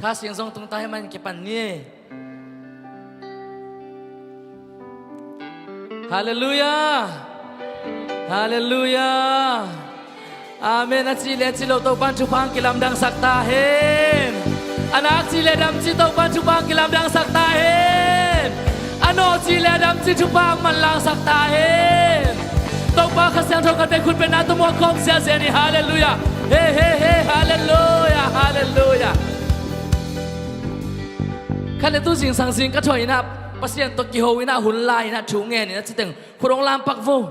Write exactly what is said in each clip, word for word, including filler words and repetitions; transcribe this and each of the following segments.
Kha Siangtho zong tung ta hi man, kipan ni. Halleluiah. Halleluiah. Amen. A cih le a cih lo Topa'n thupha hong kilamdangsak ta hen. A nak cih le a dam cih Topa'n thupha hong kilamdangsak ta hen. A naw cih le a dam cih thupha hong manlangsak ta hen. Topa Kha Siangtho khat vei khut bengna tawh muak khawm ziahziah ni. Halleluiah. He, he, he. Halleluiah. Halleluiah. Khat le tu zingsang zing ka thawh in ah, Pasian tawh kiho in ah, hun la in ah, thu ngen in ah, citeng khut hong lam pak vo.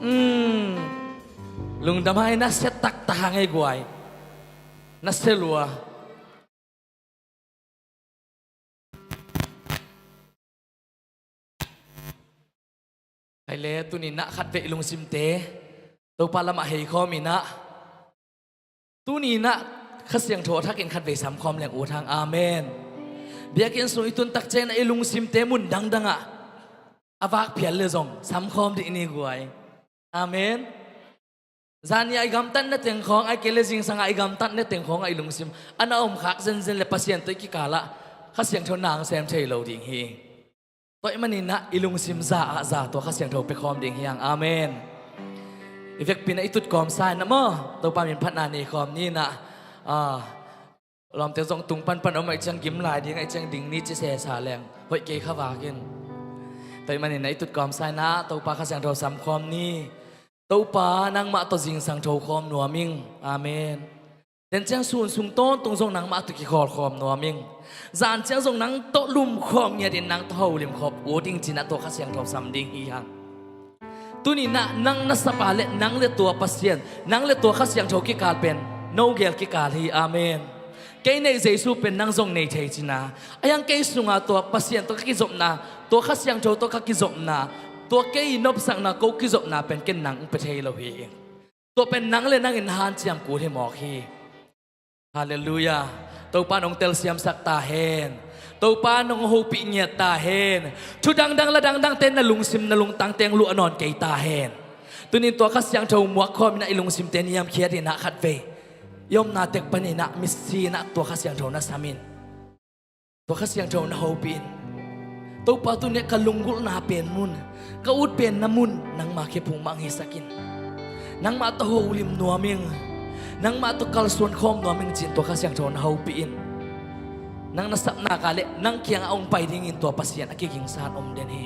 Hmm. Lungdam hai, na sia taktak hang ei guai. Na sia lua. Hai le, tuni in ah khat vei i lungsimte Topa lamah heikhawm in ah, tuni in ah Kha Siangtho a thakin khat vei samkhawm leng ut hang. Amen. Biakinn sung i tun tak ciangin ah i lungsimte mun dangdang ah a vak phial le zong samkhawm dih ni guai. Amen. Zan ni a i gamtatna teng khawng, ahih kei le zingsang a i gamtatna teng khawng ah i lungsim a na om khak zenzen le Pasian tawh i kikal ah Kha Siangtho na hong sem thei lo ding hi. Tua ahih manin ah i lungsim za ah za tua Kha Siangtho pia khawm ding hi hang. Amen. I vekpi in ah i tut kawmsa in ah maw, Topa min phatna nei khawm ni in ah, ah, lawmte zong tung panpan om ahih ciang gim lai ding ahih ciang ding ni ci sesa leng hoih kei kha vak in. Tua ahih manin ah i tut kawmsa in ah Topa Kha Siangtho samkhawm ni. Topa, nangmah tawh zingsang tho khawm nuam ing. Amen. Tua ciang sun sung tawntung zong nangmah tawh kikhawl khawm nuam ing. Zan ciang zong nang tawh lum khawm ngiat in, nang tawh holim khawm ut ing ci in ah tua Kha Siangtho sam ding hi hang. Tuni in ah nang na sap a le, nang le tua Pasian, nang le tua Kha Siangtho kikal pen no gel kikal hi. Amen. Kei neih Jesu pen nang zong nei thei ci in ah, ahih hang kei sungah tua Pasian tawh ka kizopna, tua Kha Siangtho tawh ka kizopna, tua kei nopsakna, ko kizopna pen ken nang hong pia thei lo hi. Tua pen nang le nang in hanciam kul hi mawk hi. Halleluiah. Topa in hong telsiamsak ta hen. Topa in hong hopih ngiat ta hen. Thu dangdang la dangdangte na lungsim na lungtangte hong luah nawn kei ta hen. Tuni in tua Kha Siangtho muak khawm in ah i lungsimte niamkhiat in ah khat vei i omna tek panin ah misi in ah tua Kha Siangtho na sam in. Tua Kha Siangtho na hopih in. Topa, tuni in ka lunggulhna pen mun, ka ut pen na mun nangma khephung mah hong hisak in. Nangmah tawh holim nuam ing. Nangmah tawh kalsuan khawm nuam ing ci in tua Kha Siangtho na hopih in. Nang na sap nak a le nang kiangah hong pai dingin tua Pasian a kigingsa in om den hi.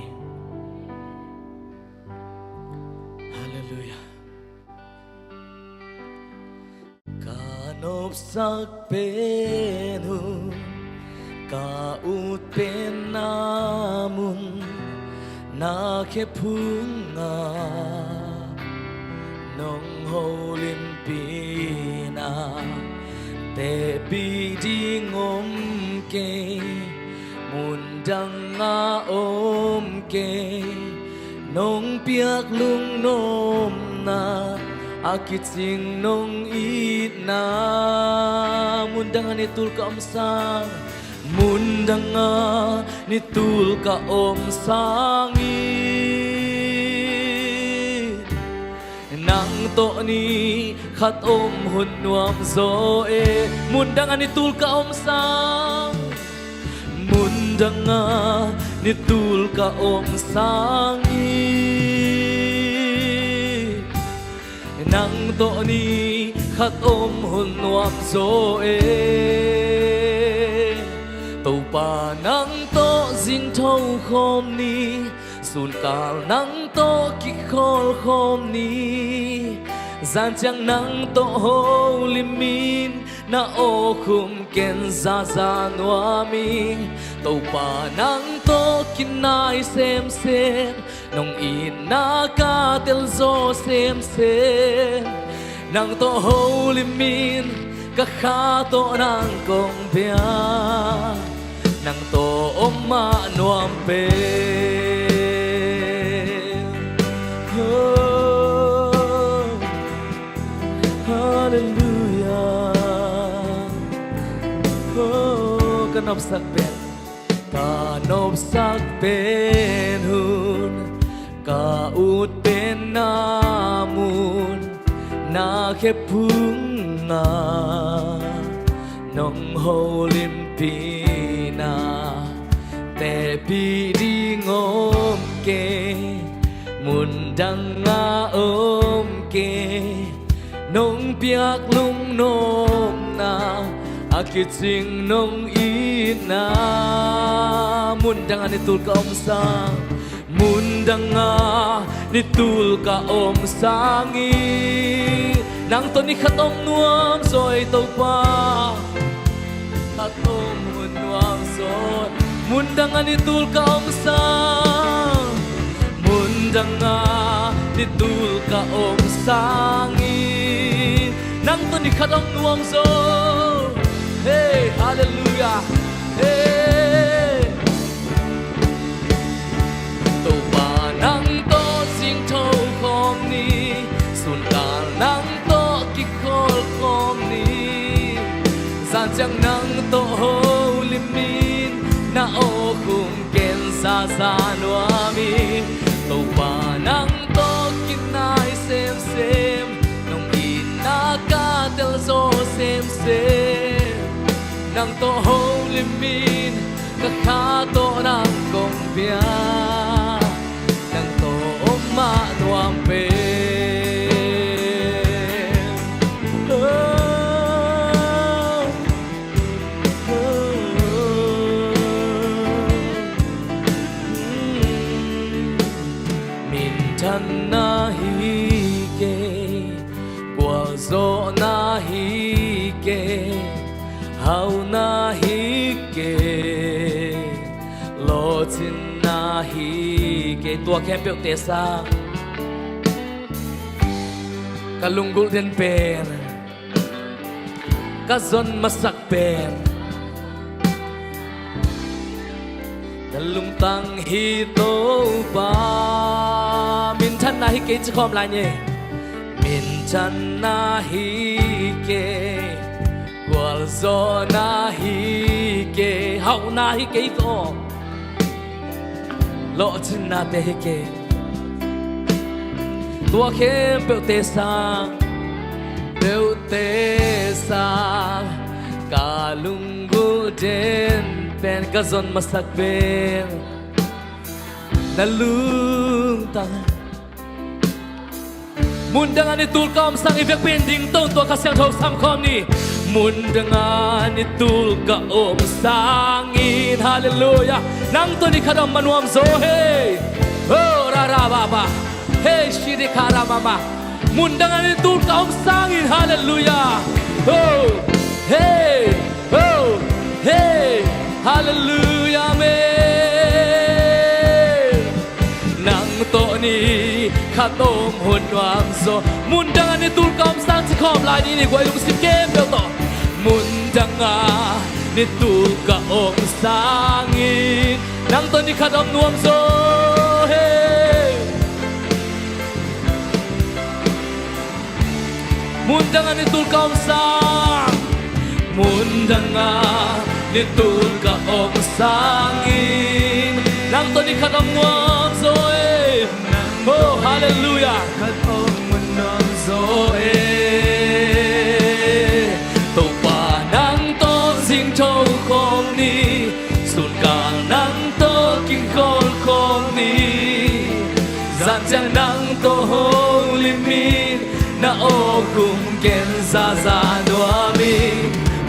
Halleluiah. Ka nopsak pen hun, ka ut pen na mun, na khephung ah nong holimpih in ah, tepih ding om kei, mun dang ah om kei, nong piak lungnopna, a kicing nong itna. Mun dang ah ni tul ka om sang, mun dang ah ni tul ka om sangin, nang tawh ni khat om hun nuam zaw e. Mun dang ah ni tul ka om sang, mun dang ah ni tul ka om sangin, nang tawh ni khat om hun nuam zaw e. Topa, nang tawh zin tho khawm ni, sunkal nang tawh kikhawl khawm ni. Zan ciang nang tawh holim in, na aw khum ken zaza nuam ing. Topa, nang tawh kinai semsem, nong itna ka telzaw semsem. Nang tawh holim in, ka kha tawh nang kong bia, nang tawh om mah nuam pen. Oh, halleluiah. Oh, ka nopsak pen, ka nopsak pen hun, ka ut pen na mun, na khephung ah Nong holimpihna tepih ding om kei, mundang a om kei. Nong piak lungnopna a kicing nong itna, mundang a nitul ka om sang. Mundang a nitul ka om sangin nang tawh ni khat om nuam zaw ei Topa. Khat om hun nuam zaw. Mundang a nitul ka om sang. Mundang a nitul ka om sangin nang tawh ni khat om nuam zaw. Hey, hallelujah. Hey. Topa nang tawh zingtho khawm ni, sunkal nang tawh kikhawl khawm ni. Zanciang nang tawh holimin na aw khum ken zaza nuam hi. Topa nang tawh kinai semsem, nong itna ka telzaw semsem. Nang tawh holimin ka kha tawh nang kong pia, nang tawh om mah nuam pen. Oh, oh, oh. Minthanna hi kei, gualzawhna hi kei, hauhna hi kei, lawhcinna hi kei. Tua khempeuhte sang ka lunggulh den pen, ka zon masak pen, ka lungtang hi Topa. Minthanna hi kei ci khawm lai ni. Minthanna hi kei, gualzawhna hi kei, hauhna hi kei tawh, lawhcinnate hi kei. Tua khempeuhte sang, peuhte sang ka lunggulh den pen, ka zon masak pen, na lungtang. Mundang a nitul ka om sang, i vekpi-in ding tawh tua Kha Siangtho sam khawm ni. Mundang a nitul ka om sangin, hallelujah, nang tawh ni khat om mah nuam zaw hi. Oh, ra ra ba ba. Hey, shiri ka ra ma ma. Mundang a nitul ka om sangin, hallelujah. Oh, hey. Oh, hey, hallelujah, amen. Nang tawh ni khat om hun nuam zaw. Mundang a nitul ka om sang ci khawm lai ni, ni guai lungsim khempeuh tawh. Mundang a nitul ka om sangin nang tawh ni khat om nuam zaw hi. Mundang a nitul ka om sang, mundang a nitul ka om sangin nang tawh ni khat om nuam zaw hi. Oh, hallelujah. Khat om nuam zaw hi. Topa nang tawh zingtho khawm ni, sunkal nang tawh kikhawl khawm ni. Zanciang nang tawh holimin na aw khum ken zaza nuam hi.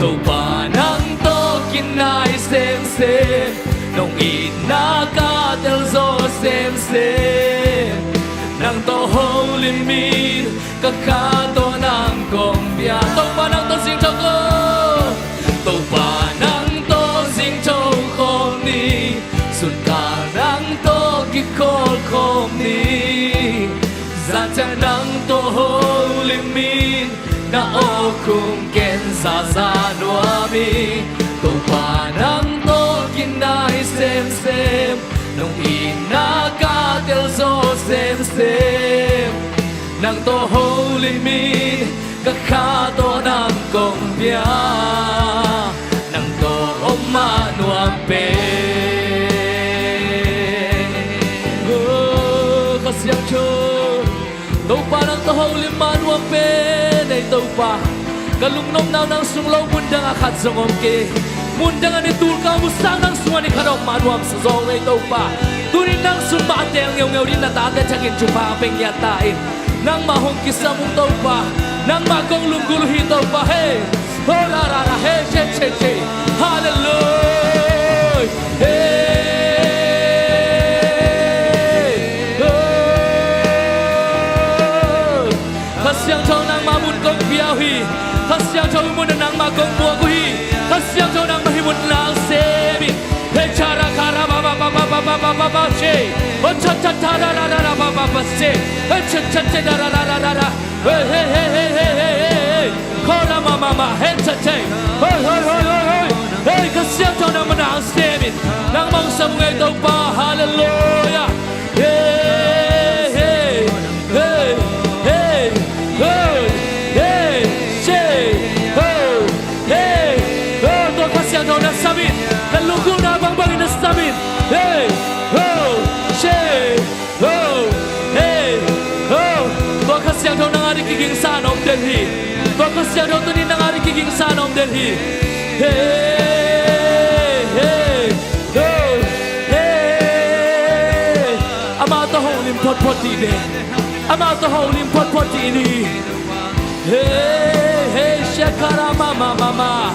Topa nang tawh kinai semsem, nong itna ka telzaw semsem. Nang tawh holimin ka kha tawh nang kong pia. Topa nang tawh zingtho khawm. Topa nang tawh zingtho khawm ni, sunkal nang tawh kikhawl khawm ni. Zanciang nang tawh holimin na aw khum ken zaza nuam hi. Topa nang tawh kinai semsem, nong itna ka telzaw semsem. Nang tawh holimin ka kha tawh nang kong pia, nang tawh om mah nuam pen. Oh, Kha Siangtho, Topa nang tawh holim mah nuam pen ei Topa. Ka lungnopna uh nang sung lo mun dangah khat zong om kei. Mun dangah ni tul ka om uh sang nang sungah ni khat om mah nuamsa zaw ei Topa. Tuni nang sung mah a teel ngeungeu ding na tate thak in thupha pia ngiat ta in. Nangmah hong kisam ung Topa. Nangmah kong lunggulh uh hi Topa. Hei. Ho ra ra ra. Hei che che che. Halleluia. Hei. Ho. Kha Siangtho nangmah mun kong pia uh hi. Kha Siangtho hih munah nangmah kong puak uh hi. Kha Siangtho nangmah hih munah nang sem in. Hei cha ra kha ra ba ba ba ba ba ba ba ba ba che. Ho cha cha cha ra ra ra ra ba ba ba che. Hei cha cha cha ra ra ra ra ra ra. Hei hei hei hei hei hei hei hei. Kho ra ma ma ma hei cha che. Hei hei hei hei hei. Hei Kha Siangtho nangmah nang sem in. Nangmah hong sam ung ei Topa. Halleluia. Hey, hey, hey, hey, hey, hey, she, ho, hey, ho, tua Kha Siangtho na sam in, na lungkimna bangbang in na sam in, hey, ho, she, ho, hey, ho, tua Kha Siangtho nang a ding kigingsa na om den hi, tua Kha Siangtho tuni nang a ding kigingsa na om den hi, hey, hey. Hey, hey. Amah tawh holim photphot dih ve. Amah tawh holim photphot dih ni. Hey, hey, shakara mama mama.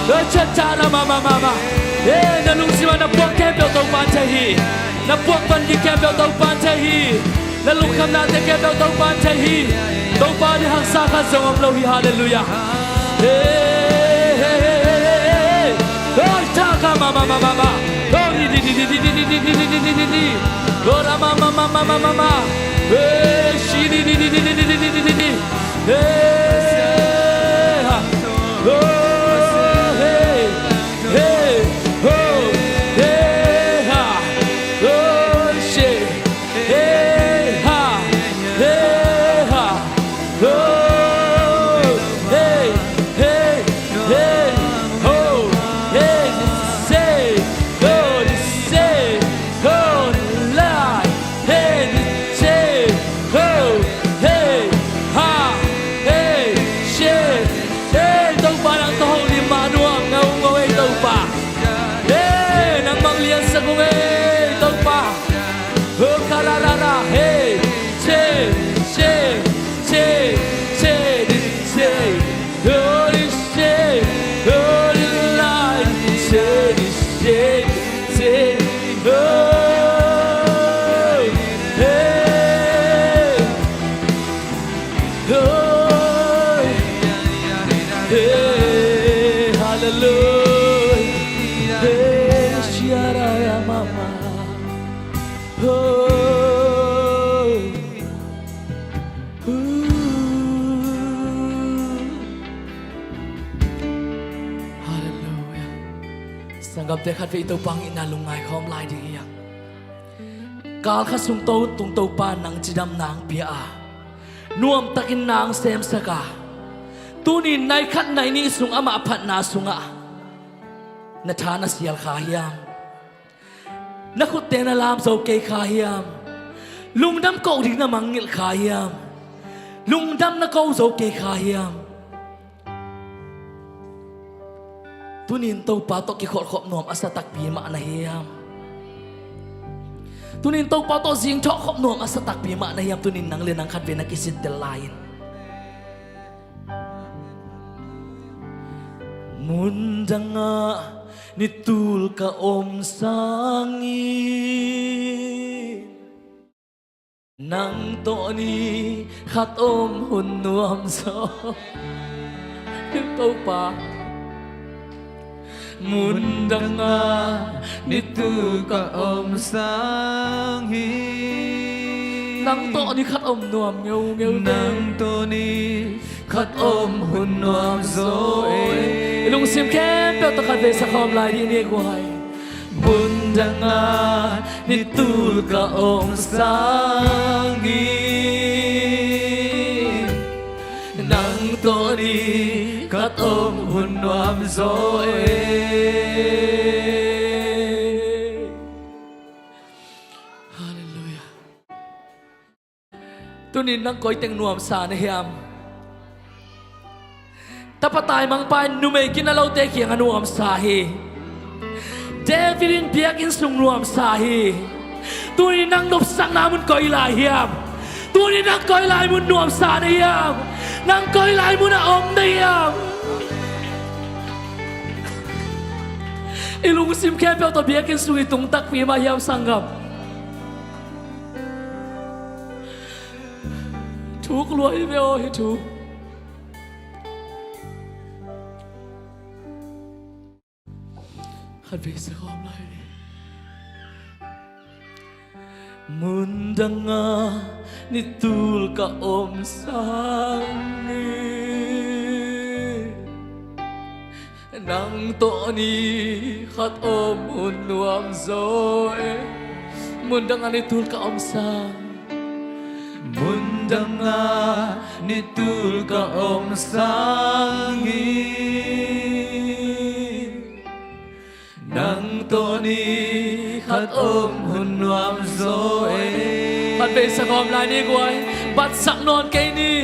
Hey, chatara mama mama. Hey, na lungsim ah na puak khempeuh Topa'n thei hi. Na puak van gik khempeuh Topa'n thei hi. Na lungkhamnate khempeuh Topa'n thei hi. Topa ding haksa khat zong om lo hi. Halleluia. Hey, hey, hey, hey, hey, hey. Hey, taka mama mama mama. Hey, di di di di di di di di di di di di di. Hey, ra mama mama mama mama. Hey, shi di di di di di di di di di di di. Hey, ha. Oh, hey, hey, oh, hey, ha. Oh, she. Hey, ha, hey, ha, oh, hey, hey, hey, oh, hey, say, oh, say, oh, lie, hey, say, oh, hey, ha, hey, she, hey, Topa nang tawh holim mah nuam ngau ngau ei Topa. Hey, nangmah liansak ung ei Topa. Ho ka ra ra ra, hey, che, che, che, che, di, che, ho, di, che, ho, di, la, di, che, di, che, che, ho, hey, ho, hey, hallelujah, hey, shia ra ya mama. Halleluia. Sanggamte khatvei Topa hong itna lungngai khawm lai ding hi hang. Kal khat sung to tung Topa nang cidam nang pia a, nuamtakin nang semsak a, tuni nai khat nai nih sung amah phatna sungah na tha na sial kha hiam? Na khutte na lam zo kei kha hiam? Lungdam koh ding na mangngilh kha hiam? Lungdam na ko zo kei kha hiam? Tunin Topa tawh kikholhkhop nuam a sa takpi mah na hiam? Tunin Topa tawh zingthawh khop nuam a sa takpi mah na hiam? Tunin nang le nang khatvei na kisittel lai-in Mundangah ni tul ka om sangin nang tawh ni khat om hun nuam zaw. Topa, mundangah ni tul ka om sangin nang tawh ni khat om nuam ngeungeu. Nang tawh ni khat om hun nuam zaw e. I lungsim khempeuh tawh khatvei sa khawm lai dih ni guai. Mundangah ni tul ka om sangin nang tawh ni khat om hun nuam zaw e. Halleluia. Tunin nang koi teng nuamsa na hiam? Tapa taimangpa in numei gina lote kiangah nuamsa hi. David in biakinn sung nuamsa hi. Tuni nang nopsakna mun koi lai hiam? Tuni nang koi lai mun nuamsa na hiam? Nang koi lai mun ah om na hiam? I lungsim khempeuh tawh biakinn sung i tung takpi mah hiam, sanggam? Thuk lua hi ve aw, hi thu. Khat vei sa khawm lai ni. Mun dangah ni tul ka om sangin, nang tawh ni khat om hun nuam zaw e. Mun dangah ni tul ka om sang. Mun dangah ni tul ka om sangin, nang tawh ni khat om hun nuam zaw e. Khat vei sa khawm lai ni guai. Batsak nawn kei ni.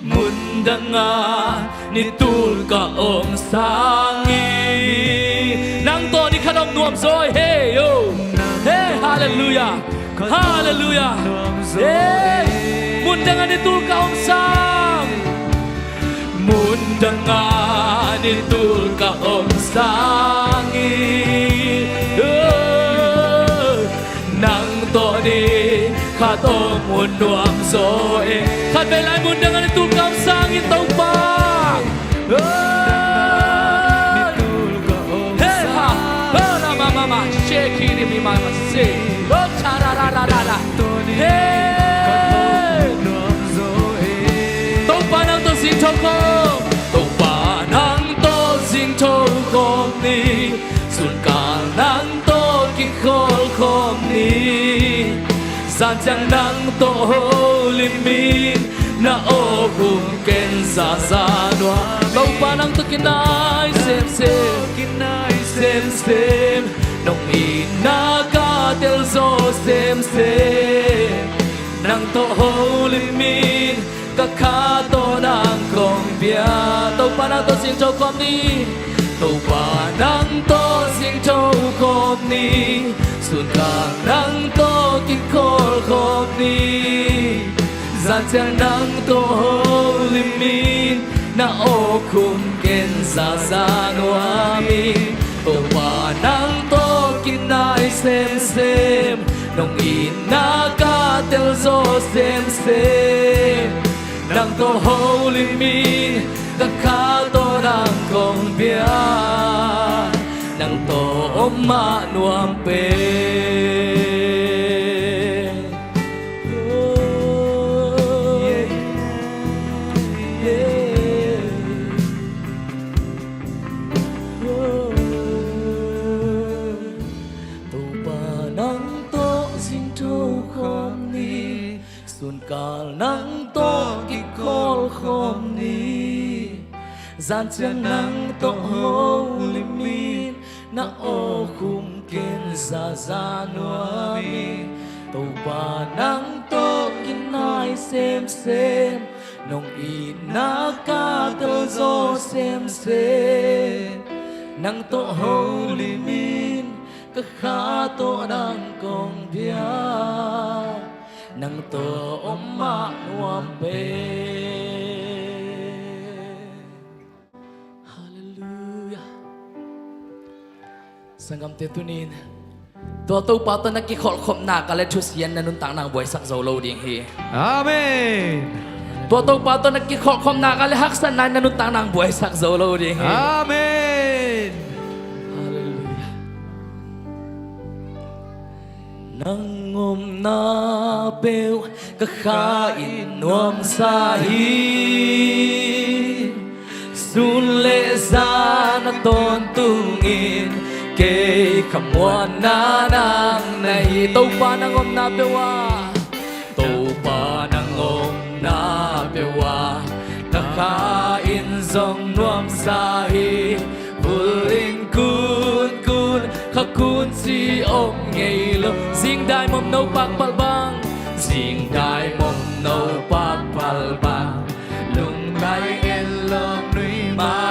Mun dangah ni tul ka om sangin, nang tawh ni khat om nuam zaw e. Hey, yo. Hey, halleluiah. Halleluiah. Hey. Mun dangah ni tul ka om sang. Mun dangah ni tul ka om sangin, oh, nang tawh ni khat om hun nuam zaw e. Khat vei lai. Mun dangah ni tul ka om sangin, Topa. Hey, ha. Hey, la, ma, ma, ma. Shake it, mi, ma, ma, say. Oh, cha, ra, ra, ra, ra, ra. Hey. Topa nang tawh zingtho khawm. Topa nang tawh zingtho khawm ni. Sunkal nang tawh kikhawl khawm ni. Zanciang nang tawh holim in, na aw khum ken zaza nuam. Topa nang tawh kinai semsem, kinai semsem. Nong itna ka telzaw semsem. Nang tawh holim in, ka kha tawh nang kong bia. Topa nang tawh zingtho khawm ni. Topa nang tawh zingtho khawm ni. Sunkal nang tawh kikhawl khawm ni. Zanciang nang tawh holim in, na aw khum ken zaza nuam in. Topa nang tawh kinai semsem. Nong itna ka telzaw semsem. Nang tawh holim in, ka kha tawh nang kong bia. Nang tawh om mah nuam pen. Topa nang tawh zingtho khawm ni. Sunkal nang tawh kikhawl khawm ni. Zanciang nang tawh holim in, na aw khum ken zaza nuam in. Topa nang tawh kinai semsem. Nong itna ka telzaw semsem. Nang tawh holim in, ka kha tawh nang kong bia. Nang tawh om mah nuam pen. Halleluiah. Sanggamte, tunin tua Topa tawh na kikholhkhopna ka le thusian na nuntak nang buaisak zo lo ding hi. Amen. Tua Topa tawh na kikholhkhopna ka le haksatna na nuntak nang buaisak zo lo ding hi. Amen. Halleluiah. Nang omna peuh ka kha in nuamsa hi. Sun le zan a tawntungin kei ka muanna nang na hi. Topa nang omna peuh ah, Topa nang omna peuh ah, ka kha in zong nuamsa hi. Vul in kunkun, kha kun ci om ngei lo. Zingdai mom no pakpal bang, zingdai mom no pakpal bang, lungdai en lo nui ma.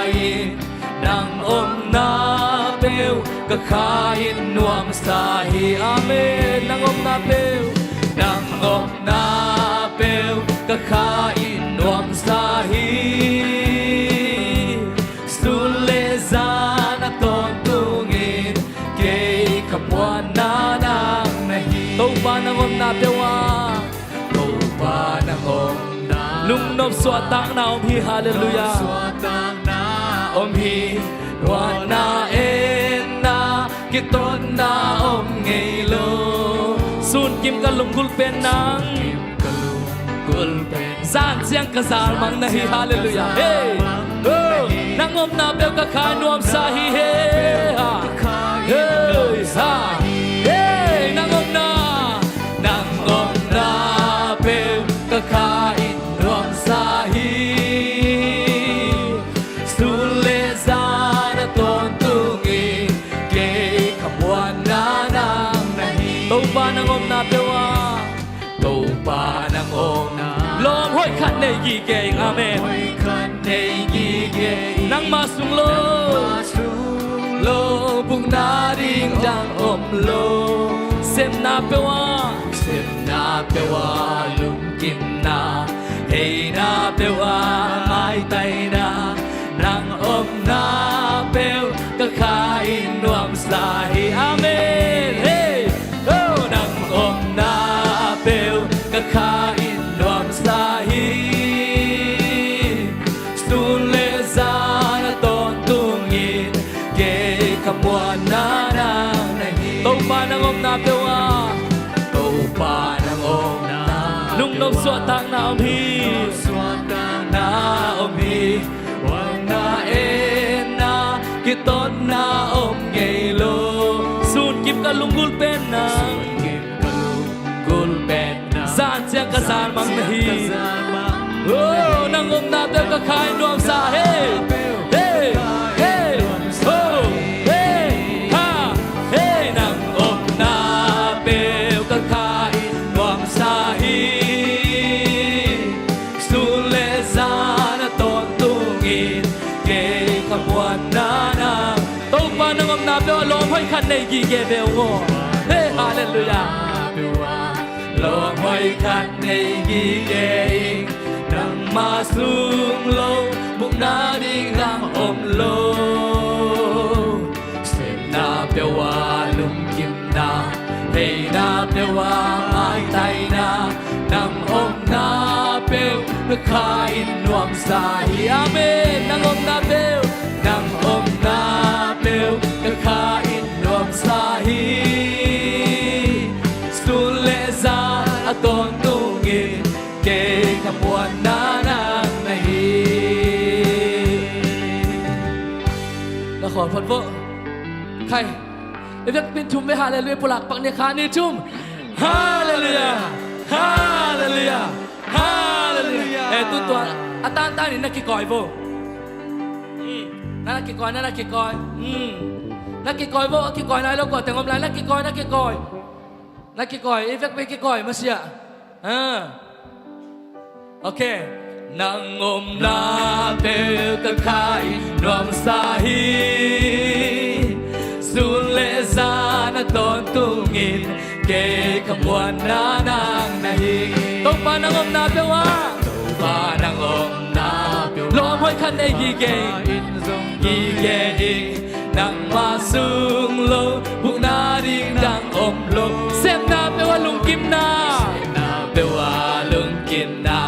Ka kha in nuamsa hi. Amen. Nang omna peuh, nang omna peuh ka kha in nuamsa hi. Sun le zan a tawntungin kei ka muanna nang na hi. Topa nang omna peuh ah, Topa nang omna, lungnop suahtakna om hi. Halleluiah. Suahtakna om hi. Ruahna enna kitotna om ngei lo. Sunkim ka lunggulh pen nang, sunkim ka lunggulh pen, zan ciang ka zalmang na hi. Halleluiah. Hey. Oh, nang omna peuh ka kha in nuamsa hi. Hey ha. Hey ha. Hey, nang omna, nang omna peuh ka kha in nuamsa hi. Sun le zan a tawntungin kei ka muanna nang na hi. Topa nang omna peuh ah, Topa nang omna, lawm hoih khat nei gige ing. Amen. Lawm hoih khat nei gige ing. Nangma sung lo, nangma sung lo bukna ding dang om lo. Sepna peuh ah, sepna peuh ah lungkimna, heina peuh ah maitaina, nang omna peuh ka kha in nuamsa hi. Amen. Hey. Oh, nang omna peuh ka kha in nuamsa hi. Sun le zan a tawntungin kei ka muanna nang na hi. Topa nang omna peuh ah, Topa nang omna, lungnop suahtakna om hi. Suahtakna om hi. Ruahna enna kitotna om ngei lo. Sunkim ka lunggulh pen nang, sunkim ka lunggulh pen nang, zan ciang ka zalmang na hi. Oh, nang omna peuh ka kha in nuamsa hi. Hey, hey, oh, hey ha. Hey, nang omna peuh ka kha in nuamsa hi. Sun le zan a tawntungin kei ka muanna nang. Topa nang omna peuh ah lawm hoih khat nei gige ve ung aw. Hey, halleluiah. Lawm hoih khat nei gige ing. Nangma sung lo bukna ding dang om lo. Sepna peuh ah lungkimna, heina peuh ah maitaina, nang omna peuh ka kha in nuamsa hi. Amen. Nang omna peuh, nang omna peuh ka kha in nuamsa hi. Sun le zan a tawntungin kei ka muanna nang na hi. Na khawl phot vo. Khai. I vekpi in thum ve, halleluiah. Pulak pak ni, khat, nih, thum. Halleluiah. Halleluiah. Halleluiah. Eh, tu tua a tantan in na kikawi vo. Hmm. Na na kikawi, na na kikawi. Hmm. Na kikawi vo, a kikawi nai lo kua teng om lai, na kikawi, na kikawi. Na kikawi, i vekpi kikawi masiah. Ah. Okay. Nang omna peuh ka kha in nuamsa hi. Sun le zan a tawntungin kei ka muanna nang na hi. Topa nang omna peuh ah, Topa nang omna peuh ah lawm hoih khat nei gige ing. Gige ing. Nangma sung lo bukna ding dang om lo. Sepna peuh ah lungkimna, sepna peuh ah lungkimna,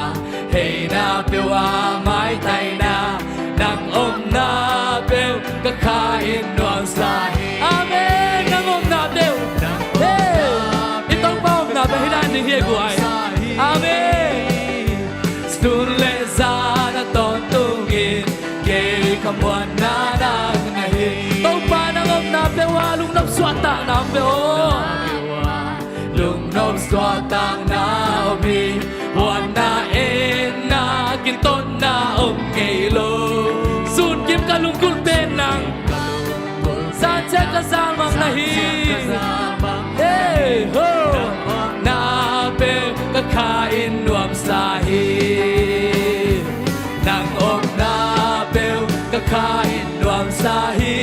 heina peuh ah maitaina, nang omna peuh ka kha in nuamsa hi. Amen. Nang omna peuh, hey, i Topa omna peuh hi dan ding hi e guai. Amen. Sun le zan a tawntungin kei ka muanna nang na hi. Topa nang omna peuh ah lungnop suahtakna om ve aw. Lungnop suahtakna om hi. Huatna enna kitotna om ngei lo. Sunkim ka lunggulh pen nang, zan ciang ka zalmang na hi. Hey ho. Na peuh ka kha in nuamsa hi. Nang omna peuh ka kha in nuamsa hi.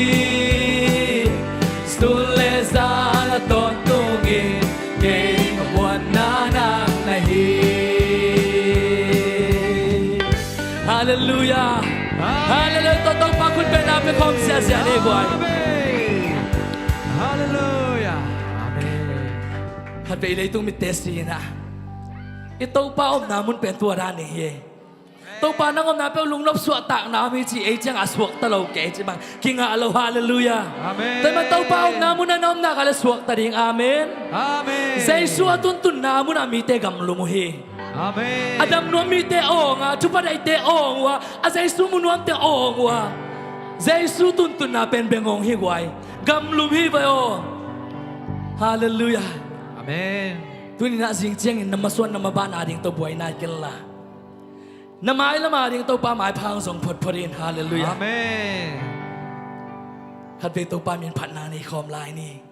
Khawm ziahziah ni guai. Amen. Halleluiah. Amen. Khatvei leitung mitte si-in ah, i Topa omna mun pen tua dan ding hi. Topa nang omna peuh lungnop suahtakna om hi ci, ei ciangah suakta lo kei ci bang kingah lo. Halleluiah. Amen. Tua ahih manin Topa omna mun ah na omna khat leh suakta ding. Amen. Amen. Jesu a tuntunna mun ah mite gamlum uh hi. Amen. A dam nuam mite awng a, thupha daihte awng uh a, a Jesu mu nuamte awng uh a, Jesu tuntunna pen bengawng hi guai. Gamlum hi vai aw. Halleluiah. Amen. Tuni-in ah zing ciangin na masuan na mabahna ding tawh buai nai kenla, na mailam a ding Topa maipha hong zong photphot in. Halleluiah. Amen. Khatvei Topa min phatna nei khawm lai ni.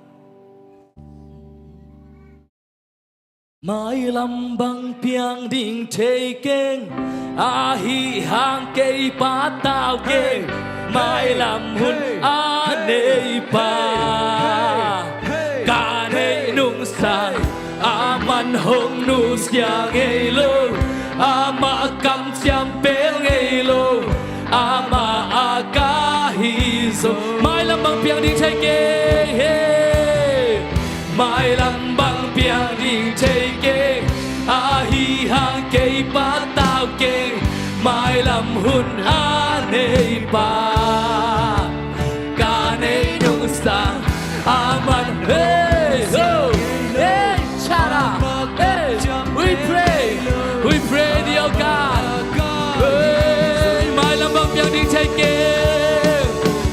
Mailam bang piang ding thei keng, ahih hang kei pattau keng. Hey. Mailam hun, hey, a nei pa, hey, hey, ka neih nungsang, aman hong nusia ngei lo, amah kamciam pel ngei lo, amah a ka hi zo. Mailam bang piang ding thei keng, hey. Mailam bang piang ding thei keng, ahih hang kei pattau keng. Mailam hun a nei pa, ka neih nungsang, aman, hey, ho, hey, chara, hey. We pray, we pray, dear God. Hey, mailam bang piang ding thei keng.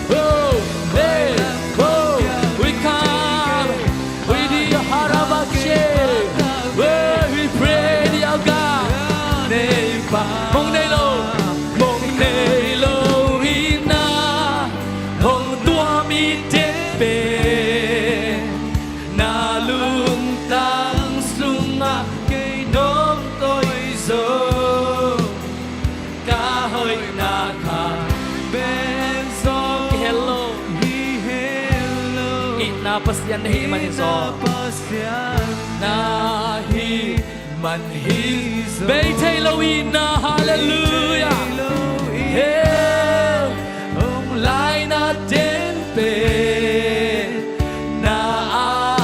Oh, hey, oh, we come. We di harabache. Hey, we pray, dear God. Nei pa, mong nei lo, mong nei lo in ah, hong tuam i den pen, na lungtang sungah kei nong koih zo. Ka hoihna khat bek zong kihel lo, kihel lo. Itna Pasian na hih manin zong, Pasian na hih man hi zaw. Bei thei lo itna, halleluiah. Bei thei lo itna. Hey. Hong laina den pen, na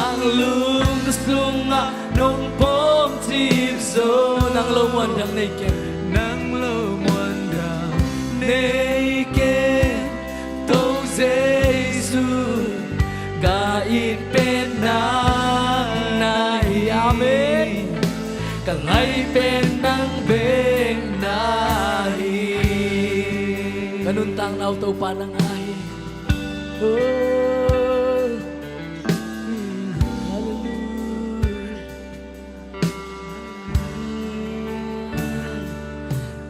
anglum sungah nong pom cip zo. Nang lo muandang nei ken, nang lo muandang nei ken. Topa Jesu, ka it pen nang na hi. Amen. Ka ngaih pen nang bek na hi. Ka nuntakna uh Topa nang a hi. Oh. Hallelujah.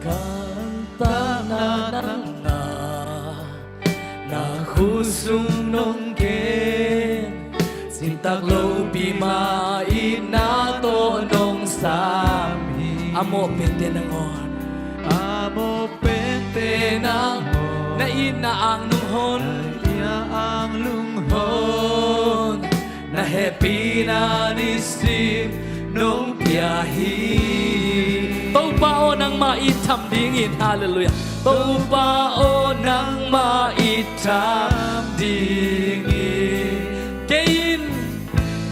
Ka nuntakna nang na, na khut sung nong kem, cimtak lopi mah itna tawh nong sam hi. A mawh pente nangawn, a mawh pente nangawn, na itna anglum hon, na itna anglum hon, na hehpihna nisim nong pia hi. Topa aw, nangmah it tham dingin, halleluiah. Topa aw, nangmah it tham dingin. Kei in,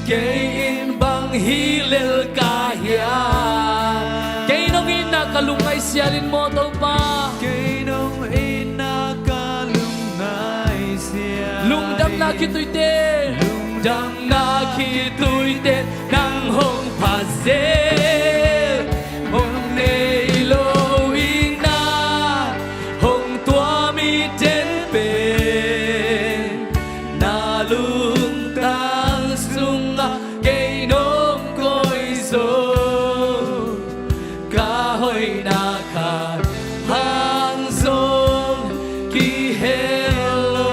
kei in bang hi lel ka hiam? Kei nong itna ka lungngaih sial in maw Topa? Kei nong itna ka lungngaih sial. Lungdamna khitui te, lungdamna khitui te nang hong pha zel. Hong nei lo itna, hong tuam i den pen, na lungtang sungah kei nong koih zo. Ka hoihna khat hang zong kihel lo,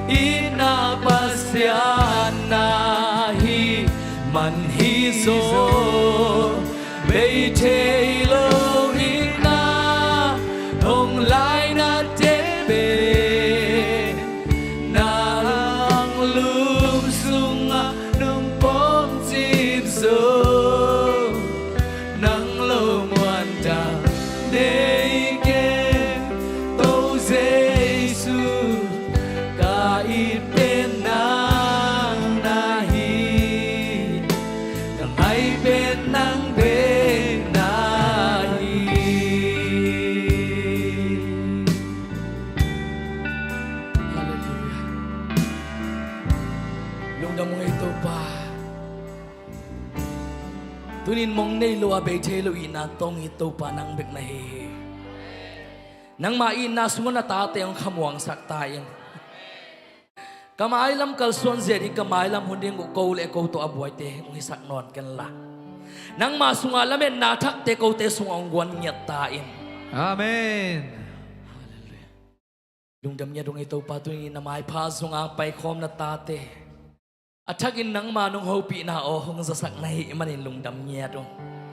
itna Pasian na hih man hi zaw. Bei thei lo itna, hong laina te pen, na anglum sungah nong pom cip zo. Nang lo muandang nei ken, Topa Jesu, Pen nang na hi, ka ngai pen nang bek na hi. Halleluiah. Lungdam ung ei Topa. Tunin mong nei lo a bei thei lo itna tawng hi Topa nang bek na hi hi. Nangma itna sungah na tate hong khamuangsak ta in. Ka mailam kalsuan zia ding ka mailam hun ding uh ko le ko tawh a buaite hong hisak nawn kenla. Nangma sungah lametna thakte kote sungah hong guan ngiat ta in. Amen. Halleluiah. Lungdam ngiat ung ei Topa tunin na maipha zong a paikhawm na tate a thakin nangma nong hopihna aw hong zasak na hi manin lungdam ngiat ung.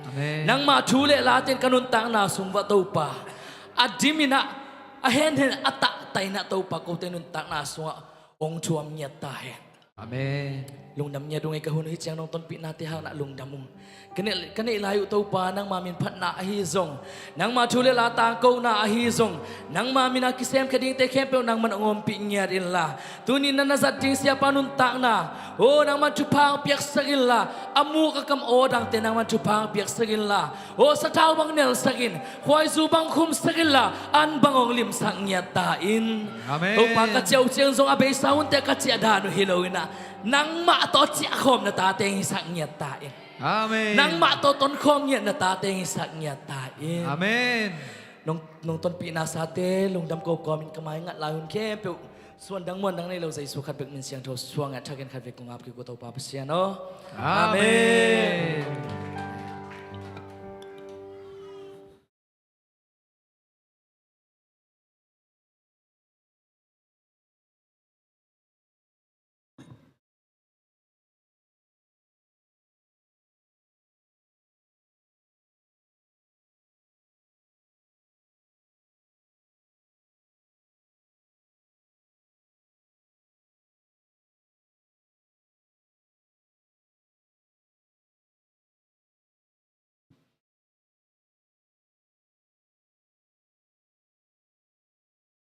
Amen. Nangma thu le laten ka nuntakna sung vah Topa a diminah a henhen a tahtainah Topa kote nuntakna sungah hong thuam ngiat ta hen. Amen. Lungdam ngiat ung ei ka hun uh hi ciang nong tonpihnate haknah lungdam ung. Ka neih, ka neih lai uh Topa nangma min phatna ahi zong, nangma thu le la tangkona ahi zong, nangma mina kisemkhia dingte khempeuh nangman hong ompih ngiat inla, tunin na na zat ding siapa nuntakna aw nangman thupha hong piaksak inla, a muk a kam aw dangte nangman thupha hong piaksak inla, aw sathau bang nelsak in, khuaizu bang khumsak inla, an bang hong limsak ngiat ta in. Amen. Topa ka ciah uh ciang zong a beisa hunte ka ciah dan uh hi lo inah, nangmah tawh ciahkhawm na tate hong hisak ngiat ta in. Amen. Nangmah tawh tonkhawm ngiat na tate hong hisak ngiat ta in. Amen. Nong, nong tonpihna sate lungdam ko kawmin ka mai ngat lai hun khempeuh suandang muandang nei lo Jesu khat bek min siangtho suang a thakin khat vek kong ap kik uh Topa Pasian aw. Amen.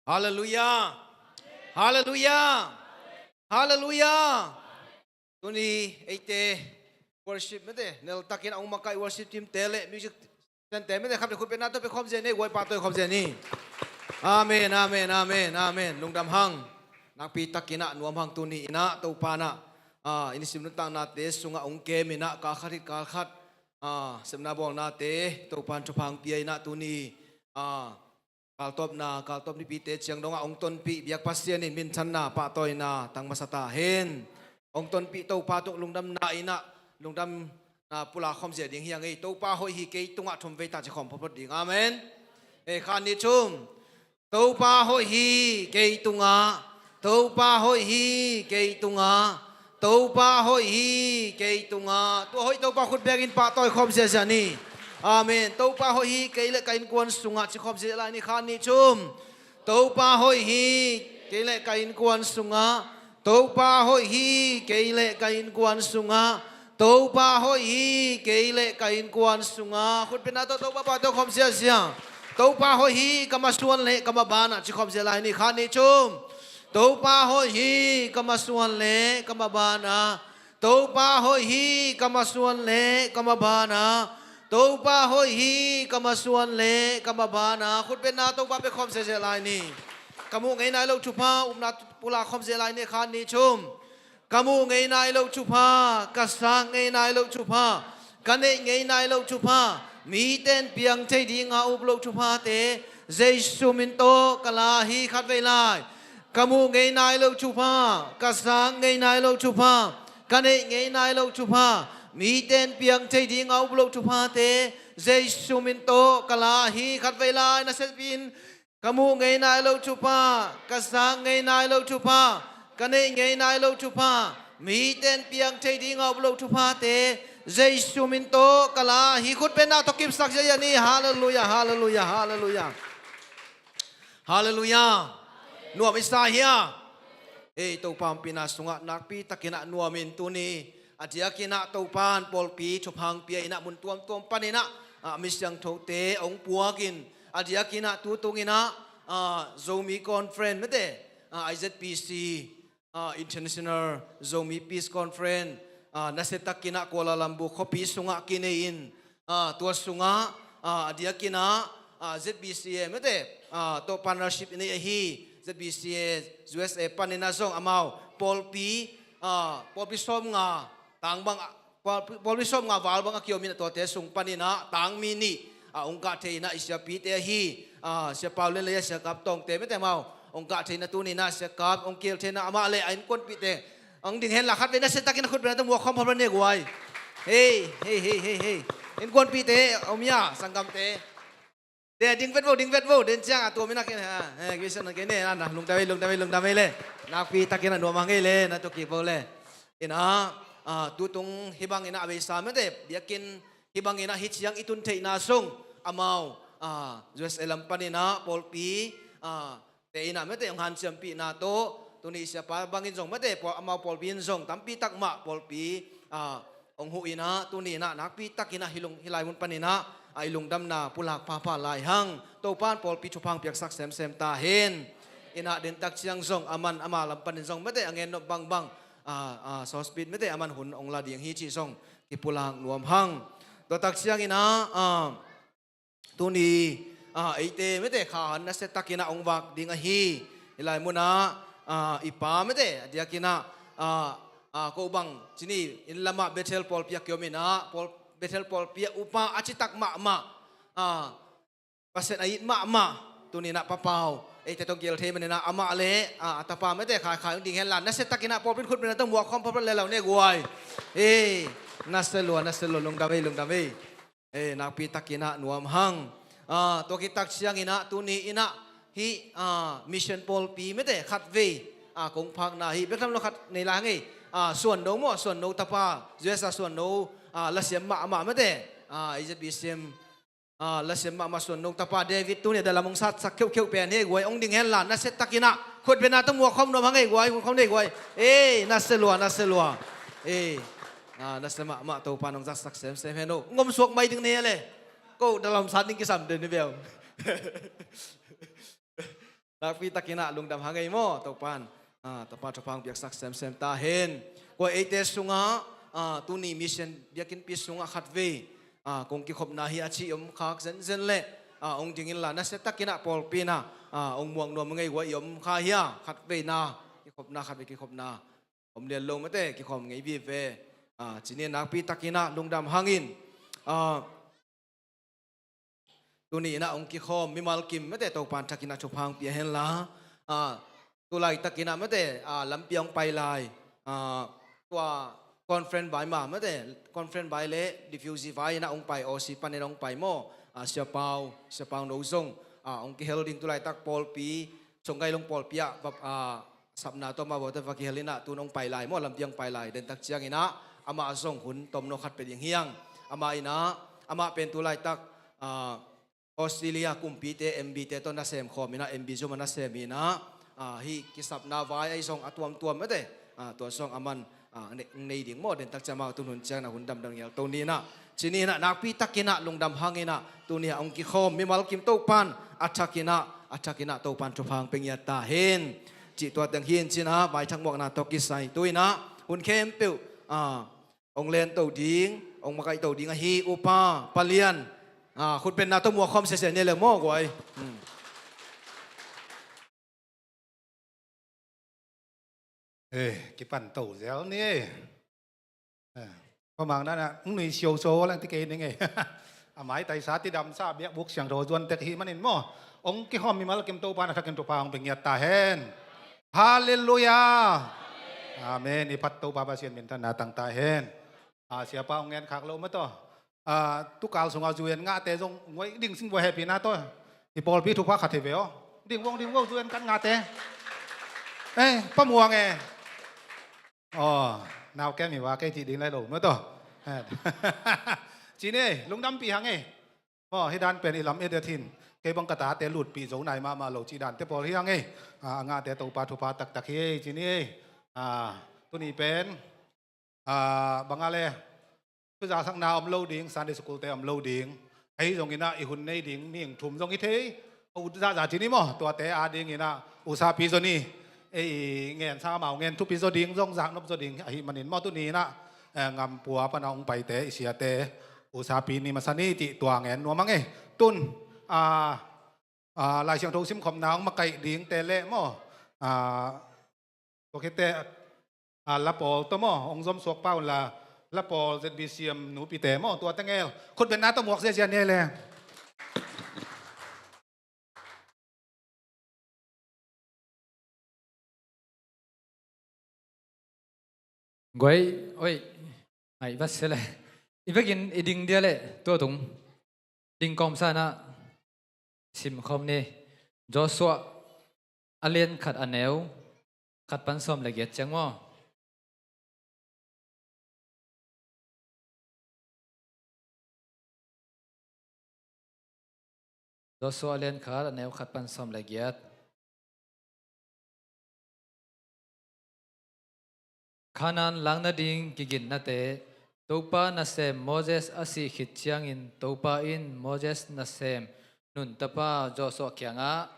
Halleluiah. Halleluiah. Halleluiah. Tuni eite worship mete neltakin a ung makai worship team te le music center mete khapte khutbetna tawh pe khawm zen ei guai pahtawi khawm zen hi. Amen, amen, amen, amen. Lungdam hang. Nakpi takinah nuam hang tuni inah Topa nah, ah, i nisim nuntaknate sungah ung kem inah kalkhat hit kalkhat, ah, sepna bawlnate Topan thupha hong pia inah tuni, ah, kaltawpna, kaltawp nipite ciang dongah hong tonpih biak Pasian in minthanna pahtawina tang masa ta hen. Hong tonpih Topa tung lungdamna inah lungdamna pulak khawm zia ding hi hang ei. Topa hoih hi kei tungah thumvei ta ci khawm photphot ding. Amen. Ei khan ni thum. Topa hoih hi kei tungah, Topa hoih hi kei tungah, Topa hoih hi kei tungah. Tua hoih Topa khut bekin pahtawi khawm ziazia ni. Amen. Topa hoih hi kei le ka innkuan sungah ci khawm ziazia lai ni khan ni thum. Topa hoih hi kei le ka innkuan sungah, Topa hoih hi kei le ka innkuan sungah, Topa hoih hi kei le ka innkuan sungah. Khutbetna tawh Topa pahtawi khawm ziazia. Topa hoih hi ka masuan le ka mabanah ci khawm zia lai ni khan ni thum. Topa hoih hi ka masuan le ka mabanah. Topa hoih hi ka masuan le ka mabanah. Topa hoih hi ka masuan le ka mabanah. Khutbetna Topa pe khawm ziazia lai ni. Ka muh ngei nai lo thupha upna pulak khawm zia lai ni khan ni thum. Ka muh ngei nai lo thupha, ka sak ngei nai lo thupha, ka neih ngei nai lo thupha, mite in piang thei dinga up lo thuphate Jesu min tawh ka la hi khatvei lai. Ka muh ngei nai lo thupha, ka sak ngei nai lo thupha, ka neih ngei nai lo thupha, mite in piang thei dinga up lo thuphate Jesu min tawh ka la hi khatvei lai. Nasepin ka muh ngei nai lo thupha, ka sak ngei nai lo thupha, ka neih ngei nai lo thupha, mite in piang thei dinga up lo thuphate Jesu min tawh ka la hi. Khutbetna tawh kipsak ziazia ni. Halleluiah, halleluiah, halleluiah. Halleluiah. Nuam i sa hia? Ei Topa ompihna sungah nakpi takinah nuamin tuni a diakinah Topan pawlpi thupha hong pia inah mun tuamtuam paninah, ah, mi siangthote hong puakin a diakinah tutunginah, ah, Zomi Conference mete, ah, I Z P C, ah, International Zomi Peace Conference, ah, nasiatakin ah Kuala Lumpur khuapi sungah kinei in, ah, tua sungah, ah, a diakin ah, ah, Z B C A mete, ah, tawh partnership i nei ahi, Z B C A U S A panin ah zong amau pawlpi, ah, pawlpi sawmnga tang bang, pawlpi, pawlpi sawmnga val bang a kiom in ah tuate sung panin ah tang mi nih, ah, hong kah thei in ah i siapite ahi, ah, Sia Pau Lian leh Sia Kap Tawngte mete amau hong kah thei in ah tuni in ah Sia Kap hong kihel thei in ah amah leh a innkuanpihte hong ding hen la, khatvei nasiatakin ah khutbetna tawh muak khawm phapha ne guai. Hei, hei, hei, hei, hei. Innkuanpihte om hia, sanggamte? Te, ding vet vo, ding vet vo, den ciang a tua mi nak in, ha, eh, kei sian kei ne, na, na, lungdam ei, lungdam ei, lungdam ei le. Nakpi takin ah nuam hang ei le, na tua kik vo le. In ah, ah, tutung hih bangin ah a beisa mete, biakinn hih bangin ah hih ciang i tun theihna sung, amau, ah, U S A lam panin ah pawlpi, ah, te in ah mete hong hanciampihna tawh, tuni siapa bangin zong mete, pawl, amau pawlpi in zong tampi tak mah pawlpi, ah, hong huh in ah, tuni in ah nakpi takin ah hih lung, hih lai mun panin ah, ah, i lungdamna pulak phapha lai hang. Topa'n pawlpi thupha hong piaksak semsem ta hen. In ah dentak ciang zong aman ama lam panin zong mete a ngennop bangbang, ah, ah, sawspit mete aman hun hong la ding hi cih zong kipulak nuam hang. Tua tak ciangin ah, ah, tuni, ah, eite mete kha han nasiatakin ah hong vak ding ahi. Hih lai mun ah, ah, i pa mete a diakin ah, ah, ah, ko bang ci ni, inn lam ah Bethel pawlpi ah kiom in ah, pawl, Bethel pawlpi ah upa a citak mahmah, ah, Pasian a it mahmah, tuni in ah Pa Pau eite tawh kihel thei manin ah amah leh, ah, a tapa mete khaikhai hong ding hen la, nasiatakin ah pawlpi in khutbetna tawh muak khawm phapha le lau ne guai. Ei, nasia lua, nasia lua, lungdam ei, lungdam ei. Eh, nakpi takin ah nuam hang. Ah, tua khit tak ciangin ah tuni in ah hih, ah, mission pawlpi mete khatvei, ah, kong phakna hi, bek tham lo khat nei lai hang ei. Ah, Suan No maw, Suan No tapa, U S A Suan No, ah, lasiam mahmah mete, ah, Z B C M, ah, lasiam mahmah Suan No tapa David tuni a dalam hong satsak kheuhkheuh pen hi ei guai, hong ding hen la, nasiatakin ah khutbetna tawh muak khawm nuam hang ei guai, muak khawm nei guai. Eh, nasia lua, nasia lua. Eh, ah, nasia mahmah, Topa'n hong zatsak semsem hen o. Hong om suak mai ding nei a le. Ko dalam sat ding kisam den ni bel. Nakpi takin ah lungdam hang ei maw, Topa'n, ah, Topa thupha hong piaksak semsem ta hen. Kua eite sungah, ah, tuni mission biakinnpi sungah khatvei, ah, kong kikhopna hi a ci om khak zenzen leh, ah, hong ding in la, nasiatakin ah pawlpi in ah, ah, hong muak nuam hang ei guai, i om kha hia, khatveina kikhopna, khatvei kikhopna om lian lo mete, kikhawm ngei vive. Ah, ci ni, nakpi takin ah lungdam hangin, ah, tuni in ah hong kikhawm mimal kim mete Topa'n thakin ah thupha hong pia hen la. Ah, tu laitakin ah mete, ah, lampi ah hong pai lai, ah, tua conference vai mah mete, conference vai leh refugee vai in ah hong pai, O C panin ah hong pai maw. Ah, Sia Pau, Sia Pau No zong, ah, hong kihel ding, tu laitak pawlpi, Songgailong pawlpi ah, va, ah, sapna tawh amah vaute va kihel in ah tun hong pai lai maw, lampi ah hong pai lai. Dentak ciangin ah amah zong hun tomno khat pia ding hi hang. Amah in ah, amah pen tu laitak, ah, Australia kumpite, M B te tawh nasem khawm in ah, M B Zoom ah nasem in ah, ah, hih kisapna vai ahi zong a tuamtuam mete, ah, tua zong aman, ah, nei, nei ding maw, dentak ciang amau tun hun ciang in ah hun damdam ngial to ni in ah. Ci ni in ah, nakpi takin ah lungdam hangin ah tuni ah hong kikhawm mimal kim Topa'n a thakin ah, a thakin ah Topa'n thupha hong pia ngiat ta hen. Cih tua teng hi in, ci in ah vaithak muakna tawh kisai tu in ah hun khempeuh, ah, hong lento ding, hong makaihto ding ahi upa Pa Lian, ah, khutbetna tawh muak khawm sese ni le maw guai. Hmm. Eh, kipan to zel ni ei. Eh, pamang na na, nui siau siau lang ti kei ning ei. A maitaisa, tidamsa, biakbuk siangtho zuan tek hi manin maw, hong kikhawm mimal kim Topa'n a thakin thupha hong pia ngiat ta hen. Halleluiah. Amen. I phat Topa Pasian minthanna tang ta hen. Ah, Siapa hong ngen khak lo mah tawh. Ah, tukal sungah U N ngahte zong nguai ding sing vua, hehpihna tawh. I pawlpi thupha khat hi ve aw. Ding vong, ding vong, U N kan ngahte. Eh, Pa Muang e. Aw, nau kem hi va, kei cih ding lai lo mah tawh. Eh. Ci ni, lungdampih hang e. Aw, hih dan pen i lam et et hin. Kei bang ka tate lutpih zo nai mahmah lo cih dante pawl hi hang e. Ah, a ngahte Topa thupha taktak hi e, ci ni e. Ah, tuni pen, ah, bang a le, thuzaksakna om lo ding, Sunday school te om lo ding. Ahi zongin ah i hun nei ding mihing thum zong hi thei. U Zaza ci ni maw, tuate a dingin ah U Sapi Zoni, ei ngen sa amau ngen thupi zaw ding zong zaknop zaw ding ahih manin maw tuni inah, eh, ngampua pana hong paite i siate usapi ni masa ni cih tua ngen nuam ang e. Tun, ah, ah, Lai Siangtho simkhopna hong makaih dingte leh maw, ah, tua khit teh, ah, La Pawl tawh maw hong zom suak pah un la, La Pawl Z B C M nupite maw tua tengel khutbetna tawh muak ziazia ni le. Guai, oi, ai, va se le. I vekin i ding dia le, tua tung. Ding kawm sana, simkhawm ni. Joshua, a lian khat a neu khat pan sawm le giat ciang maw. Joshua a lian khat a neu khat pan sawm le giat. Kanaan lang nading kiginnate, Topa nasem Moses a sih khit ciangin Topa in Moses nasem Nun tapa Joshua kiangah,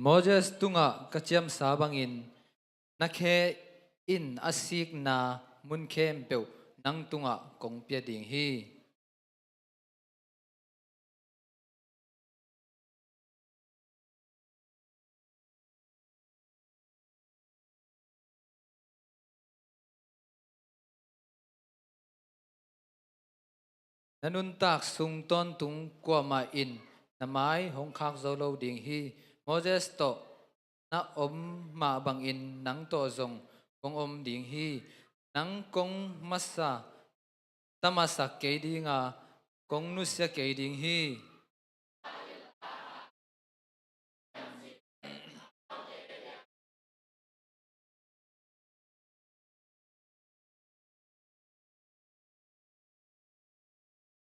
Moses tungah ka ciamsa bangin na khe in a sikna mun khempeuh nang tungah kong pia ding hi. Na nuntak sung tawntung kuamah in na mai hong khak zo lo ding hi. Moses tawh na om mah bangin nang tawh zong kong om ding hi. Nang kong masa, ta masak kei ding a, kong nusia kei ding hi.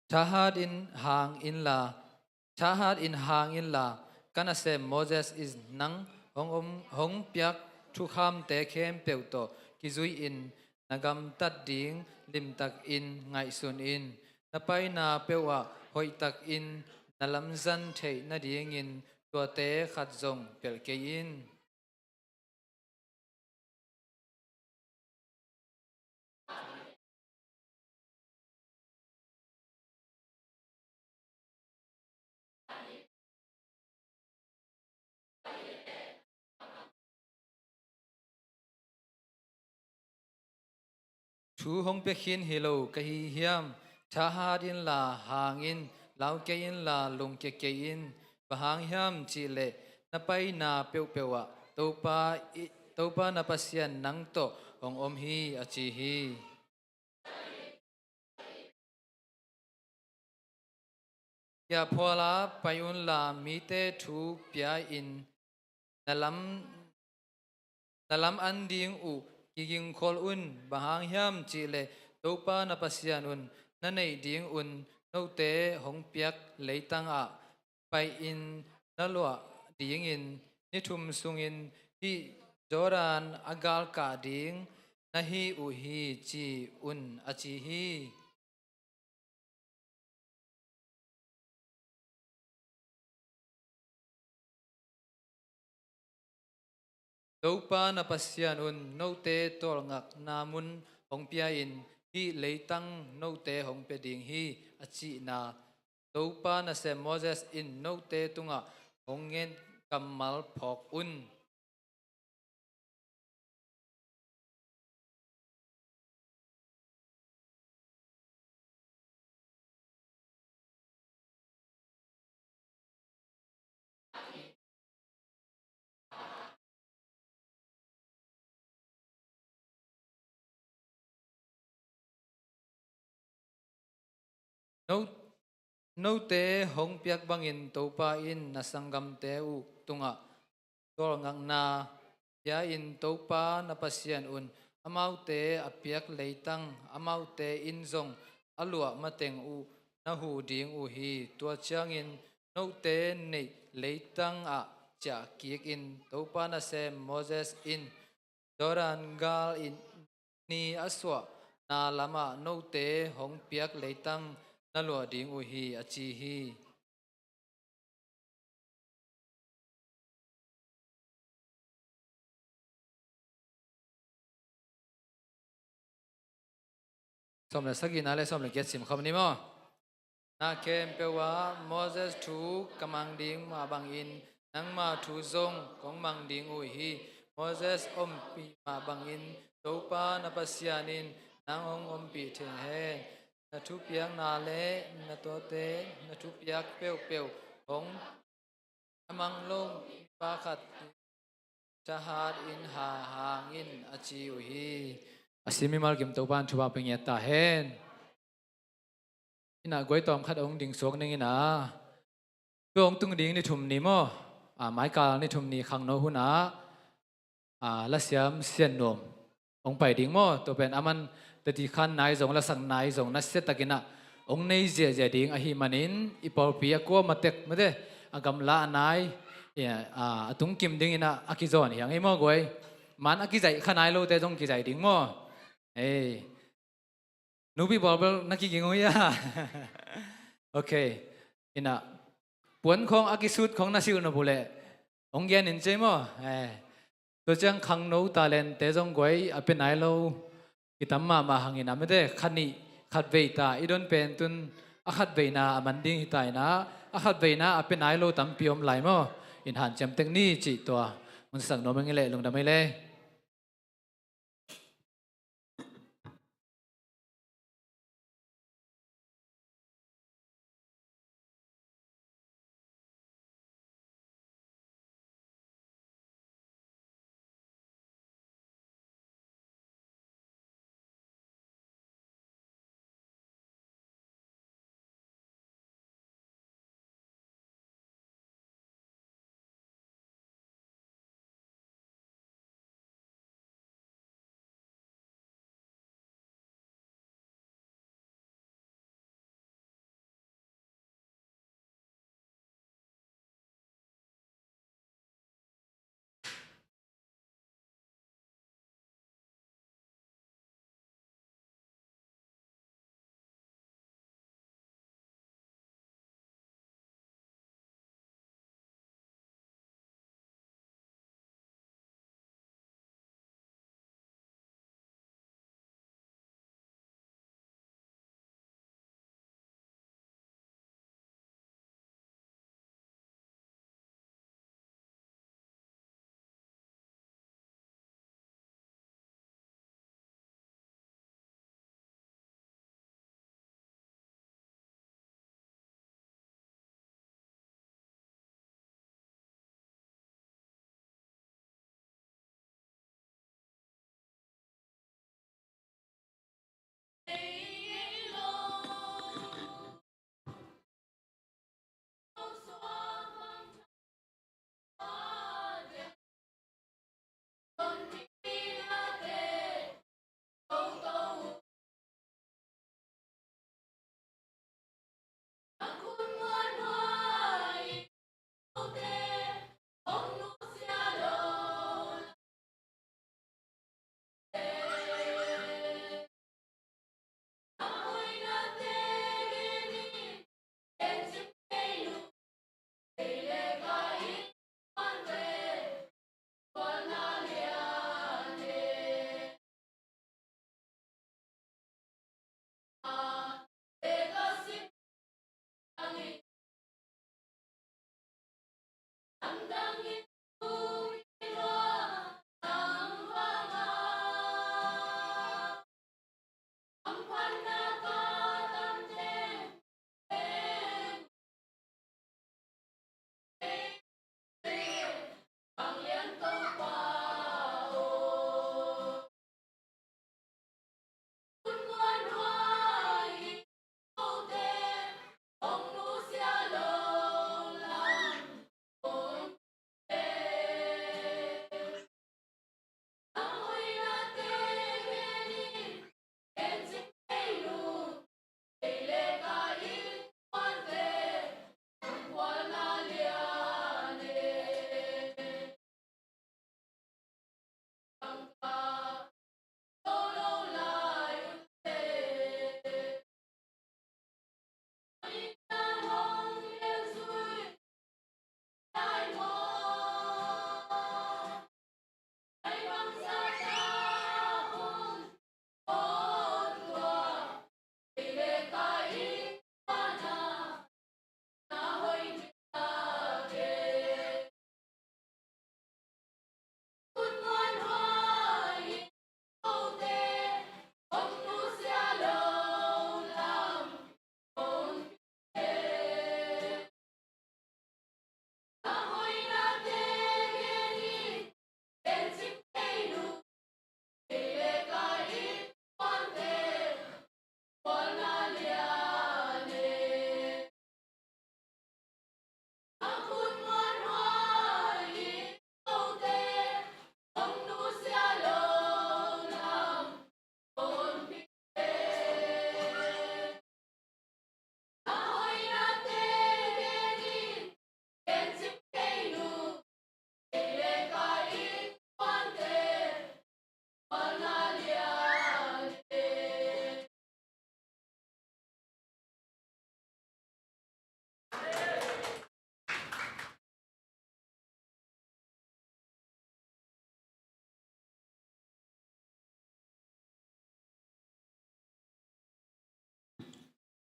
Thahat in hang inla, thahat in hang inla, ka nasem Moses in nang hong om, hong piak thukhamte khempeuh tawh kizui-in na gamtat ding limtakin ngaihsun in. Na paina peuhah hoihtakin na lamzang theih nadingin tuate khat zong pelh kei in. Thu hong pia khin hi lo ka hi hiam? Thahat inla hang in, lau kei inla lungkia kei in. Bang hang hiam cihleh na paina peuhpeuh ah Topa i, Topa na Pasian nang tawh hong om hi, a ci hi. Kiaphuala pai unla mite thu pia-in na lam, na lam an ding uh kigingkhol un. Bang hang hiam cihleh Topa na Pasian un na neih ding un note hong piak leitang ah pai-in na luah dingin ni thum sungin hih Jordan a galkah ding na hi uh hi, ci un, a ci hi. Topa na Pasian un note tawlngakna mun hong pia-in hih leitang note hong pia ding hi, a cihna Topa nasem Moses in note tungah hong ngen kammal phawk un. No, note hong piak bangin Topa in na sanggamte uh tungah tawlngakna pia-in Topa na Pasian un amaute a piak leitang amaute in zong a luah mateng uh na huh ding uh hi. Tua ciangin note neih leitang ah ciah kikin Topa nasem Moses in Jordan gal in ni a suahna lamah note hong piak leitang na luah ding uh hi, a ci hi. Sawm le sagihna le sawm le giat sim khawm ni maw? Na khempeuh ah Moses thu ka mang ding mah bangin nangma thu zong kong mang ding uh hi. Moses ompih mah bangin Topa na Pasian in nang hong ompih thei hen. Na thupiakna le na tuate na thupiak peuhpeuh hong a mang lo mipa khat thahat in ha hang in, a ci uh hi. A sim mimal kim Topa in thupha pia ngiat ta hen. Ina guai tawm khat hong ding suak ning ina. Tu hong tung ding ni thum ni maw? A, maikal ni thum ni khangno hun ah, a, lasiam Sian Nuam hong pai ding maw? Tua pen aman tati khan nai zong, lasak nai zong, nasia takin ah hong nei ziahziah ding ahih manin i pawlpi a kua matek mate, a gamla a nai, a, a tungkim dingin ah a kizawn hi hang ei maw guai? Man a kizaih kha nai lote zong kizaih ding maw? Ei. Nupi bawlbel na kiging uh hia? Ok. Ina puan khawng a kisut khawng na silh nop uh leh hong gen in cei maw? Eh. Tua ciang khangno talente zong guai a pia nai lo kitam mahmah hangin a mete khat nih khat vei ta i don pen tun a khat veina a man ding hi ta ina a khat veina a pia nai lo tampi om lai maw? In hanciam tek ni cih tua hun sak nuam ing i leh lungdam ei le.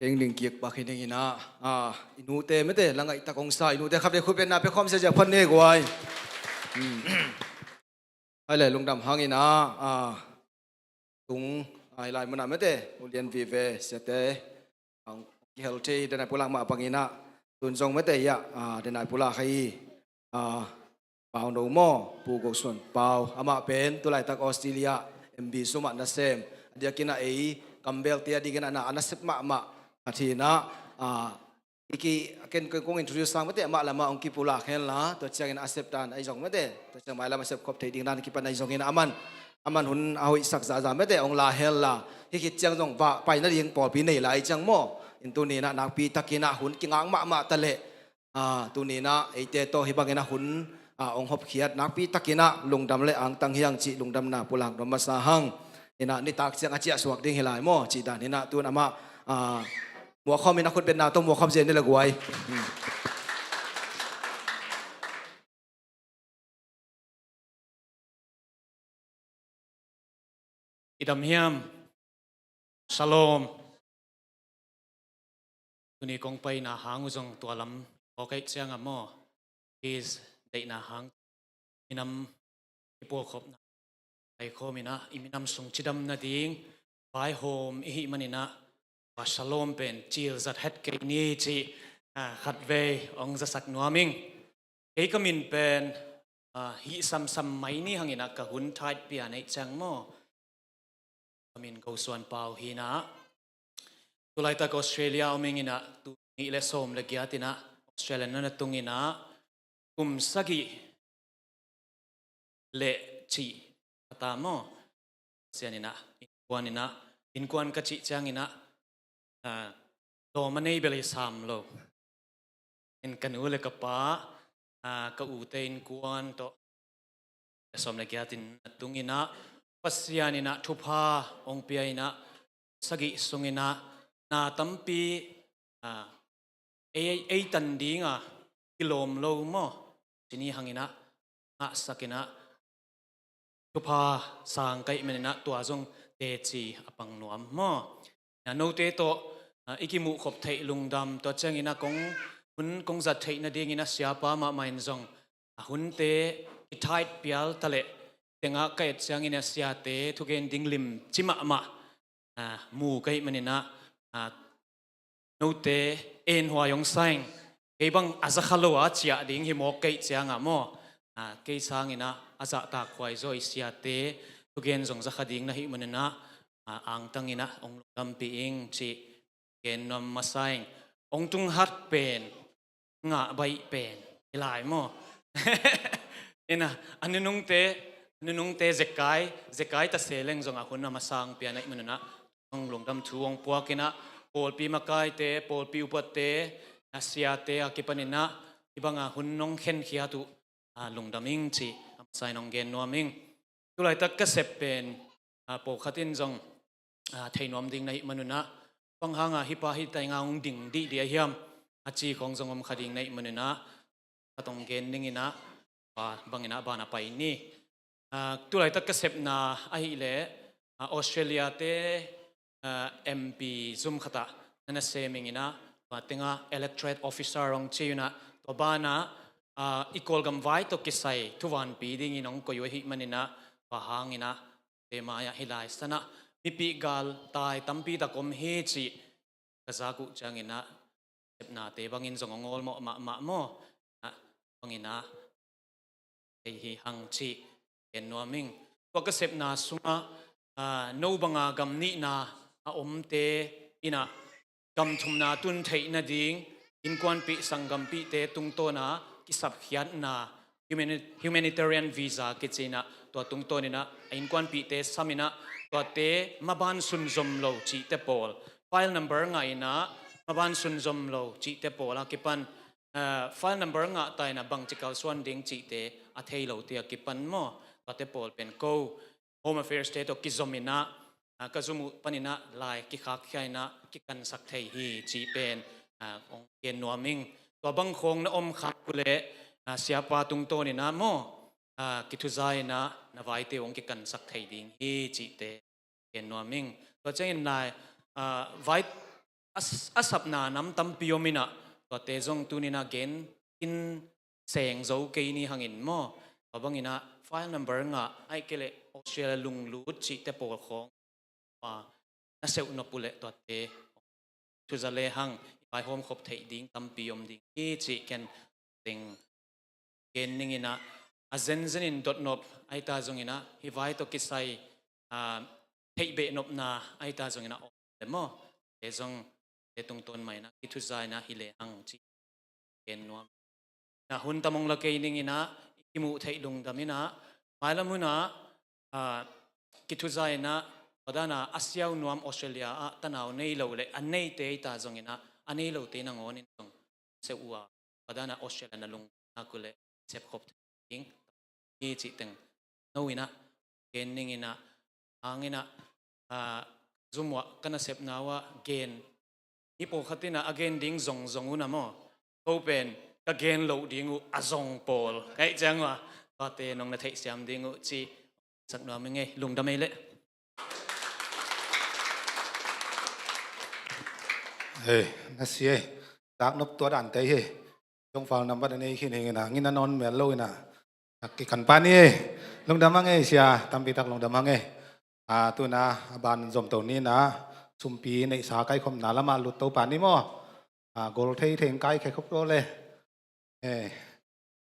Kei ning kik pak hi ning ina, a, i nute mete, la ngaih tak hong sa i nute khat vei khut beng na pia khawm sia sia phot ni guai. Hai le lungdam hang ina, a, tung, a, i lai muna mete, ulian vive siate, ang kihel thei denai pulak mah bang ina, tun zong mete ia, a, denai pulak hai, a, Pau no maw, Pu Go Suan Pau, amah pen tulaitak Australia M B sumah nasem, a diakin a ei kambelte a dingin a na a nasep mahmah khat hi ina, a, iki ken kong introduce sang mete amah lamah hong kipulak hen la, tua ciangin a sep dan ahi zong mete, tua ciang mai lam a sep khop thei ding dan kipan ahi zongin aman, aman hun a hoihsak zahzah mete hong la hen la, hi khit ciang zong va pai nading pawlpi nei lai ciang maw, in tuni ina nakpi takin a hun kingak mahmah ta leh, a, tuni ina eite tawh hi bangin a hun, a, hong hopkhiat nakpi takin a lungdam le angtang hiang cih lungdamna pulak nuam masa hang. Ina nitak ciang a ciah suak ding hi lai maw cih dan ina tun amah, a, muakhawm ina khut beng na tawh muakhawm zen ni le guai. I dam hiam? Shalom. Tuni kong paina hang uh zong tua lam kawkaih cianga maw, is deihna hang minam i puakhopna paikhawm ina i minam sung cidam nading vaihawm i hih man ina, va shalom pen cil zat het kei ni cih, a, khat vei hong zasak nuam ing. Kei ka min pen, a, hih samsam mai ni hang ina ka hun tithe pia neih ciang maw, ka min Go Suan Pau hi ina, tulaitak Australia om ing ina, tu nih le sawm le giat ina Australia na na tung ina, kum sagih le cih ka ta maw. Sian ina, innkuan ina, innkuan ka cih ciang ina, a, lawm a nei bel hi sam lo. In ka nu le ka pa, a, ka ute innkuan tawh le sawm le giat in a tung ina, Pasian ina thupha hong pia ina, sagih sung ina na tampi, a, ei, ei tan dinga kilawm lo maw, cini hang ina ngahsak ina thupha sang ka hih man ina tua zong teci a pang nuam maw. Na note tawh, a, i kimuh khop theih lungdam, tua ciang ina kong hun kong zat theih nading ina siapa mahmah in zong a hunte i tithe pial ta leh tengah ka et ciang ina siate thugen ding lim ci mahmah, a, mu ka hih man ina, a, note enhuai hong sa ing. Kei bang a za kha lo a ciah ding hi mawk ka hih cianga maw, a, kei sang ina a zahtak huai zaw i siate thugen zong za kha ding na hih man ina, a, angtang ina hong lungdampih ing cih gen nuam masa ing. Hong tung hat pen ngah baih pen hi lai maw. Ina, a nunungte, a nunungte zekai, zekai ta se leng zong a hun a masang pia na hih man ina hong lungdam thu hong puak ina, pawlpi makaite, pawlpi upatte, a siate a kipan ina hih banga hun nong khenkhiat uh, a, lungdam ing cih a masa in hong gen nuam ing. Tulaitak ka sep pen, a, pawlkhat in zong, a, thei nuam ding na hih man ina, bang hanga hih pa hih teng a hong ding dihdih a hiam a ci khawng zong om kha ding na hih man ina, ka tong gen ning ina, a, bang ina ban a pai ni. A, tulaitak ka sepna ahih leh, a, Australia te, a, M P zum khat ah na na sem ing ina, tua tengah electorate officer hong ci ina, tua banah, a, i Kawlgam vai tawh kisai thuvanpi dingin hong koih uh ahih man ina, tua hang ina te mai-ah hih lai sanah mipih galtai tampi tak om hi cih ka zak uh ciang ina, sepnate bangin zong a ngawlmawh mahmah maw, a, bang ina thei hi hang cih gen nuam ing. Tua ka sepna sungah, a, no banga gam nihna a omte ina gam thumna tun theih nading innkuanpih sanggampihte tungtawna kisapkhiatna humani-, humanitarian visa kici ina, tua tungtawn ina a innkuanpihte sam ina, tuate maban sunzom lo cihte pawl, file number ngah ina maban sunzom lo cihte pawl a kipan, a, file number ngah ta ina bangci kalsuan ding cihte a thei lote a kipan maw, tuate pawl pen ko Home Affairs te tawh kizom ina, a, ka zum uh pan ina lai kikhakkhia ina kikansak thei hi cih pen, a, hong gen nuam ing. Tua bang khawng na om khak uh leh, a, siapa tungtawn ina maw, a, kithuza ina na vaite hong kikansak thei ding hi cihte gen nuam ing. Tua ciangin lai, a, vai a sapna nam tampi om inah, tuate zong tuninah gen in seng zo kei ni hangin maw. Tua banginah file number ngah, ahih kei leh Australia lunglut cihte pawl khawng, ah, na seuh nop uh leh tuate thuza lehang i vaihawm khop theih ding tampi om ding hi cih ken teng gen ninginah, a zenzenin dotnop ahi ta zonginah, hih vai tawh kisai, ah, theih behnopna ahi ta zonginah, om le maw, te zong te tungtawn mah inah kithuza inah hi lehang cih gen nuam. Na hun tam hong la kei ninginah, i kimuh theih lungdam inah, mailam hunah, ah, kithuza inah, tua dana a siau nuam Australia ah tanau nei lo le a neite ahi ta zonginah, a nei lote nangawnin zong seuh uh a, tua dana Australia na lung nak uh le sepkhop ding hi cih teng no inah gen ninginah, hanginah, ah, zumuah ka nasepna uh ah gen hi pawlkhat inah a gen ding zongzong uh na maw. Ko pen ka gen loh ding uh a zong pawl ka hih ciang uh ah, tuate nong na theihsiam ding uh cih sak nuam ing ei, lungdam ei leh. Hei, na si ei. Dak nop tua dan tei hi. Zong fal nambat a nei khin hi inah, ngin a nawn mel lo inah, a kikan pan hi ei. Lungdam hang ei sia, tampi tak lungdam hang ei. A, tuna a ban zomto ni inah, sumpi neihsa kaikhopna lamah lut to pan ni maw. A, gol thei thei kai khek khop lo le. Eh,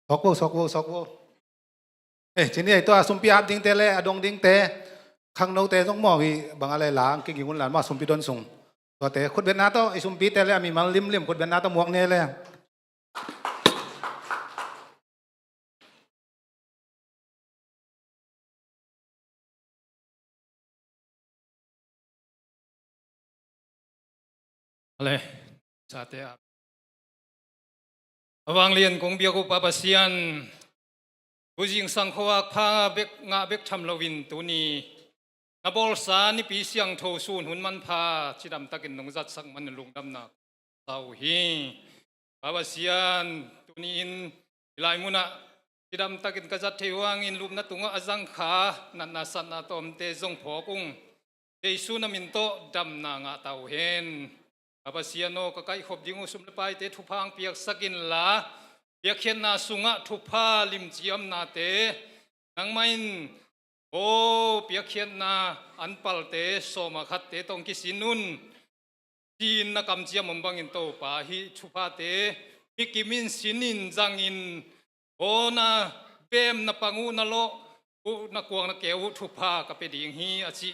sok vo, sok vo, sok vo. Eh, cini ei tua sumpi ap dingte le a dong dingte, khangnote zong mawk hi bang a le la ang kiging un la maw, sumpi don sung. Tuate khutbetna tawh, i sumpite le a mimal limlim khutbetna tawh muak ne le. Ale, sate a. A vanglian kong biak uh Pa Pasian, tu zingsang khuavak pha bek ngah bek tham loin tuni na bawlsa nipi siangtho sun hun manpha cidamtakin nong zatsak man lungdamna sa uh hi. Pa Pasian, tuni-in i lai munah cidamtakin ka zat thei uh hangin lupna tungah a zangkha natna satna tawmte zong phawk ung. Jesu na min tawh damna ngah ta uh hen. Pa Pasian aw, ka kaihkhop ding uh sum le paite thupha hong piaksak inla, piakkhiatna sungah thupha limci omnate nangmah in, aw, piakkhiatna an palte sawm a khatte tawh hong kisin un. Ci-in na kamciam om bangin Topa, hih thuphate hih kimin sinin zangin, aw, na bem na pang uh na lawh uh na kuang na keu uh thupha ka pia ding hi a cih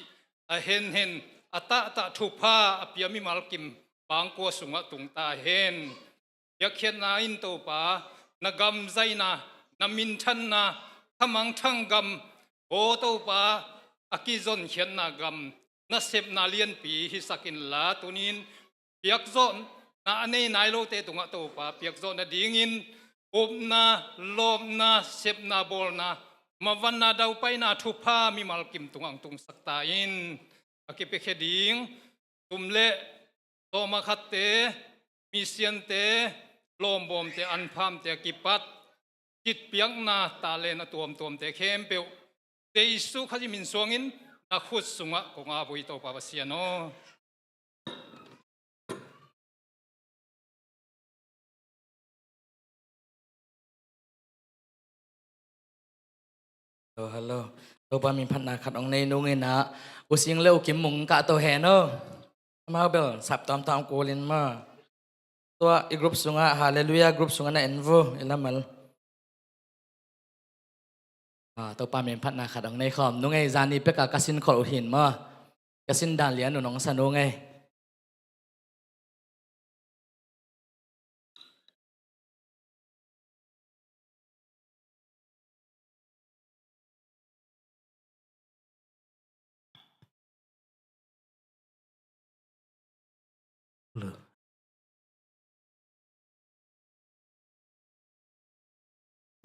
a henhen a tahtah thupha a pia mimal kim pangkua sungah tung ta hen. Piakkhiatna in Topa, na gam zaina, na minthanna, khamangthang gam, aw Topa, a kizonkhiatna gam, nasepna lianpi hisak inla, tunin piakzawhna a nei nai lote tungah Topa piakzawh nadingin upna, lawpna, sepna, bawlna, mavanna, daupaina thupha mimal kim tungah hong tungsak ta in. A kipiakhia ding sum le sawm a khatte, misiante, lawmbawmte, anphamte a kipat citpiakna talent a tuamtuamte khempeuh Jesu Khazih min suangin na khut sungah kong ap uh hi Topa Pasian aw. Hello, hello. Topa min phatna khat hong nei nung inah, U Sing le U Kim Mung kah to hen aw. Amau bel sap tawmtawm kulin maw. Tua i group sungah, Hallelujah group sungah na en vo, i lamal. Ah, Topa min phatna khat hong nei khawm nung ei, zani peka ka sin kholh uh hin maw. Ka sin dan lian uh nong sa nung ei.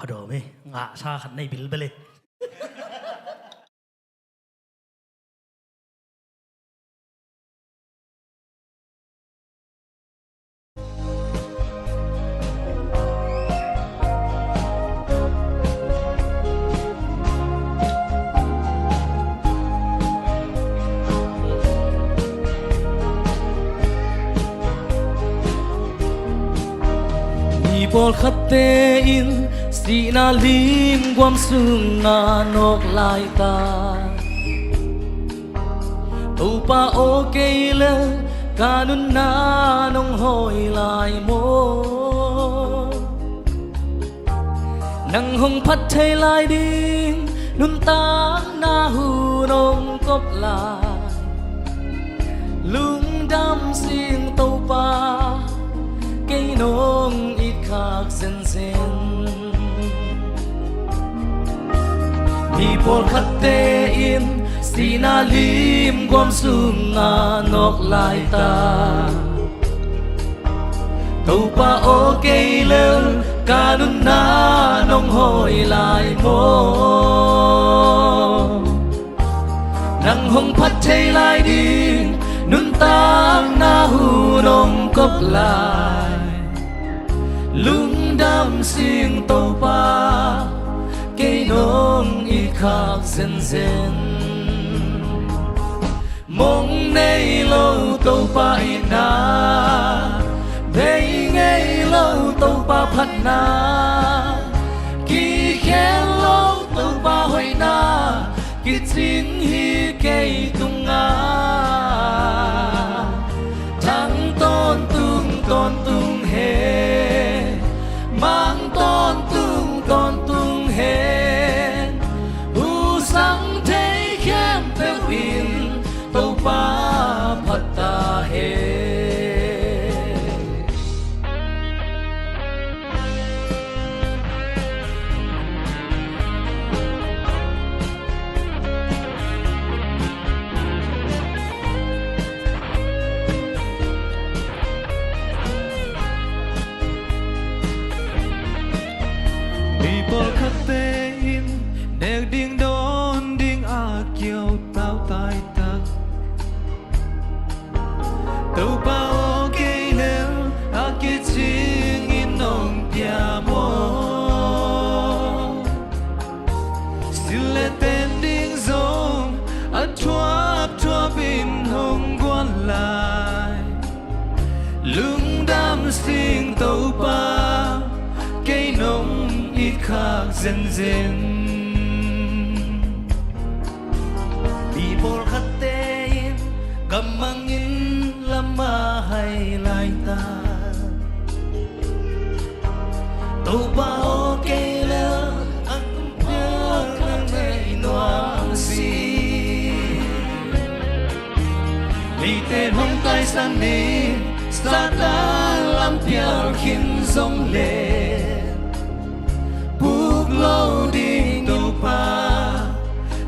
Phadawm hi, ngahsa khat nei bilbel hi. Pawlkhatte in sihna limguam sungah nawk lai ta. Topa aw, kei lel ka nunna nong hawi lai maw? Nang hong phat thei lai ding nuntakna hun hong kop lai. Lungdam sing Topa, kei nong it khak zenzen. Mi pawlkhatte in sihna limguam sungah nawk lai ta. Topa aw, kei lel ka nunna nong hawi lai maw? Nang hong phat thei lai ding nuntakna hun hong kop lai. Lungdam sing Topa, kei nong it khak zenzen. Mong nei lo Topa itna, bei ngei lo Topa phatna, kikhel lo Topa hoihna, kicing hi kei tungah. Thang tawntung tawntung hen, mang tawntung tawntung hen, husang thei khempeuh in Topa phat ta hen. Mi pawlkhatte in nek ding dawn ding a kiau tau taitak. Topa aw, kei lel a kicing in nong pia maw? Silh le ten ding zong a thuapthuap in hong guan lai. Lungdam sing Topa, kei nong it khak zenzen. Mi pawlkhatte in gammang in lam a hai lai ta. Topa aw, kei lel a kumpial na nei nuam si. Mite hong taisan ni, Satan lam pial khin zong le, puk lo ding Topa,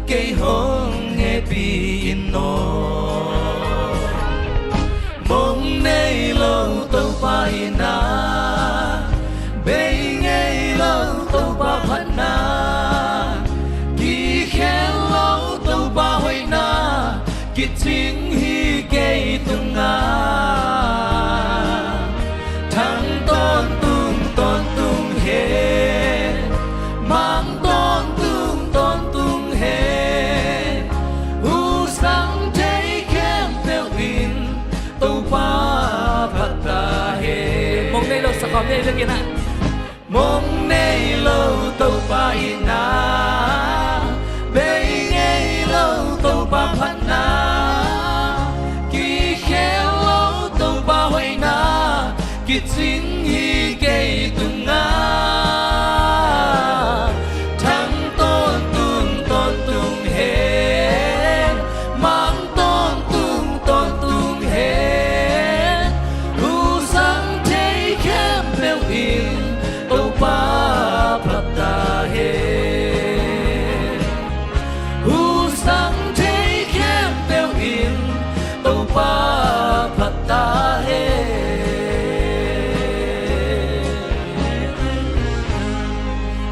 kei hong hehpih in aw. Mong nei lo Topa itna, bei ngei lo Topa phatna, kikhel lo Topa hoihna, kicing hi kei tungah. Thang tawntung tawntung hen, mang tawntung tawntung hen, husang thei khempeuh in Topa phat ta hen. Mong nei lo sakhawm nei lo kina. Mong nei lo Topa itna, bei ngei lo Topa phatna, kikhel lo Topa hoihna, kicing hi kei tungah. Thang tawntung tawntung hen, mang tawntung tawntung hen, husang thei khempeuh in Topa phat ta hen. Husang thei khempeuh in Topa phat ta hen.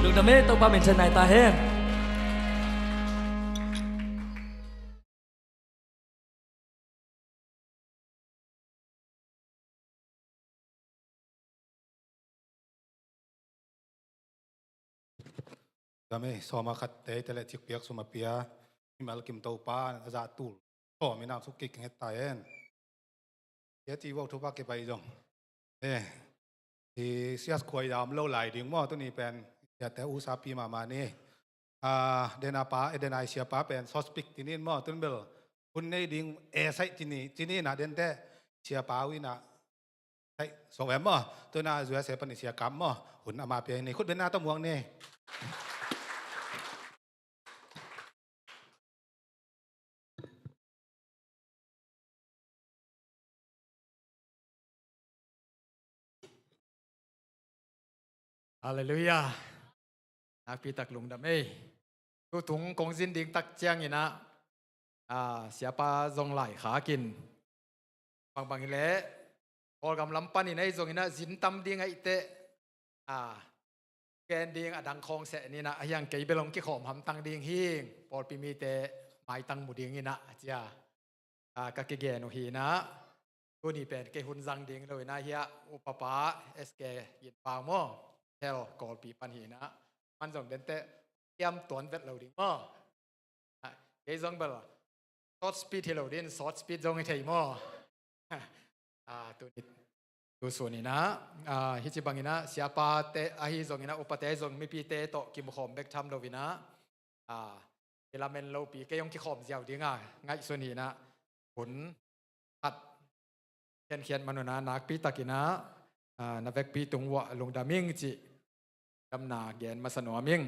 Lungdam e, Topa min thang nai ta hen. Dam e, sawma khat te te le cikpiak sum a pia, mimal kim Topa a zah tul sawm i nam suk kik keng het ta hen. Tia ti vok thupa kipai zong e. i sias khuai dam lo lai ding maw, tuni pen siate usapi mahmah ni. Ah, dena pa, eh, dena i siapa pen sospik tinin maw, tun bel hun nei ding e sai tini, tini na dente siapa uina sai so em maw, tuna U S A pan i siakap maw, hun ama pia ni, khut bena to muang ni. Halleluiah. Nakpi tak lungdam ei. Tutung kong zin ding tak cianginah, ah, siapa zong lai khakin bangbang hileh Kawlgam lam panin ei zonginah zin tam ding aih teh, ah, gen ding a dang khawng seh ninah, a hiang kei bel hong kikhawm hamtang ding hing, pawlpi mite maitang mu dinginah a cia. Ah, ka kigen uh hinah, tuni pen kei hun zang ding lo inah hiah upapa S K Gin Pau maw, hel Kawlpi pan hinah, man zong denteh kiam tuan vet lo ding maw. Ah, kei zong bel short speed hi lo din, short speed zong hi thei maw. Ah, tuni, tu suninah, ah, hici banginah siapate ahi zonginah upate ahi zong mipite tawh kimukhawm bek tham loinah, ah, i lamen lopi kei hong kikhawm ziau dinga ngaihsun hinah, hun khat khenkhiat manunah nakpi takinah, ah, na vekpi tung uah lungdam ing cih damna gen masa nuam ing.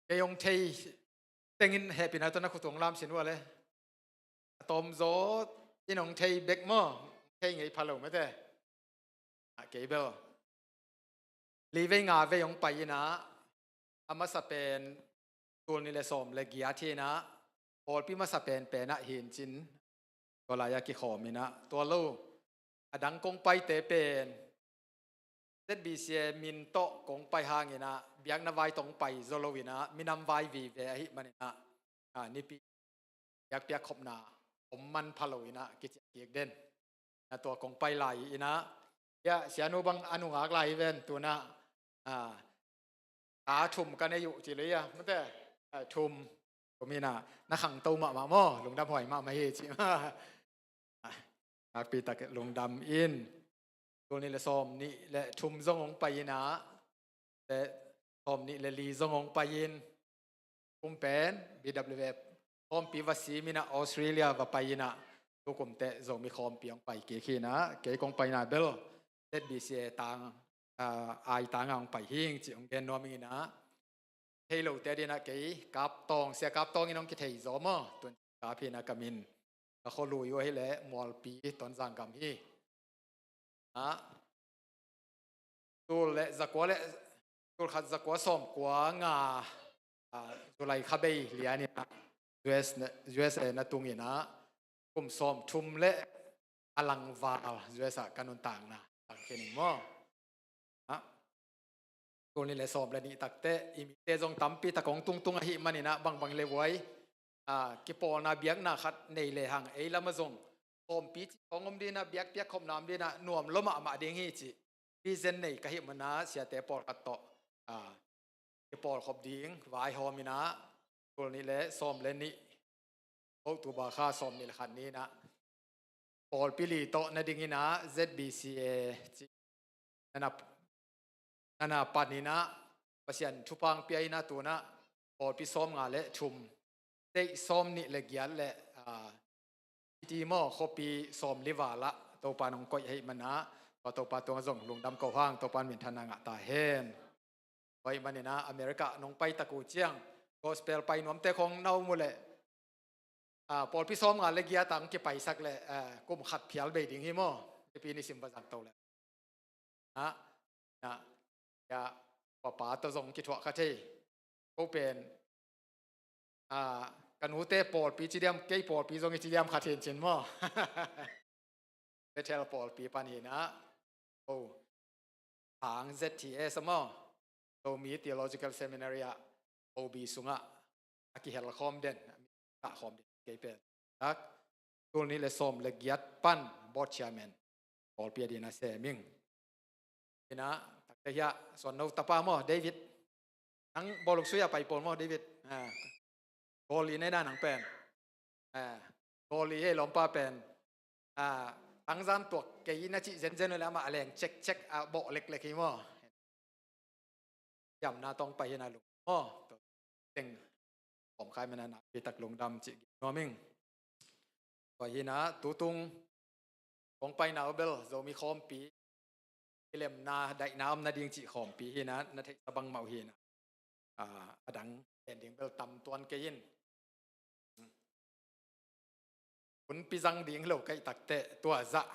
Kei hong thei tengin hehpihna tawh na khutung lamsin uh a le. A tawmzaw in hong thei bek maw, thei ngei pha lo mete. Ah, kei bel li vei nga vei hong pai inah, a masa pen tul nih le sawm le giat hinah, pawlpi masa pen penah hincin tua lai-ah kikhawm inah, tua lo a dang kong paite pen Z B C A min tawh kong pai hanginah, biakna vai tawh hong pai zaw loinah, minam vai vive ahi maninah, ah, nipi biakpiak khopna om man pha loinah kiciah kik den. Na tua kong pai lai inah, ya, sianu bang a nungak lai hi ven tunah, ah, a thum ka nei uh ci lei a mate, ah, thum, thum inah na khangto mahmah maw, lungdam huai mahmah hi ci. Ah, nakpi tak lungdam in. Tul nih le sawm nih le thum zong hong pai inah, le sawm nih le li zong hong pai in, kum pen B W F khawmpi va sim inah Australia va pai inah, tukum teh Zomi khawmpi hong pai kik hinah, kei kong paina bel Z B C A tang, ah, ai tanga hong pai hing cih hong gen nuam ing inah, thei lote dinah kei Kaptawng, Sia Kaptawng in hong kithei zaw maw, tun Kap hinah ka min. Ka khualui uh ahileh Mualpi, Tonzang gam hi. Ah, tul le zakua le, tul khat zakua sawm kua nga, ah, July kha bei lianinah U S na, U S A na tunginah kum sawm thum le a langval U S A ka nuntakna tang khin ing maw. Ah, tul nih le sawm le nih takteh i mite zong tampi tak hong tungtung ahi maninah bangbang le vuai, ah, kipawlna biakna khat nei lehang ei lamah zong khawmpi ci hong om dinah, biakpiak khopna om dinah nuam lo mahmah ding hi cih vision nei ka hih manah siate pawlkhat tawh, ah, kipawlkhop ding vaihawm inah, tul nih le sawm le nih October kha sawm nih le khat ni inah pawlpi li tawh na ding inah Z B C A cih nana, nana pan inah Pasian thupha hong pia inah tunah pawlpi sawm nga le thum, state sawm nih le giat le, ah, city maw, khuapi sawm li val ah Topa in hong koih ahi manah, tua Topa tungah zong lungdam ko hang, Topa in minthanna ngah ta hen. Tua ahih maninah America nong pai tak uh ciang gospel pai nuamte khawng na om uh leh, ah, pawlpi sawm nga le giat ah hong kipaisak leh, ah, kum khat phial bei ding hi maw, nipi nisim va zang to leh. Ah, na, ya, papa tawh zong kithuah kha thei. Ko pen, ah, ka nute pawlpi ci diam, kei pawlpi zong i ci diam kha thei cin maw. Bethel pawlpi pan hinah, oh, Phang Z T S maw, Zomi Theological Seminary ah O B sungah a kihel khawm den, a kah khawm den kei pen. Tak, tul nih le sawm le giat pan board chairman pawlpi a dinah sem ing. Inah, takte hiah suan no tapa maw, David. Nang bawlung sui a pai pawl maw, David. Ah, goal i nei na nang pen. Ah, goal i hei lawmpa pen. Ah, Hangzan tuak kei na cih zenzen uh le amah a leng cekcek a bawh leklek hi maw. Hiamna tawng pai hi na lung maw. Tua teng pawmkhai mana nakpitak lungdam cih gen nuam ing. Tua hi na tutung kong paina uh bel Zomi khawmpi, i lemna daihna om nading cih khawmpi hi na, na theihsa bangmah uh hi na. A dang gen ding bel tam tuan kei in. Hun pizang ding lo kaih takteh tua zah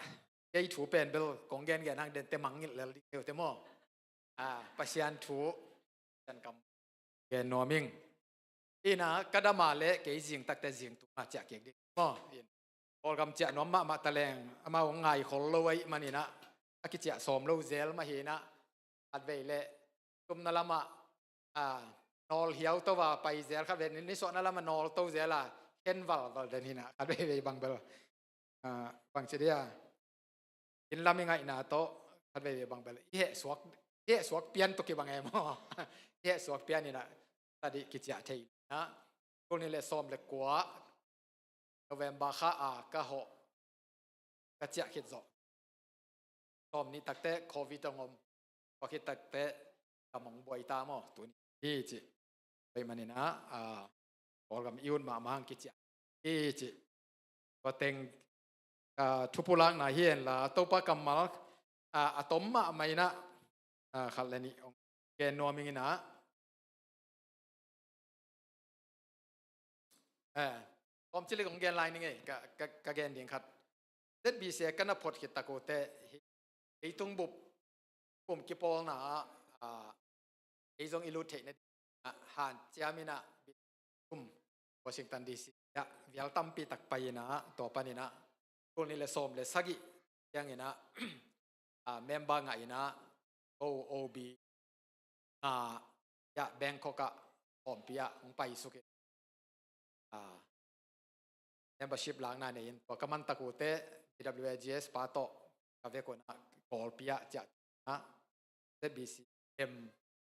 kei thu pen bel kong gengen hang dente mangngilh lel ding leute maw. Pasian thu Pasian kam gen nuam ing. Ina ka dama le kei zing takte zing tunga ciah kek ding maw. Kawlgam ciah nuam mahmah taleng amau ngai khol lo ahih maninah a kiciah sawm lo zel mah hinah khatvei le tumna lamah nawl hiau to a pai zel khatvei nisuahna lamah nawl to zel a khen valval den hinah khatveivei bang bel bangci dia inn lam i ngaihna tawh khatveivei bang bel i hehsuak, i hehsuak pian tawh kibang e maw. I hehsuak pian inah tadih kiciah thei inah kul nih le sawm le kua November kha a ka hawh ka ciah khit zawh. Sawm nih takte covid hong om, kua khit takte ka mong buai ta maw tuni hi cih. Pai maninah Kawlgam i ut mahmah hang kiciah hi cih. Tua teng thupulakna hi henla Topa kammal a tom mahmah inah khat le nih hong gen nuam ing inah. Kawm cilik hong gen lai ning ei ka gen ding khat. ZBC ka na phot khit tak uh teh hi leitung bup kum kipawlna ah ei zong i lut theihna ding ah hanciam inah kum Washington DC ah vial tampi tak pai inah tua pan inah kul nih le sawm le sagih tiang inah member ngah inah OOB nga iah Bangkok ah pawmpi ah hong paisuk in membership lakna nei in tua ka mantak uh teh BWAGS pa tawh ka vek un ah Kawlpi ah ciah ah ZBCM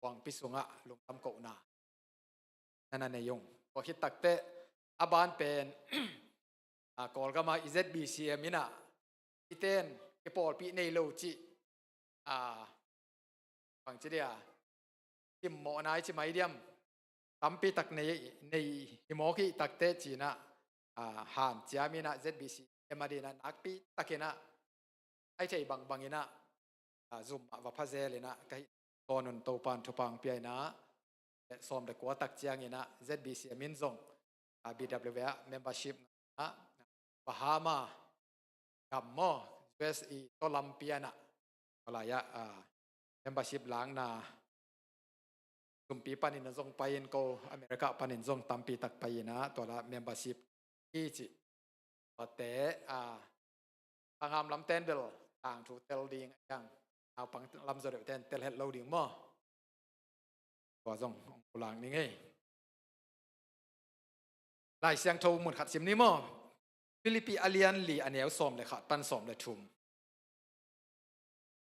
huangpi sungah lungdam kohna na na nei ung. Tua khit takteh a ban pen Kawlgam ah i ZBCM inah i ten i pawlpi nei lo cih bangci dia simmawhna i ci mai diam tampi tak nei, nei hi mawk i takteh cinah hanciam inah ZBCM a dinah nakpi tak inah ai thei bangbang inah zum ah va phazel inah ka hih tawn un Topan thupha hong pia inah sawm le kua tak ciang inah ZBCM in zong BWA membership ngah Bahama gam maw US i tawh lampi anah tua lai-ah membership lakna sumpi panin a zong pai in ko America panin zong tampi tak pai inah tua la membership hi cih. Tuate a hangam lamten bel tangthu tel ding a hiang naupang lam zaw deuhten tel het lo ding maw. Tua zong hong pulak ning ei. Lai Siangtho mun khat sim ni maw. Philippi a lian li a neu sawm le khat pan sawm le thum.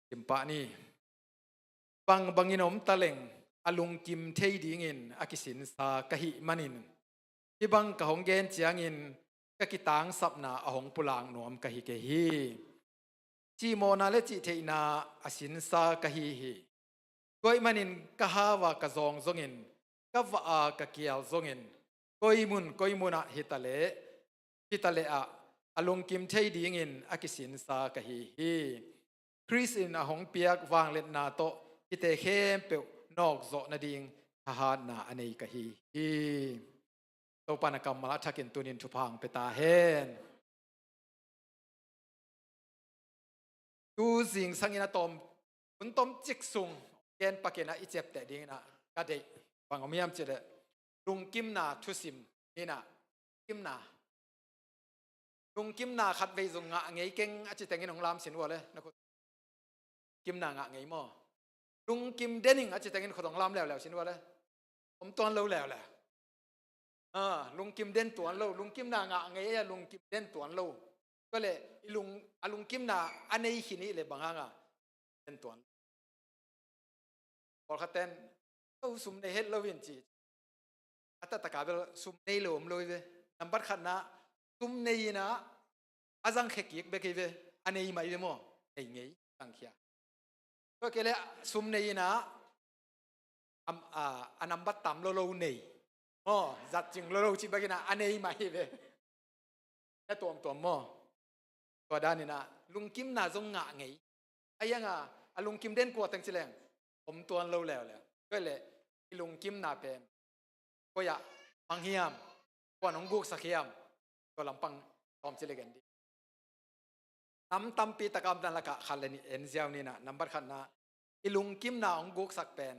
Sim pah ni. Bangbangin om taleng a lungkim thei dingin a kisinsa ka hih manin hih bang ka hong gen ciangin ka kitangsapna a hong pulak nuam ka hi kei hi. Cihmawhna le cihtheihna a sinsa ka hi hi. Tua ahih manin ka hau a ka zawng zongin ka vah a ka kial zongin koi mun koi munah hitaleh hitaleh ah a lungkim thei dingin a kisinsa ka hi hi. Khrist in a hong piak vangliatna tawh hihte khempeuh nawkzawh nading thahatna a nei ka hi hi. Topa na kammal a thakin tunin thupha hong pia ta hen. Tu zingsangin a tawm hun tawm cik sung gen pakinah i ciapteh dinginah ka deih bang om hiam cihleh lungkimna thusim ninah kimna lungkimna khatvei zong ngah ngei keng a citengin hong lam sin ua le na khut kimna ngah ngei maw? Lungkim dening a citengin khut hong lam leuleu sin ua le om tuan lo leuleu. Lungkim den tuan lo, lungkimna ngah ngei a lungkim den tuan lo. Tua le i lung a lungkimna a nei khin i le bang hanga den tuan lo. Pawlkhatten ko sum nei het lo in ci. A taktaka bel sum nei lo om lo i ve. Nambat khatna sum nei inah a zangkhe kik bek i ve. a nei mah i ve maw. Nei ngei tangkhia. Tua kei le sum nei inah a, a, a nambat tam lo lo nei maw, zat cing lo lo cih bek inah a nei mah hi ve. Na tuamtuam maw. Tua dan inah lungkimna zong ngah ngei. A hianga a lungkim den kua teng ci leng om tuan lo leuleu. Tua le i lungkimna pen koi ah mang hiam, kuan hong guksak hiam, tua lampang tawm ci le gen dih. Nam tampi taka om dan lakah khat le nih en ziau ni inah, nambat khatna i lungkimna hong guksak pen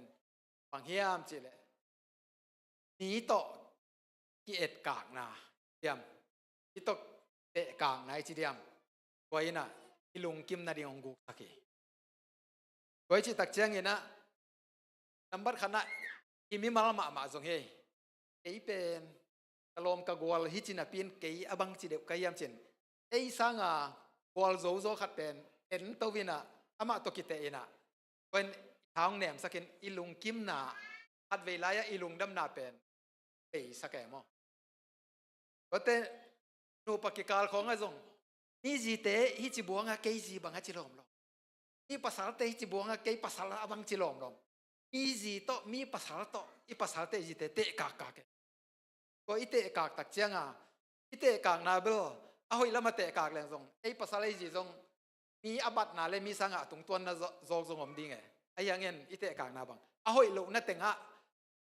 bang hiam cih leh mi tawh ki-etkakna hiam, mi tawh tehkakna i ci diam. Tua inah i lungkim nading hong guksak hi. Tua i cih tak ciang inah nambat khatna i mimal mahmah zong hi. Kei pen ka lawm ka gual hi ci napi in kei a bang ci deuh ka hiam cin, ei sanga gual zozo khat pen en to inah amah tawh kiteh inah, tua in i tha hong nemsakin i lungkimna khatvei lai-ah i lungdamna pen beisak e maw. Tuate nupa kikal khawngah zong mi zite hih ci buanga kei zi banga ci lawmlawm, mi pasalte hih ci buanga kei pasal a bang ci lawmlawm, mi zi tawh mi pasal tawh i pasalte zite tehkakkak e. Tua i tehkak tak cianga i tehkakna bel a hoih lama tehkak leng zong ei pasal ei zi zong mi a batna le mi sangah a tungtuanna zawk zong om ding e. A hiangin i tehkakna bang a hoih lohna tengah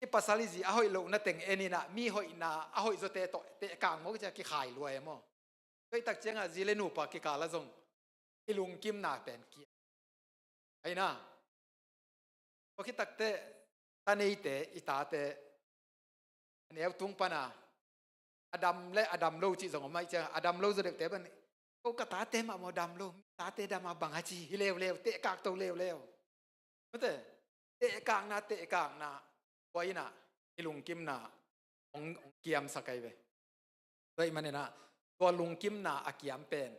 i pasal i zi a hoih lohna teng en inah mi hoihna a hoih zawte tawh tehkak maw, kicia kikhai lua e maw. Tua i tak cianga zi le nupa kikala zong i lungkimna pen kia. Aina tua khit takteh ta neite i tate a neu tung pana a dam le a dam lo cih zong om aih cianga a dam lo zaw deuhte pan ko ka tate mah maw dam lo, tate dama bang a ci hi leuleu, tehkak to leuleu. Mate, tehkakna tehkakna tua inah i lungkimna hong, hong kiamsak ahi ve. Tua ih maninah tua lungkimna a kiam pen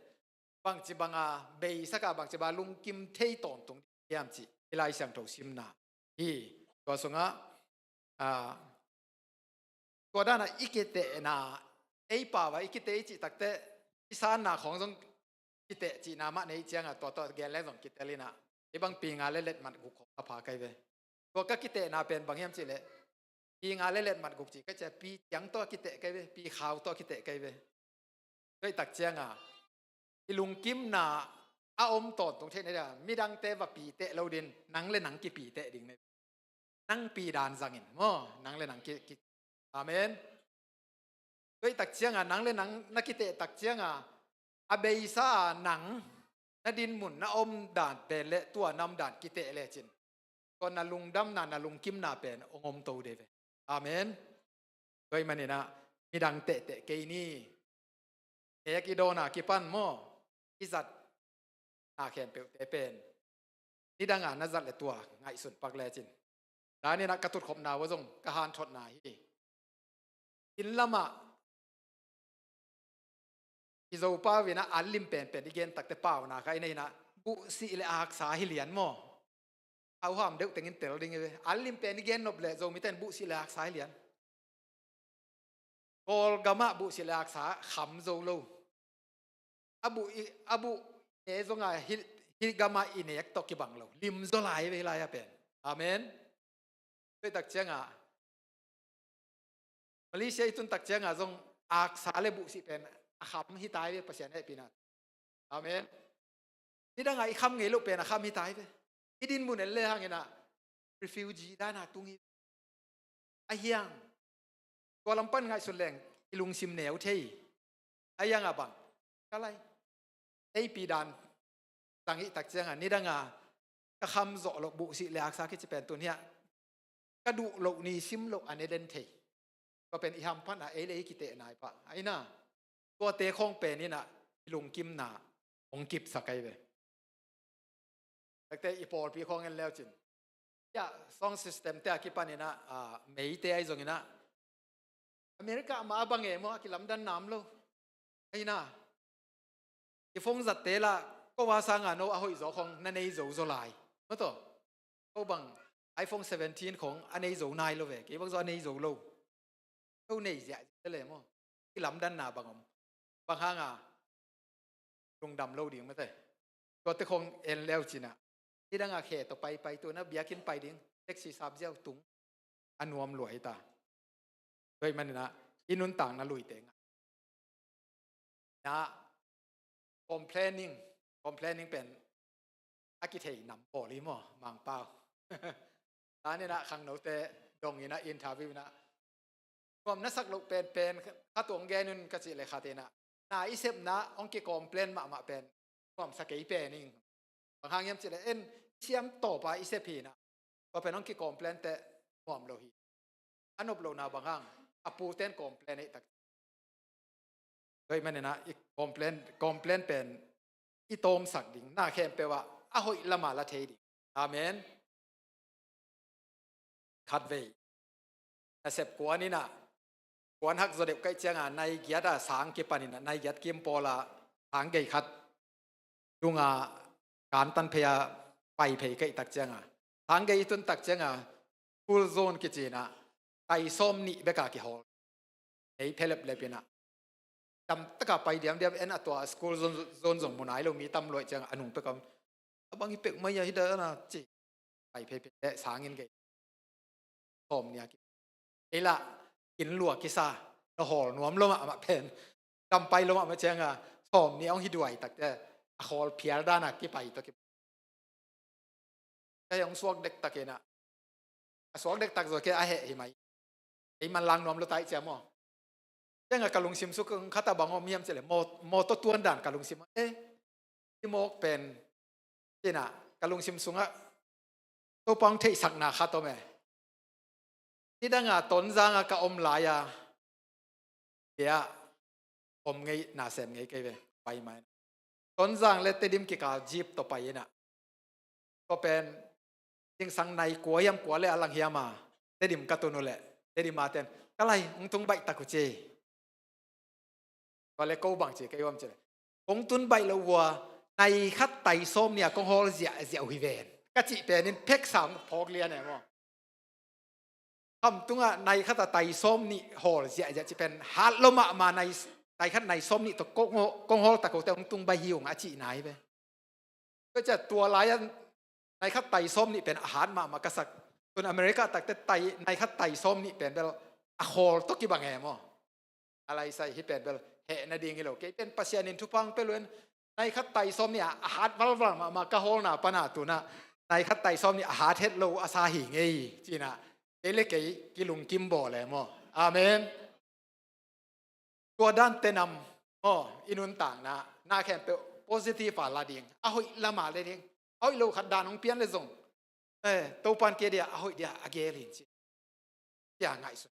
bangci banga beisaka bangci banga lungkim thei tawntung hiam cih i Lai Siangtho simna hi. Tua sungah a, tua danah i kitehna ei pau ah i kiteh i cih takteh i sanna khawng zong kiteh cihna mah nei cianga tua tua gen le zong kitel inah i bang pi nga le letmat guk khawng a pha kai ve. Tua ka kitehna pen bang hiam cihleh pi nga le letmat guk cih ka cia pi tiang tawh a kiteh kai ve, pi khau tawh a kiteh kai ve. Tua i tak cianga i lungkimna a om tawntung theih na dia midangte va piteh lo din nang le nang kipiteh ding ne. Nang pi dan zangin maw, nang le nang ki, ki, amen. Tua i tak cianga nang le nang na kiteh tak cianga a beisa a nang na dinmun na om dan pen le tua na om dan kiteh lecin tua na lungdamna na lungkimna pen ong om to de ve. Amen. Tua i maninah midang tehteh kei ni. Nek i dawna kipan maw i zat na khempeuhte pen nidanga na zat le tua ngaihsun pak lecin. Daninah ka tutkhopna uh a zong ka hanthotna hi. Inn lamah i Zopa uh inah an lim penpen i gen takte pauna kha i nei inah buhsih le aksa hi lian maw. Auham deuh tengin tel ding i ve. An lim pen i gen nop le Zomite in buhsih le aksa hi lian. Kawlgamah buhsih le aksa kham zo lo. A buh i, a buh ne zonga hi, hi gamah i nek tawh kibang lo. Lim zaw lai ve hi lai a pen. Amen. Tua i tak cianga Malaysia i tun tak cianga zong aksa le buhsih pen a kham hi tai ve Pasian hehpihna. Amen. Nidanga i kham ngei loh pen a kham hi tai ve. I dinmun en le hanginah refugee dana tung hi. A hiang tua lampan ngaihsun leng i lungsim neu thei. A hianga bang ka lai ei pi dan tang i tak cianga nidanga ka kham zawh loh buhsih le aksa kici pen tun hiah ka duh loh ni sim loh a ne den thei. Tua pen i hamphatna ei le ei kiteh nai pah aina tuate khawng pen inah i lungkimna hong kipsak ahi ve. Takte i pawlpi khawng en leucin ia sound system te a kipan inah meite ahi zong inah America mah a bang e maw a kilamdan nam lo. Aina i phone zatte lah ko a sanga no a hoih zaw khong na nei zo zaw lai. Mataw ko bang iPhone seventeen khong a nei zo nai lo ve, kei bang zaw a nei zo lo. Ko nei ziah ziah le maw. Kilamdanna bang om. Bang hanga lungdam lo ding mate. Tuate khong en leu cinah, nidangah khe tawh paipai tu na biakinn pai ding, taxi sap ziau tung a nuam lua hi ta. Tua ahih maninah i nuntakna luite ngah na, complaining, complaining pen a kithei nam pawl hi maw, Mangpau? Taninah khangnote dong inah interview inah nuam na sak loh penpen khat hong gen un ka cih le khat inah na i sepna hong kicomplain mahmah pen nuamsa kei pen ing. Bang hang hiam cih le en siam tawpa i sep hinah tua pen hong kicomplain teh nuam lo hi. A nop lohna bang hang a puten complain ahih tak. Tua ahih maninah i complain, complain pen i tawmsak ding, na khempeuh ah a hoih lama la thei ding. Amen. Khatvei nasep kuan inah, kuan hak zaw deuh kaih cianga nai giat a sang kipan inah, nai giat kim pawla sang gei khat dunga kantan phei a pai phei kaih tak cianga, sang gei i tun tak cianga school zone kici inah tai sawm nih beka kihawl. Ei phe leplep inah damtaka pai diamdiam en a tua school zone, zone zong mu nai lo mi tam luaih cianga a nung pek a, a bang hi pek mai a hi dana ci. Pai phei phei leh sangin kei sawm nih a ki ei lah kin lua kisa na hawl nuam lo mahmah pen, kam pai lo mahmah cianga sawm nih a hong hi duai takte a hawl phial dana kipai tawh ki Kei hong suak dektak inah, a suak dektak zaw kei a heh hi mai. Ei manlang nuam lo tai cia maw? Cianga ka lungsim sung khata bang om hiam cih le maw, mawtaw tuan dan ka lungsim ah, eh, i mawk pen cinah ka lungsim sungah Topa hong theihsakna khat om e. Nidanga Tonzanga ka om lai-a bia om ngei, nasem ngei kei ve. Pai mai Tonzang le Tedim kikal jeep tawh pai inah, tua pen zingsang nai kua hiam kua le a lang hiama Tedim ka tun uh leh Tedim a ten ka lai hong tung baih tak uh ci. Tua le ko bang ci kei uam ci le, kong tun baih lo uh a nai khat tai sawm nih a kong hawl ziahziah uh hi ven ka cih penin pheksa hong phawk lian e maw? Khamtungah nai khat a tai sawm nih hawl ziahziah ci pen hat lo mahmah, nai, nai khat nai sawm nih tawh kong hawl, kong hawl tak uh te hong tung baih hi ung a cihna hi ve. Tua cia tua lai-a nai khat tai sawm nih pen a hat mahmah ka sak. Tun America takte tai, nai khat tai sawm nih pen bel a hawl tawh kibang e maw? A laisai hi pen bel heh nading hi lo. Kei pen Pasian in thupha hong pia lo in nai khat tai sawm nih a hat valval mahmah ka hawlna pana tunah nai khat tai sawm nih a hat het lo a sa hi ngei cinah kei le kei kilungkim bawl e maw? Amen. Tua dan tenam maw, i nuntakna na khempeuh positive a la ding, a hoih lama le ding. A hoih lo khat dan hong pian le zong, eh, Topan kei dia a hoih dia a gel in ci. Tia ngaihsun.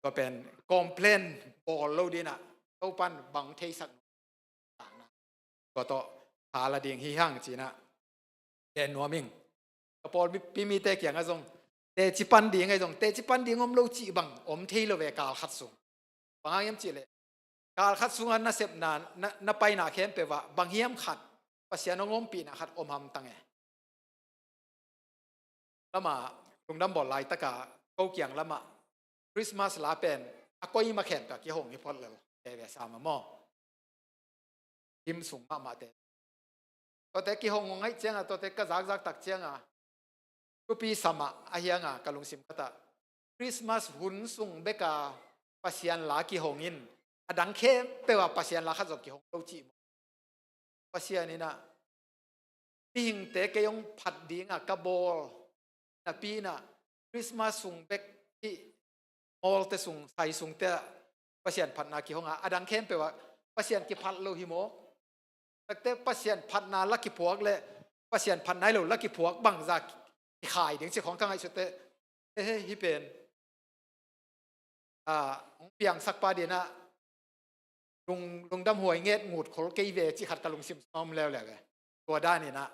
Tua pen complain bawl lo dinah Topan bang theisak nuntakna tua tawh pha la ding hi hang cinah gen nuam ing. Ka pawlpi mite kiangah zong teci pan ding ahi zong teci pan ding om lo cih bang om thei lo ve kal khat sung. Bang hang hiam cih leh kal khat sungah na sepna, na, na paina khempeuh ah bang hiam khat Pasian hong ompihna khat om hamtang e. Lama lungdam bawl laitaka ko kiang lama Christmas la pen a koima khempeuh a kihong hi phot lel veve sa mah maw? Him sung mahmahte. Tuate kihong ngaih cianga, tuate ka zakzak tak cianga thupi samah a hianga ka lungsim khatah Christmas hun sung beka Pasian la kihong in a dang khempeuh ah Pasian la khat zong kihong lo cih maw? Pasian inah mihingte kei hong phat dingah ka bawl napi inah Christmas sung bek hih mawlte sung, sai sungte ah Pasian phatna kihong a, a dang khempeuh ah Pasian kiphat lo hi maw? Takte Pasian phatna la kiphuak le Pasian phatna hi lo la kiphuak bangza kikhai ding cih khawng ka ngaihsut teh. Ehe, hih pen a hong piangsak pa dinah lung, lungdam huai nget ngut khol kei ve cih khat ka lungsim sung om leuleu ve. Tua daninah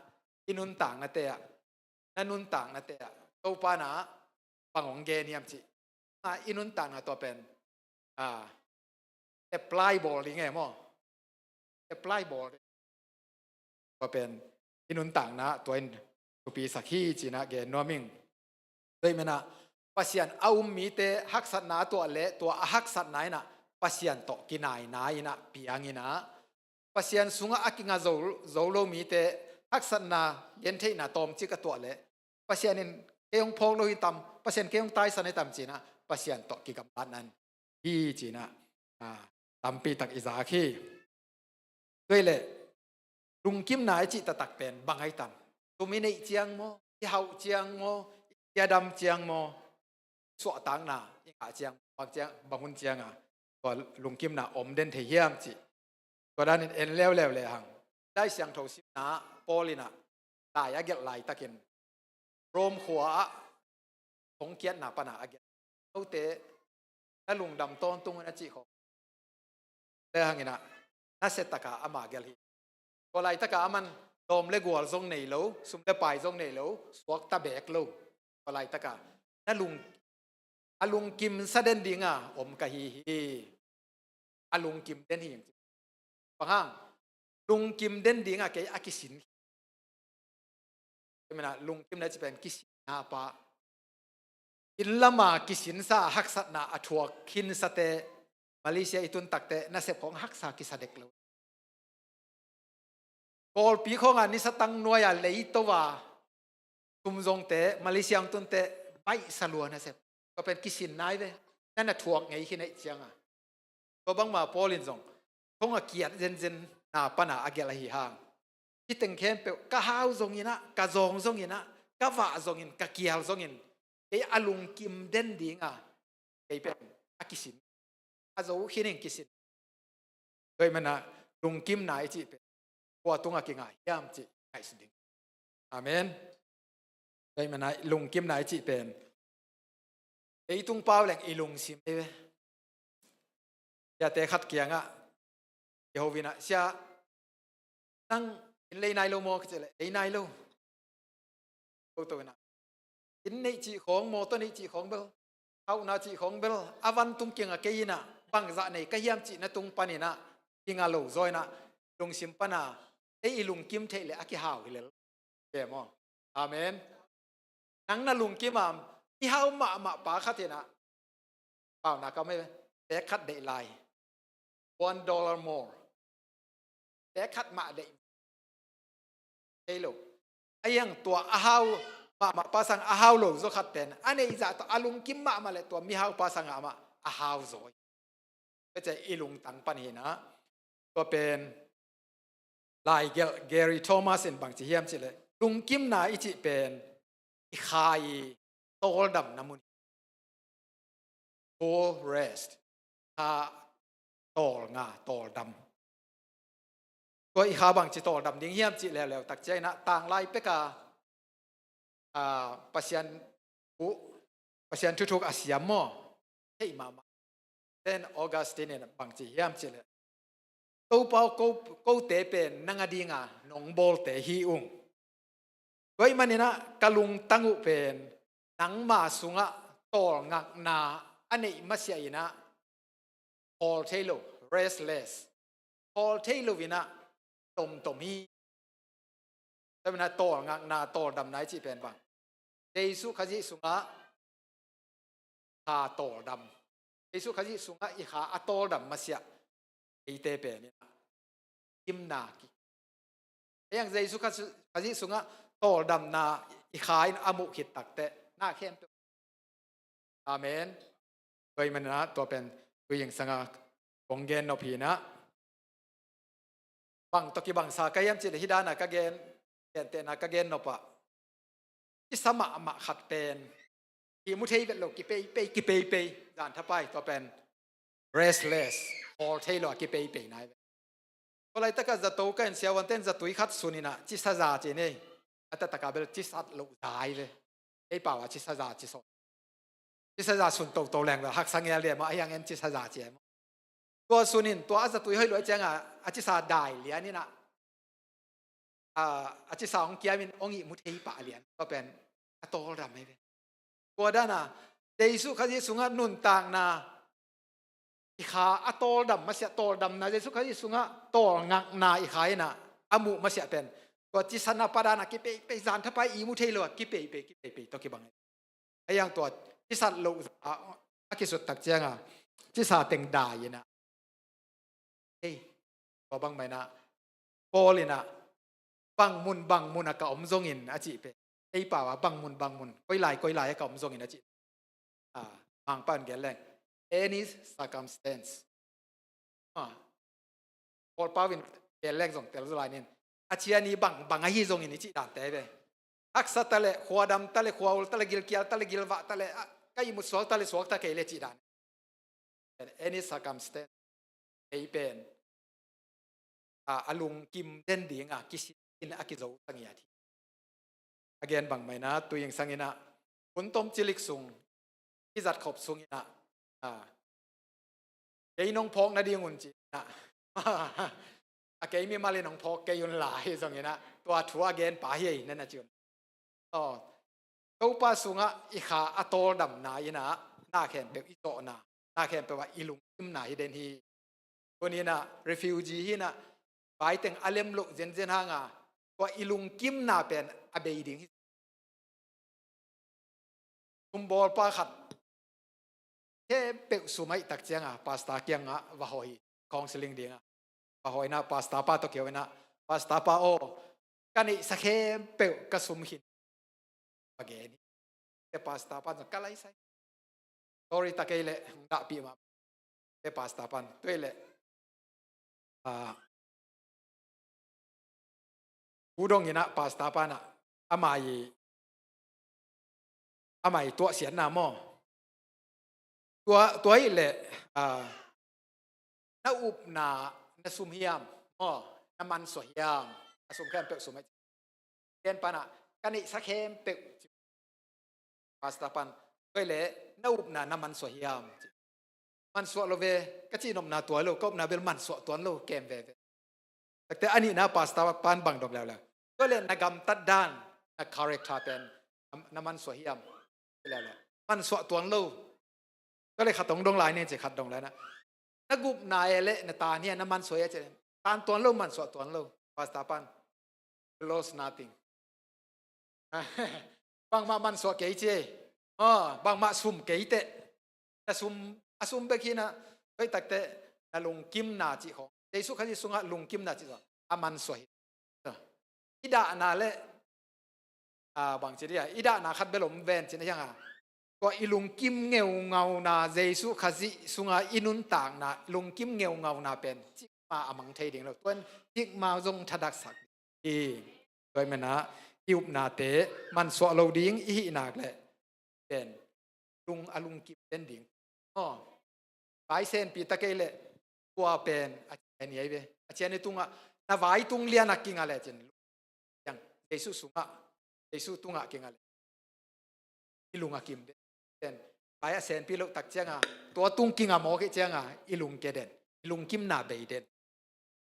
i nuntaknate ah, na nuntaknate ah Topa na bang hong gen hiam cih a i nuntakna tua pen a apply bawl ding e maw? Apply bawl ding. Tua pen i nuntakna tua in thupisak hi cinah gen nuam ing. Tua ahih menah Pasian a um mite haksatna a tuah leh tua a haksatna inah Pasian tawh kinaina inah piang inah Pasian sungah a kinga zo, zo lo mite haksatna, gentheihna tawmcik a tuah leh Pasian in kei hong phawk lo hi tam, Pasian kei hong taisan hi tam ci-in ah Pasian tawh kigamlatna hi ci-in ah, ah, tampi tak i zak hi. Tua hi leh lungkimna i cih taktak pen bang ahi tam? Sum i neih ciang maw, i hauh ciang maw, i ciadam ciang maw, suahtakna i ngah ciang, bang ciang, bang hun ciang a tua lungkimna om den thei hiam cih. Tua danin en leuleu lehang, Lai Siangtho simna ah Paul in ah lai a gelh laitakin Rome khua ah thongkiatna pana a gelh. Note na lungdam tawntung un a cih khawng lehang in ah nasia taka ama gelh hi. Tua laitaka aman lawm le gual zong nei lo, sum le pai zong nei lo, suakta beek lo. Tua laitaka na lung, a lungkimsa den dinga om ka hi hi. A lungkim den hi. Bang hang? Lungkim den dinga kei a kisin. Tua manin ah lungkimna i cih pen kisinna pa. Inn lama kisinsa, haksatna a thuak khinsate Malaysia i tun takteh nasep khawng haksa kisa dek lo. Kawlpi khawnga nisa tang nuai-a leito a sum zongte Malaysia hong tunte baihsa lua nasep. Tua pen kisin nai ve. Na na thuak ngei khin ahih cianga. Tua bangma Paul in zong thong a kiat zenzen na pana a gelh ahi hang, hih teng khempeuh ka hau zongin ah, ka zawng zongin ah, ka vah zongin, ka kial zongin, kei a lungkim den dinga kei pen a kisin, a zo khin in kisin. Tua ahih manin ah lungkimna i cih pen kua tungah kingah hiam cih ngaihsun ding. Amen. Tua ahih manin ah lungkimna i cih pen leitung pau leng i lungsim hi ve. Siate khat kiangah i ho in ah, "Sia, nang inn lei nai lo maw?" ka cih leh, "Lei nai lo." Ko to in ah, inn neih cih khawng, mawtaw neih cih khawng bel, hauhna cih khawng bel a vantung kiangah kei in ah bangzah nei ka hiam cih na tung panin ah kinga lo zaw in ah, lungsim pana ei i lungkim theih leh a kihau hi lel. Ke maw? Amen. Nang na lungkim a, i hau mahmah pa khat in ah, paunak a om ei, bek khat deih lai, one dollar more, bek khat mah deih thei lo. A iang tua a hau mahmah pa sang a hau lo zaw khat pen a neih zah tawh a lungkim mahmah leh tua mihau pa sangah amah a hau zaw hi. Tua ciang i lungtang pan hi in ah, tua pen laigelh Gary Thomas in bangci hiam cih leh, lungkimna i cih pen i kha i tawldamna mun. Full rest. Kha tawlnga, tawldam. Tua i kha bangci tawldam ding hiam cih leuleu tak ciangin ah, tanglai peka, ah, Pasian uh, Pasian thuthuk a siam maw, thei mahmah Saint Augustine in bangci hiam cih leh, "Topa aw, ko, kote pen nang a dinga nong bawlte hi ung. Tua ahih manin ah ka lungtang uh pen nangma sungah tawlngakna a neih masiah in ah khawl thei lo, restless, khawl thei lo in ah tomtom hi." Tua manin ah tawlngakna, tawldamna i cih pen bang? Jesuh Khazih sungah kha tawldam. Jesuh Khazih sungah i kha a tawldam masiah eite pen in ah kimna ki. Ei ang Jesuh Khazih, Khazih sungah tawldamna i kha in a muh khit takteh na khempeuh. Amen. Tua ahih manin ah tua pen tui zingsangah kong gen nop hi in ah, bang tawh kibangsa ka hiam cih leh, hih dana ka gen, gentehna ka gen nop ah, kisa mahmah khat pen ihmu thei vet lo, kipeipei, kipeipei, zan thapai, tua pen restless, khawl thei lo a kipeipei nai ve. Tua laitakah zato ka en, siavuante in zatui khat sun in ah cisa za ci nei. A taktak a bel cisat loh za hi ve. Ei pau a cisa za ci sawh. Cisa za sun toto leng bel haksa ngel dia maw, a hiang en cisa za ci e maw. Tua sun in, tua a zatui hoih lua ciangah a cisa dai lian in ah, a, a cisa hong kiam in hong ihmu thei pah lian. Tua pen a tawldam hi ve. Tua dana Jesuh Khazih sungah nuntakna i kha a tawldam masiah, tawldamna, Jesuh Khazih sungah tawlngakna i kha in ah a muh masiah pen tua cisa na pa dana kipeipei, zan thapai ihmu thei lo a kipeipei, kipeipei tawh kibang hi. A hiang tua cisat loh za a kisut tak ciangah cisa teng dai in ah, ei, tua bangmah in ah Paul in ah, bang mun bang mun a ka om zongin a cih pen, ei pau ah bang mun bang mun, koi lai koi lai a ka om zongin a cih, ah, Mangpau in gen leng, any circumstance. Ah, Paul pau in gen leng zong tel zaw lai ning. A cian i bang bang ahi zongin i cih dante ve. Haksa ta leh, khuadam ta leh, khuaul ta leh, gilkial ta leh, gilvah ta leh, ah, ka ihmut suak ta leh, suak ta kei leh cih dan. Any circumstance, ei pen, ah, a lungkim den ding a kisin a kizo sangiat hi. A gen bang mah in ah, tu ing sangin ah, hun tom cilik sung, i zat khop sungin ah, ah, kei nong phawk nading un ci-in ah, a kei mimal in hong phawk kei un lai zongin ah, tua thu a gen pa hi ei, na na ci un. Aw, Topa sungah i kha a tawldamna in ah, na khempeuh i zawhna, na khempeuh ah i lungkimna hi den hi. Tuni in ah refugee hi in ah, vaiteng a lem loh zenzen hang a, tua i lungkimna pen a bei ding hi. Sumbawlpa khat khempeuh sum a hih tak ciang a, pastor kiang ah va hawh hi, counseling ding a. Va hawh in ah, pastor pa tawh keu in ah, "Pastor pa aw, ka neihsa khempeuh ka sum khin," va gen hi. Te pastor pan zong, "Ka laisai. Sorry ta kei leh, hong dahpih mah." Te pastor pan, "Tua leh, ah, u dong in ah, pastor pan ah, amah i, amah i tuahsiatna maw? Tua, tua ih leh, ah, na upna na sum hiam maw, na mansuah hiam? Na sum khempeuh sum a," ci. Ken pan ah, "Ka neihsa khempeuh," ci. Pastor pan, "Tua leh na upna na mansuah hiam?" ci. "Mansuah lo ve, ka cihnopna tua lo, ka upna bel mansuah tuan lo kem veve." Takte a nihna pastor pan bang dong leuleu? "Tua leh na gamtat dan, na character pen na, na mansuah hiam?" Leuleu. "Mansuah tuan lo." "Tua leh khat hong dong lai ning," ci, khat dong lai in ah, "Na gupna e leh na tan hi a, na mansuah e," ci. "Tan tuan lo, mansuah tuan lo." Pastor pan, "Lost nothing." Bangmah mansuah kei ci ei. Ah, bangmah sum kei teh. Na sum, a sum bek hi in ah, hoih takte na lungkimna cih khawng, Jesuh Khazih sungah lungkimna cih khawng a mansuah hi. I dahna leh, ah, bangci dia, i dahna khat bel om ven cin a hiang a, tua i lungkim ngeungauna, Jesuh Khazih sungah i nuntakna, lungkim ngeungauna pen cikmah a mang thei ding lo. Tua in cikmah zong thadaksak hi. Tua ahih manin ah i upnate mansuah lo ding i hih nak leh pen lung, a lungkim den ding. Aw, vai senpi ta kei leh, tua pen a cian i ahi ve. A cian i tungah, na vai tung lian a kinga leh cin, yang Jesuh sungah, Jesuh tungah kinga leh i lung a kim den. Vai a senpi loh tak ciang a, tua tung kinga mawk i ciang a, i lung ke den, i lungkimna bei den.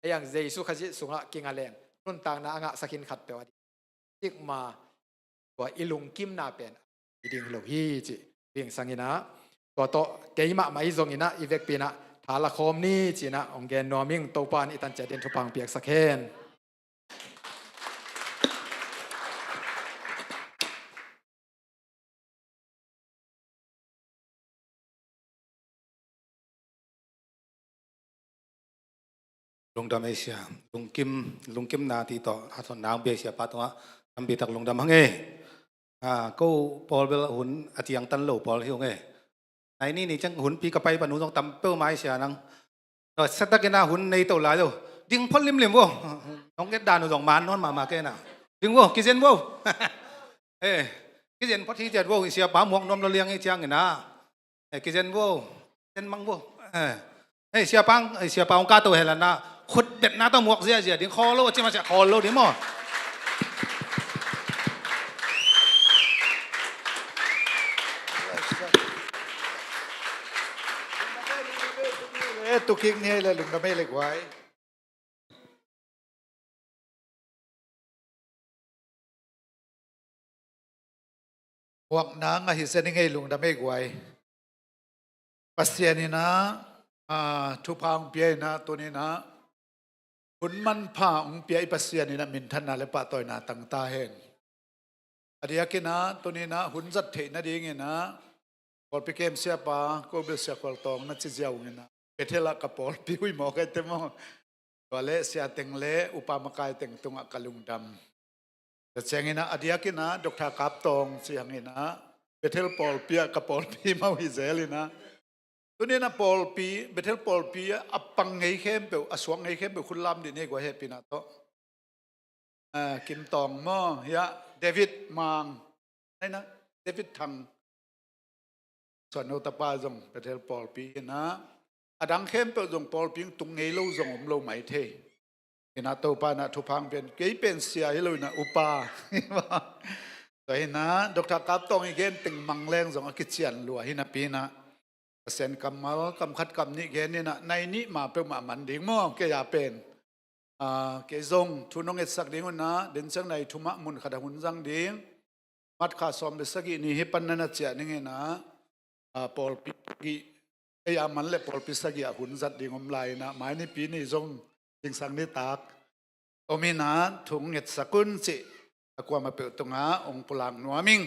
Ei ang Jesuh Khazih sungah kinga leng, nuntakna a ngahsak in khatpeuh a ding, cikmah tua i lungkimna pen i ding lo hi ci. Ding sangin ah, tua tawh keimah mah i zongin ah, i vekpi in ah tha la khawm ni ci-in ah hong gen nuam ing. Topa in i tan ciat dingin thupha hong piaksak hen. Lungdam ei sia, lungkim, lungkimna cih tawh a thon nang bia siapa tungah tampi tak lungdam hang ei. Ah, ko pawl bel hun a ciangtan lo pawl hi ung ei. Nai ni ni ciang hunpi ka pai pan hun zong tam peuhmah ei sia nang. Nasiatakin a hun nei to lai lo. Ding phot limlim vo. Nong et dan uh zong man nawn mahmah kei na. Ding vo, kizen vo. Eh, kizen phot hi ciat vo, i siapa muak nuam lo liang i ciangin ah. Eh, kizen vo. Zen mang vo. Eh. Eh, siapa, eh, siapa hong kah to hel a na. Khut betna tawh muak ziazia ding, khawl lo a ci mah sia, khawl lo ding maw. Eh, tu kik ni ei le, lungdam ei le guai. Muakna ngah hi zen ing ei, lungdam ei guai. Pasian in ah, ah, thupha hong pia in ah, tuni in ah, hun manpha hong pia i Pasian in ah, minthanna le pahtawina tang ta hen. A diakin ah, tuni in ah, hun zat theih nadingin ah, pawlpi kem siapa, ko bel Sia Khual Tawng na ci ziau ung in ah, Bethel ah ka pawlpi uh hi maw, ka te maw. Tua le siateng le upa makaiteng tungah ka lungdam. Tua ciangin ah a diakin ah Doctor Kap Tawng ci hangin ah Bethel pawlpi ah ka pawlpi mah uh hi zel in ah, tuni in ah pawlpi, Bethel pawlpi ah a pang ngei khempeuh, a suak ngei khempeuh khut lam dih ni, guai hehpihna tawh. Ah, Kim Tawng maw, hiah David Mang, ahi na, David Thang, Suan no tapa zong Bethel pawlpi hi na, a dang khempeuh zong pawlpi tung ngei lo zong om lo mai thei. Hi na, Topa in ah thupha hong pia in, kei pen sia hi lo in ah upa. Tua hi na, Doctor Kap Tawng i gen teng mang leng zong a kician lua hi napi in ah, Pasian kammal kam khat kam nih gen in ah, nai nih ma peuhmah man ding maw, kei a pen. Ah, kei zong thu nong etsak ding un ah, den ciang nai thum ah mun khat ah hun zang ding. March kha sawm le sagih ni hi pan na na ciah ning in ah, ah, pawlpi sagih, ei a man le pawlpi sagih ah hun zat ding om lai in ah, mai nipi ni zong zingsang nitak om in ah, thu ngetsak un cih a kuamah peuh tungah hong pulak nuam ing.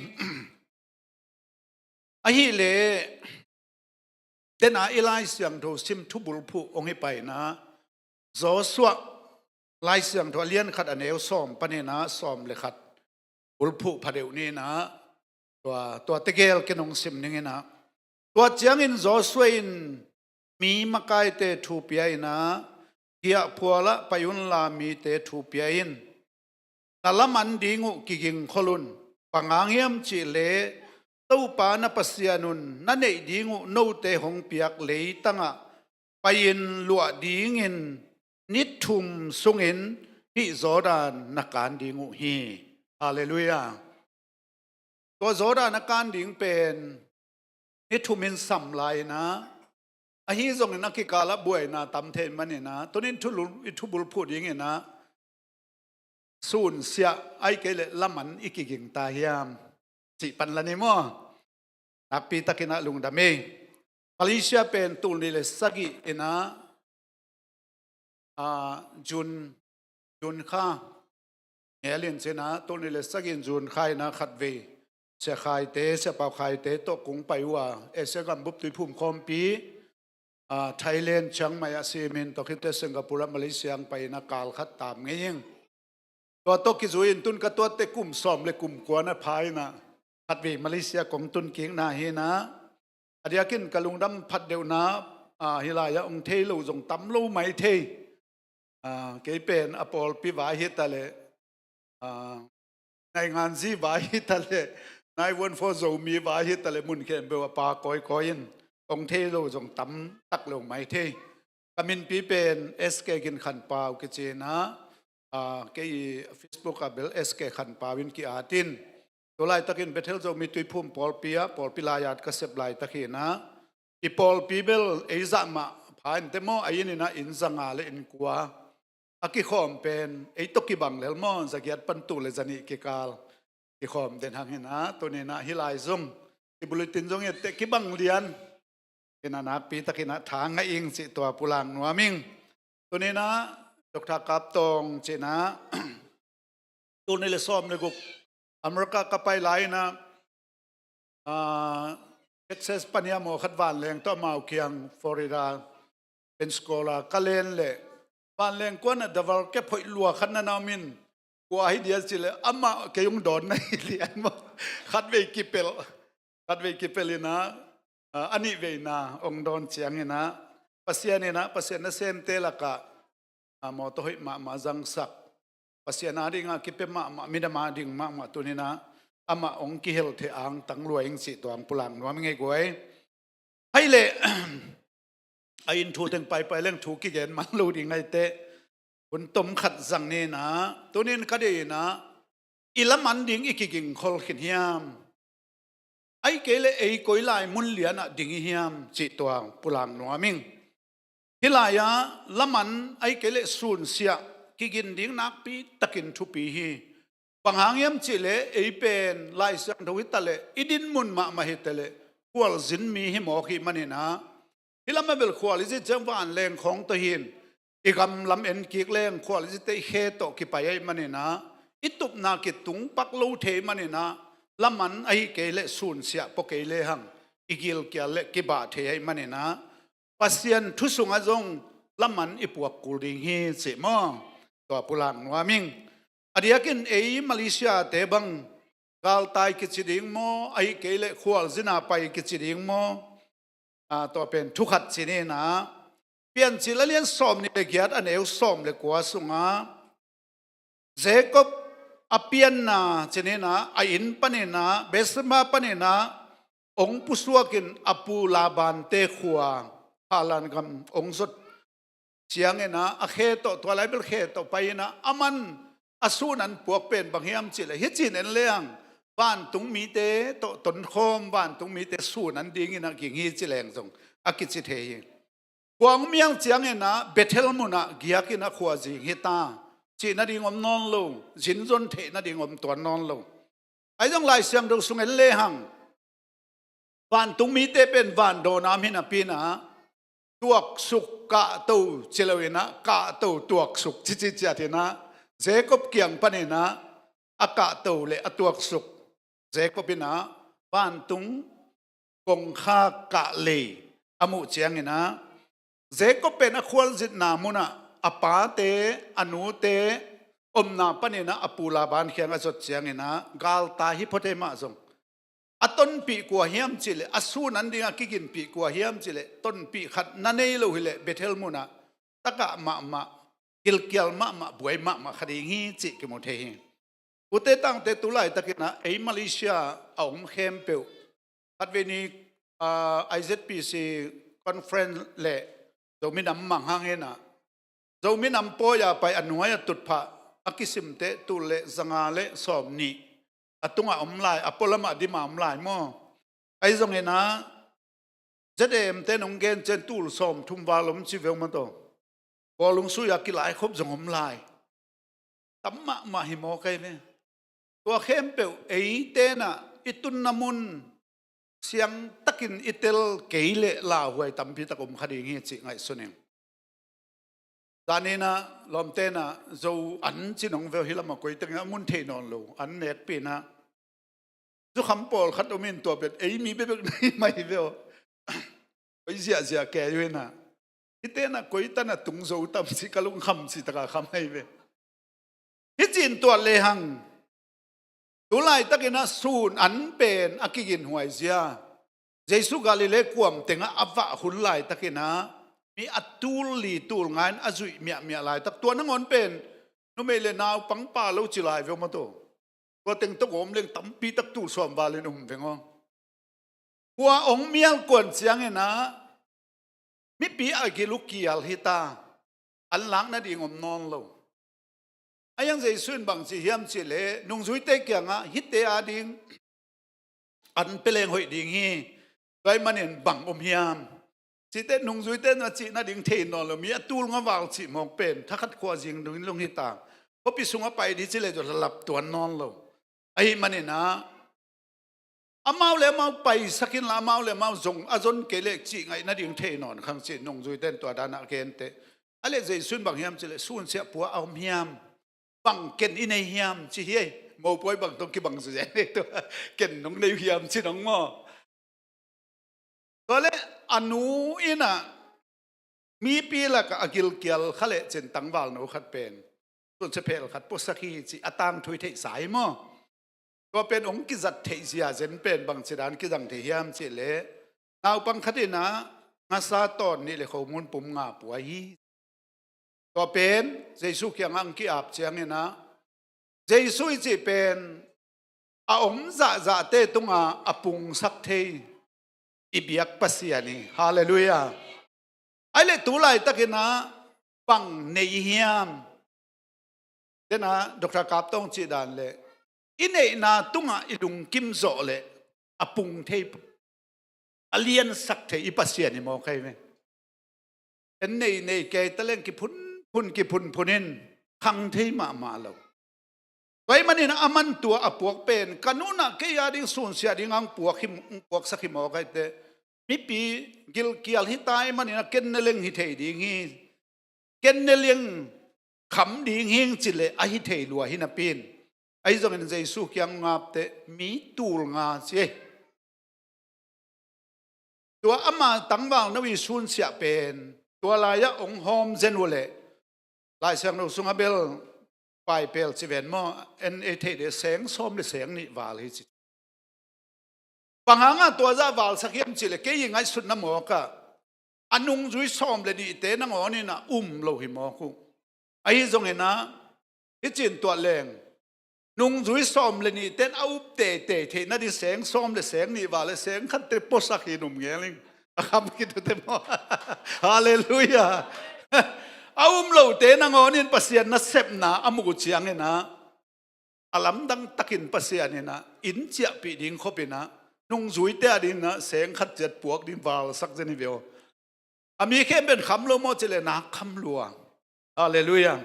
Ahih leh den a i Lai Siangtho sim thu bulphuh hong hi pai in ah, Joshua Lai Siangtho a lian khat a neu sawm panin ah sawm le khat bulphuh phadeuh ni in ah, tua, tua tegel ken hong sim ning in ah. Tua ciangin Joshua in mi makaite thu pia in ah, giahphual ah pai unla mite thu pia in, na laman ding uh kigingkhol un. Bang hang hiam cih leh Topa na Pasian un na neih ding uh note hong piak leitang ah pai-in luah dingin ni thum sungin hih Jordan na kan ding uh hi. Halleluiah. Tua Jordan a kan ding pen ni thum in sam lai in ah, ahi zongin a kikal ah buaina tam thei man in ah, tuni in thu lul-, i thu bulphuh ding in ah, sun siah, ahih kei leh laman i kiging ta hiam cih pan la ni maw. Nakpi takin ah lungdam hi. Malaysia pen tul nih le sagih in ah, ah, June, June kha, ngelin ci in ah, tul nih le sagih in June kha in ah khatvei Sia Khaite, Sia Pau Khaite tawh kong pai uh a, Asia gambup tuiphum khawmpi, ah, Thailand, Chiang Mai ah simin, tua khit teh Singapore ah Malaysia hong pai in ah kal khat tam ngei ing. Tua tawh kizui in tun ka tuat teh kum sawm le kum kua na pha in ah, khatvei Malaysia kong tun kik na hi in ah, a diakin ka lungdam phat deuh na, ah, hih lai ah hong thei lo zong tam lo mai thei. Ah, kei pen a pawlpi vai hi ta leh, ah, nainganzi vai hi ta leh, nine one four Zomi vai hi ta leh, mun khempeuh a pa kawikawi in hong thei lo zong tam tak lo mai thei. Ka minpi pen S K Gin Khan Pau kici in ah, ah, kei Facebook ah bel S K Khan Pau in ki-at in. Tu laitakin Bethel Zomi Tuiphum pawlpi ah pawlpi lai-at ka sep laitak hi in ah, i pawlpi bel ei zah mah pha in teh maw, a inn in ah inn za nga le inn kua a kikhawm pen ei tawh kibang lel maw, za giat pan tul le za nih kikal kikhawm den hang hi in ah, tuni in ah hih lai zong i bulletin zong i et teh kibang lian hi in ah, nakpi takin ah tha ngah ing cih tua pulak nuam ing. Tuni in ah Doctor Kap Tawng ci in ah, tul nih le sawm le guk America ka pai lai in ah, ah, Texas pan hi a, maw, khat vanleng tawh amau kiang Florida Pensacola ka len leh, vanleng kuan ah daval kep hoih lua khat na na om in, kua hi dia ci leh amah kei hong dawn na hi lian maw. Khatvei kipelh, khatvei kipelh in ah, ah, a nihveina hong dawn ciangin ah, Pasian in ah, Pasian nasemte lakah, ah, mawtaw hoih mahmah zangsak, Pasian adingah kipia mahmah, midam ading mahmah tuni in ah amah hong kihel thei angtang lua ing cih tua hong pulak nuam ing ei guai. Ahih leh a inn thu teng paipai leng thu kigen man lo ding ahih teh, hun tom khat zang ni in ah, tuni in ka deih in ah, i laman ding i kigingkhol khin hiam? Ahih kei leh ei koi lai mun lian ah ding i hiam cih tua pulak nuam ing. Hih lai-ah laman ahih kei leh sunsiah kigin ding nakpi takin thupi hi. Bang hang hiam cih leh ei pen Lai Siangtho hi ta leh, i din mun mahmah hi ta leh, khualzin mi hi mawk hi manin ah, hih lamah bel khual i zit ciang vanleng khawng tawh hi in, i gam lam en kik leng khual i zit teh i khe tawh kipai ahih manin ah, i tupna kitung pak lo thei manin ah, laman ahih kei leh sunsiah pua kei lehang i gilkial leh kibah thei ahih manin ah, Pasian thu sungah zong laman i puak kul ding hi cih maw? Tua pulak nuam ing. A diakin ei Malaysia te bang galtai kici ding maw, ahi kei leh khualzin a pai kici ding maw? A, tua pen thu khat ci ni in ah, Piancil a lian sawm nih le giat, a neu sawm le kua sungah Jacob a pianna ci ni in ah, a inn panin ah, Beersheba panin ah hong pusuakin a pu Laban te khua Haran gam hong zot ciangin ah, a khe tawh, tua lai bel khe tawh pai in ah, aman a sun an puak pen bang hiam cih leh, hih ci-in en lehang, vantung mite tawh tonkhawm, vantung mite sun an dingin ah ging hi ci leng zong a kici thei hi. Khua hong mial ciangin ah Bethel munah giakin a khua zing hi ta, cih nading om nawn lo, zin zon theih nading om tuan nawn lo. Ahi zong Lai Siangtho sung en lehang, vantung mite pen vandawnam hi napi in ah, tuaksuk kahto ci lo in ah, kahto tuaksuk cici ciat in ah, Jacob kiang panin ah a kahto le a tuaksuk, Jacob in ah vantung kongkhak kahlei a muh ciangin ah, Jacob pen a khualzinna munah a pate, a nute omna panin ah a pu Laban kiang a zot ciangin ah, galtai hi phot ei, mah zong a tonpih kua hiam cih leh, a sun an ding a kiginpih kua hiam cih leh, tonpih khat na nei lo hi leh Bethel munah takah mahmah, gilkial mahmah, buai mahmah kha ding hi cih kimu thei hi. Ute tangte, tu laitakin ah ei Malaysia a om khempeuh, khatvei ni, ah, I Z P C conference le Zomi nam mang hangin ah, Zomi nam pawi a pai a nuai a tutphah a kisimte tul le zanga le sawm nih a tungah om lai, a pualamah dim a om lai maw? Ahi zongin ah Z A M te nong gen ciang tul sawm thum val om ci veu maw taw. Kawlung sui a kilai khop zong om lai. Tam mahmah hi maw kai ve. Tua khempeuh eite in ah i tunna mun siangtakin i tel kei leh lauhuai tampi tak om kha ding hi cih ngaihsun ing. Zan in ah lawmte in ah Zo an ci nong veu, hih lamah koi tengah a mun thei nawn lo, an nekpih in ah. Zukham pawlkhat om in, tua pen ei mi bekbek na hi mai veu. Koi ziahziah kei uh in ah. Hihte in ah koi tan a tung zo tam cih ka lungkham cih takah kham ahi ve. Hih ci-in tuat lehang, tu laitakin ah sun an pen a kiginhuai zia, Jesu Galilee kuam tengah a vah hun laitakin ah, mi a tul li tul nga in a zuih miahmiah laitak, tua nangawn pen numei le naupang pha lo ci lai veu maw taw. Tua teng tawh gawm leng tampi tak tul sawm val in um veng aw. Khua hong mial kuan ciangin ah mipi a gil uh kial hi ta, an lak nading om nawn lo. Ahi zong Jesu in bang ci hiam cih leh, nungzuite kiangah hihte a ding an pia leng hoih ding hi. Tua ahih manin bang om hiam cih teh, nungzuite in a cih nading thei nawn lo, mi a tul nga val cih mawk pen thakhat khua zing dungin lung hi ta. Khuapi sungah pai ding ci leh zong lap tuan nawn lo. Ahih manin ah amau le amau paisak inla, amau le amau zong a zon kei leh cih ngaih nading thei nawn khang cih nungzuite in tua dan a gen teh. A leh Jesu in bang hiam cih leh, sunsiah pua a om hiam? Bang ken i nei hiam ci hi ei. Mopawi bang tawh kibang zuzen ei, tua ken nong nei uh hiam ci nong maw? Tua leh a nu in ah mipi lakah a gilkial kha leh cin tangvalno khat pen sunsia phel khat puasak hi ci a tangthu i theihsa hi maw? Tua pen hong kizat theih zia zen pen bangci dan kizang thei hiam cih leh, naupang khat in ah ngasa tawn nih le khomun pum nga pua hi. Tua pen Jesu kiangah hong ki-ap ciangin ah, Jesu i cih pen a om zahzahte tungah a pungsak thei i biak Pasian hi. Halleluiah. Ahih leh tu laitakin ah bang nei hiam? Dena Doctor Kap Tawng cih dan leh, i neihna tungah i lungkim zawh leh a pung thei, a liansak thei i Pasian hi maw kai ve. En nei nei kei ta leng kiphunphun kiphunphun in khang thei mahmah lo. Tua ahih manin a man tua a puak pen ka nu in ah kei a ding sunsiah ding a hong puak hi, hong puaksak hi maw kai teh. Mipi gilkial hi ta ahih manin a ken ne leng hi thei ding hi. Ken ne leng kham ding hing ci leh a hi thei lua hi napi in. Ahi zongin Jesu kiang hong ap teh mi tul nga ci ei. Tua ama tangvalno i sunsiah pen tua lai-ah hong hawm zen uh leh Lai Siangtho sungah bel paipel ci ven maw, en ei theih deh, seng sawm le seng nih val hi ci. Bang hangah tua zah valsak hiam cih leh kei i ngaihsutna mawkah a nungzui sawm le nihte nangawn inah um lo hi mawk uh. Ahi zongin ah hicin tuah leng, nungzui sawm le nihte in a up teitei theih nading seng sawm le seng nih val le seng khatte puasak hi, num ngel ing. A kham khit uh teh maw? Halleluiah. A um lote nangawn in Pasian nasepna a muh uh ciangin ah a lamdang takin Pasian inah inn ciahpih ding khop inah nungzuite a dingin ah seng khat ciat puak ding valsak zen hi ve aw. A mi khempeuh in kham lo maw cih leh nak kham lua. Halleluiah.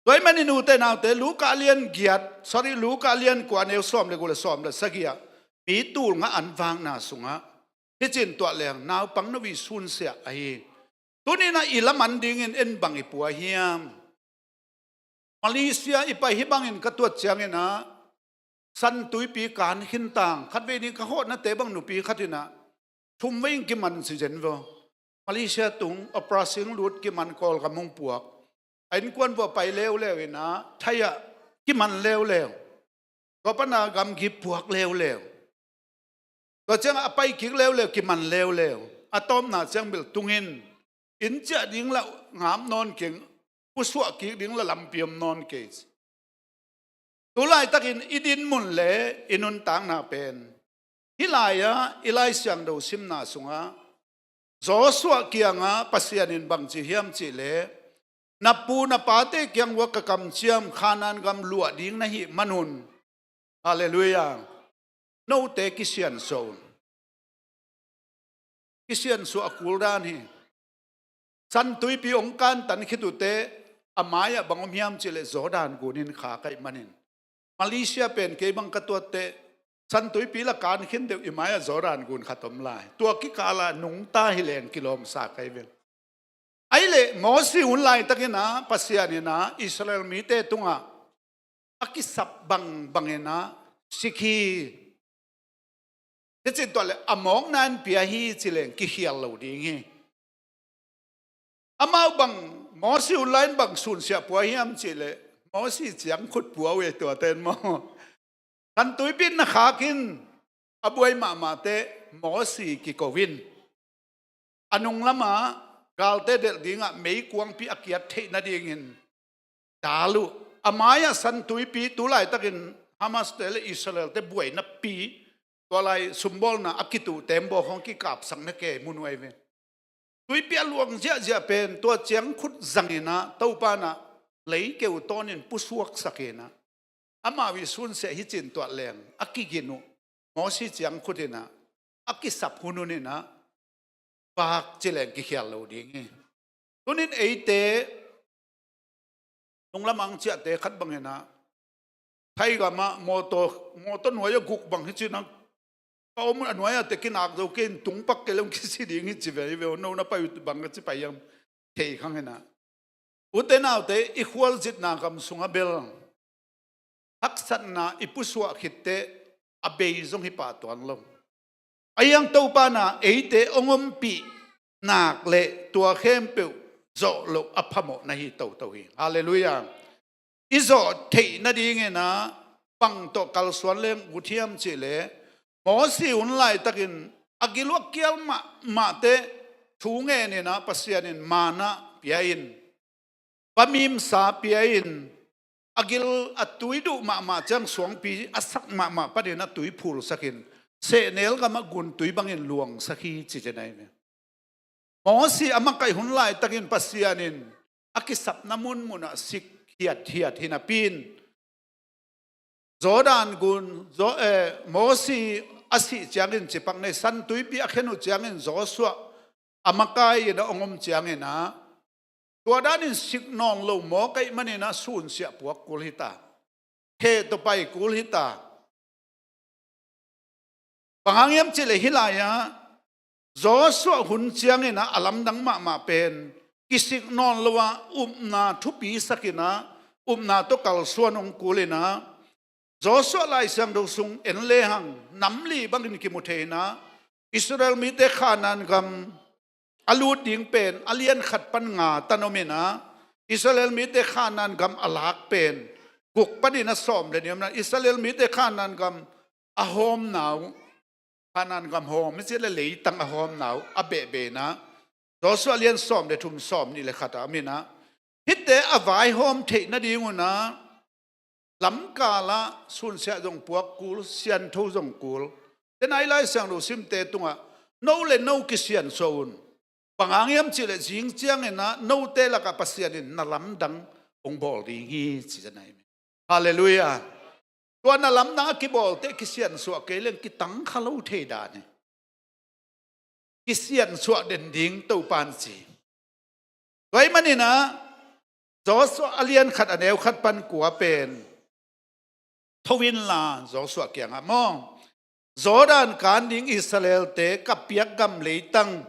Tua ahih manin ute naute, Luka lian giat, sorry, Luka lian kua, neu sawm le guk le sawm le sagih ah mi tul nga an vakna sungah hicin tuah leng, naupang no i sunsiah ahi. Tuni-in ah i laman dingin en bang i pua hiam? Malaysia i pai hih bangin ka tuat ciangin ah San Tuipi kan khin tang, khatvei ning ka hawhnate bang nupi khat inah thumvei in kiman ci zen ve aw. Malaysia tung operasi hong lut, kiman, Kawlgam hong puak. A innkuan vuah pai leuleu inah Thai ah kiman leuleu. Tua pana gamgi puak leuleu. Tua ciang a pai kik leuleu, kiman leuleu. A tawpna ciang bel tungin inn ciah ding lah ngap nawn keng, pusuah kik ding lah lampi om nawn kei ci. Tu laitakin i dinmun le i nuntakna pen hih lai-ah i Lai Siangtho simna sungah Joshua kiangah Pasian in bangci hiam cih leh, na pu na pate kiang uah ka kamciam Kanaan gam luah ding na hih manun, halleluiah, note kisiansuah un. Kisiansuah a kul dan hi. San Tuipi hong kantan khit uh teh a mai-ah bang om hiam cih leh Jordan gun in khak ahih manin, Malaysia pen kei bang ka tuat teh San Tuipi lah kan khin deuh, i mai-ah Jordan gun khat om lai. Tua kikal ah nungta hi leng kilawmsa ka hi ve. Ahih leh Mosi hun laitakin ah Pasian in ah Israel mite tungah a kisap bangbang in ah sik hi. Hicin tuah leh a mawkna in pia hi ci leng kikhial lo ding hi. Amau bang, Mosi hun lai-in bang sunsiah pua hiam cih leh Mosi ciangkhut pua uh ei, tuate in maw. San Tuipi in na khak in, a buai mahmah teh Mosi kiko in, a nung lamah galte delh dingah meikuangpi a kiat theih nadingin dal uh. A mai-ah San Tuipi, tu laitakin Hamas te le Israel te buainapi, tua lai sumbawlna a kituh tembaw khawng kikapsakna kei mun uh ahi ve. Tuipi a luang ziahziah pen tua ciangkhut zang in ah Topa in ah leikeu tawnin pusuaksak in ah, amau i sunsiah hicin tuah leng a kigin uh. Mosi ciangkhut in ah a kisap hun hun in ah vak ci leng kikhial lo ding hi. Tunin eite nunglam ang ciahte khat bang in ah Thai gam ah mawtaw, mawtaw nuai-ah guk bang hi ci-in ah ka om, a nuai-ah teh kinak zo kei in, tung pak kei leh hong kisi ding hi ci ve hi ve aw. No na pai uh bang ka ci pai hiam, thei khang hi in ah. Ute naute, i khualzinna gam sungah bel haksatna i pusuah khit teh a bei zong hi pah tuan lo. Ahi hang Topa in ah eite hong ompih nak leh tua khempeuh zawh loh a phamawh na hi toto hi. Halleluiah. I zawh theih nadingin ah bang tawh kalsuan leng ut hiam cih leh, Mosi hun laitakin a gil uh a kial mahmah teh thu ngen in ah Pasian in manna pia in, vamimsa pia in, a gil a tui duh mahmah ciang suangpi a sak mahmah panin a tui phulsak in, sehnel gamah guntui bangin luangsak hi ci-in ahi ve. Mosi a makaih hun laitakin Pasian in a kisapna munmunah sik hiathiat hi napi in, Jordan gun, Jo-, eh, Mosi a sih ciangin cipak nei, San Tuipi a khen uh ciangin Joshua a makai in a hong om ciangin ah, tua danin sik nawn lo mawk ahih manin ah sunsiah puak kul hi ta. Khe tawh pai kul hi ta. Bang hang hiam cih leh hih lai-ah Joshua hun ciangin ah a lamdang mahmah pen kisik nawn lo-a upna thupisak in ah upna tawh kalsuan hong kul in ah, Joshua Lai Siangtho sung en lehang nam li bangin kimu thei in ah, Israel mite Kanaan gam a lut ding pen a lian khat pan nga tan om in ah, Israel mite Khanaan gam a lak pen guk panin a sawm le nih om in ah, Israel mite Khanaan gam a hawmna uh, Khanaan gam hawm, misi le leitang a hawmna uh a behbeh in ah, Joshua lian sawm le thum, sawm nih le khat ah om in ah, hihte a vaihawm theih nading un ah, lamkal ah sunsiah zong puak kul, siantho zong kul. Te nai Lai Siangtho simte tungah, no le no kisiansuah un. Bang hang hiam cih leh zing ciangin ah note lakah Pasian in na lamdang hong bawl ding hi, ci-in ah hi. Halleluiah. Tua na lamdang a kibawlte kisiansuah kei leng kitang kha lo thei dan hi. Kisiansuah den ding Topa'n ci. Tua ahih manin ah, Joshua a lian khat a neu khat pan kua pen, tho inla Joshua kiangah maw, Jordan kan ding Israelte ka piak gam leitang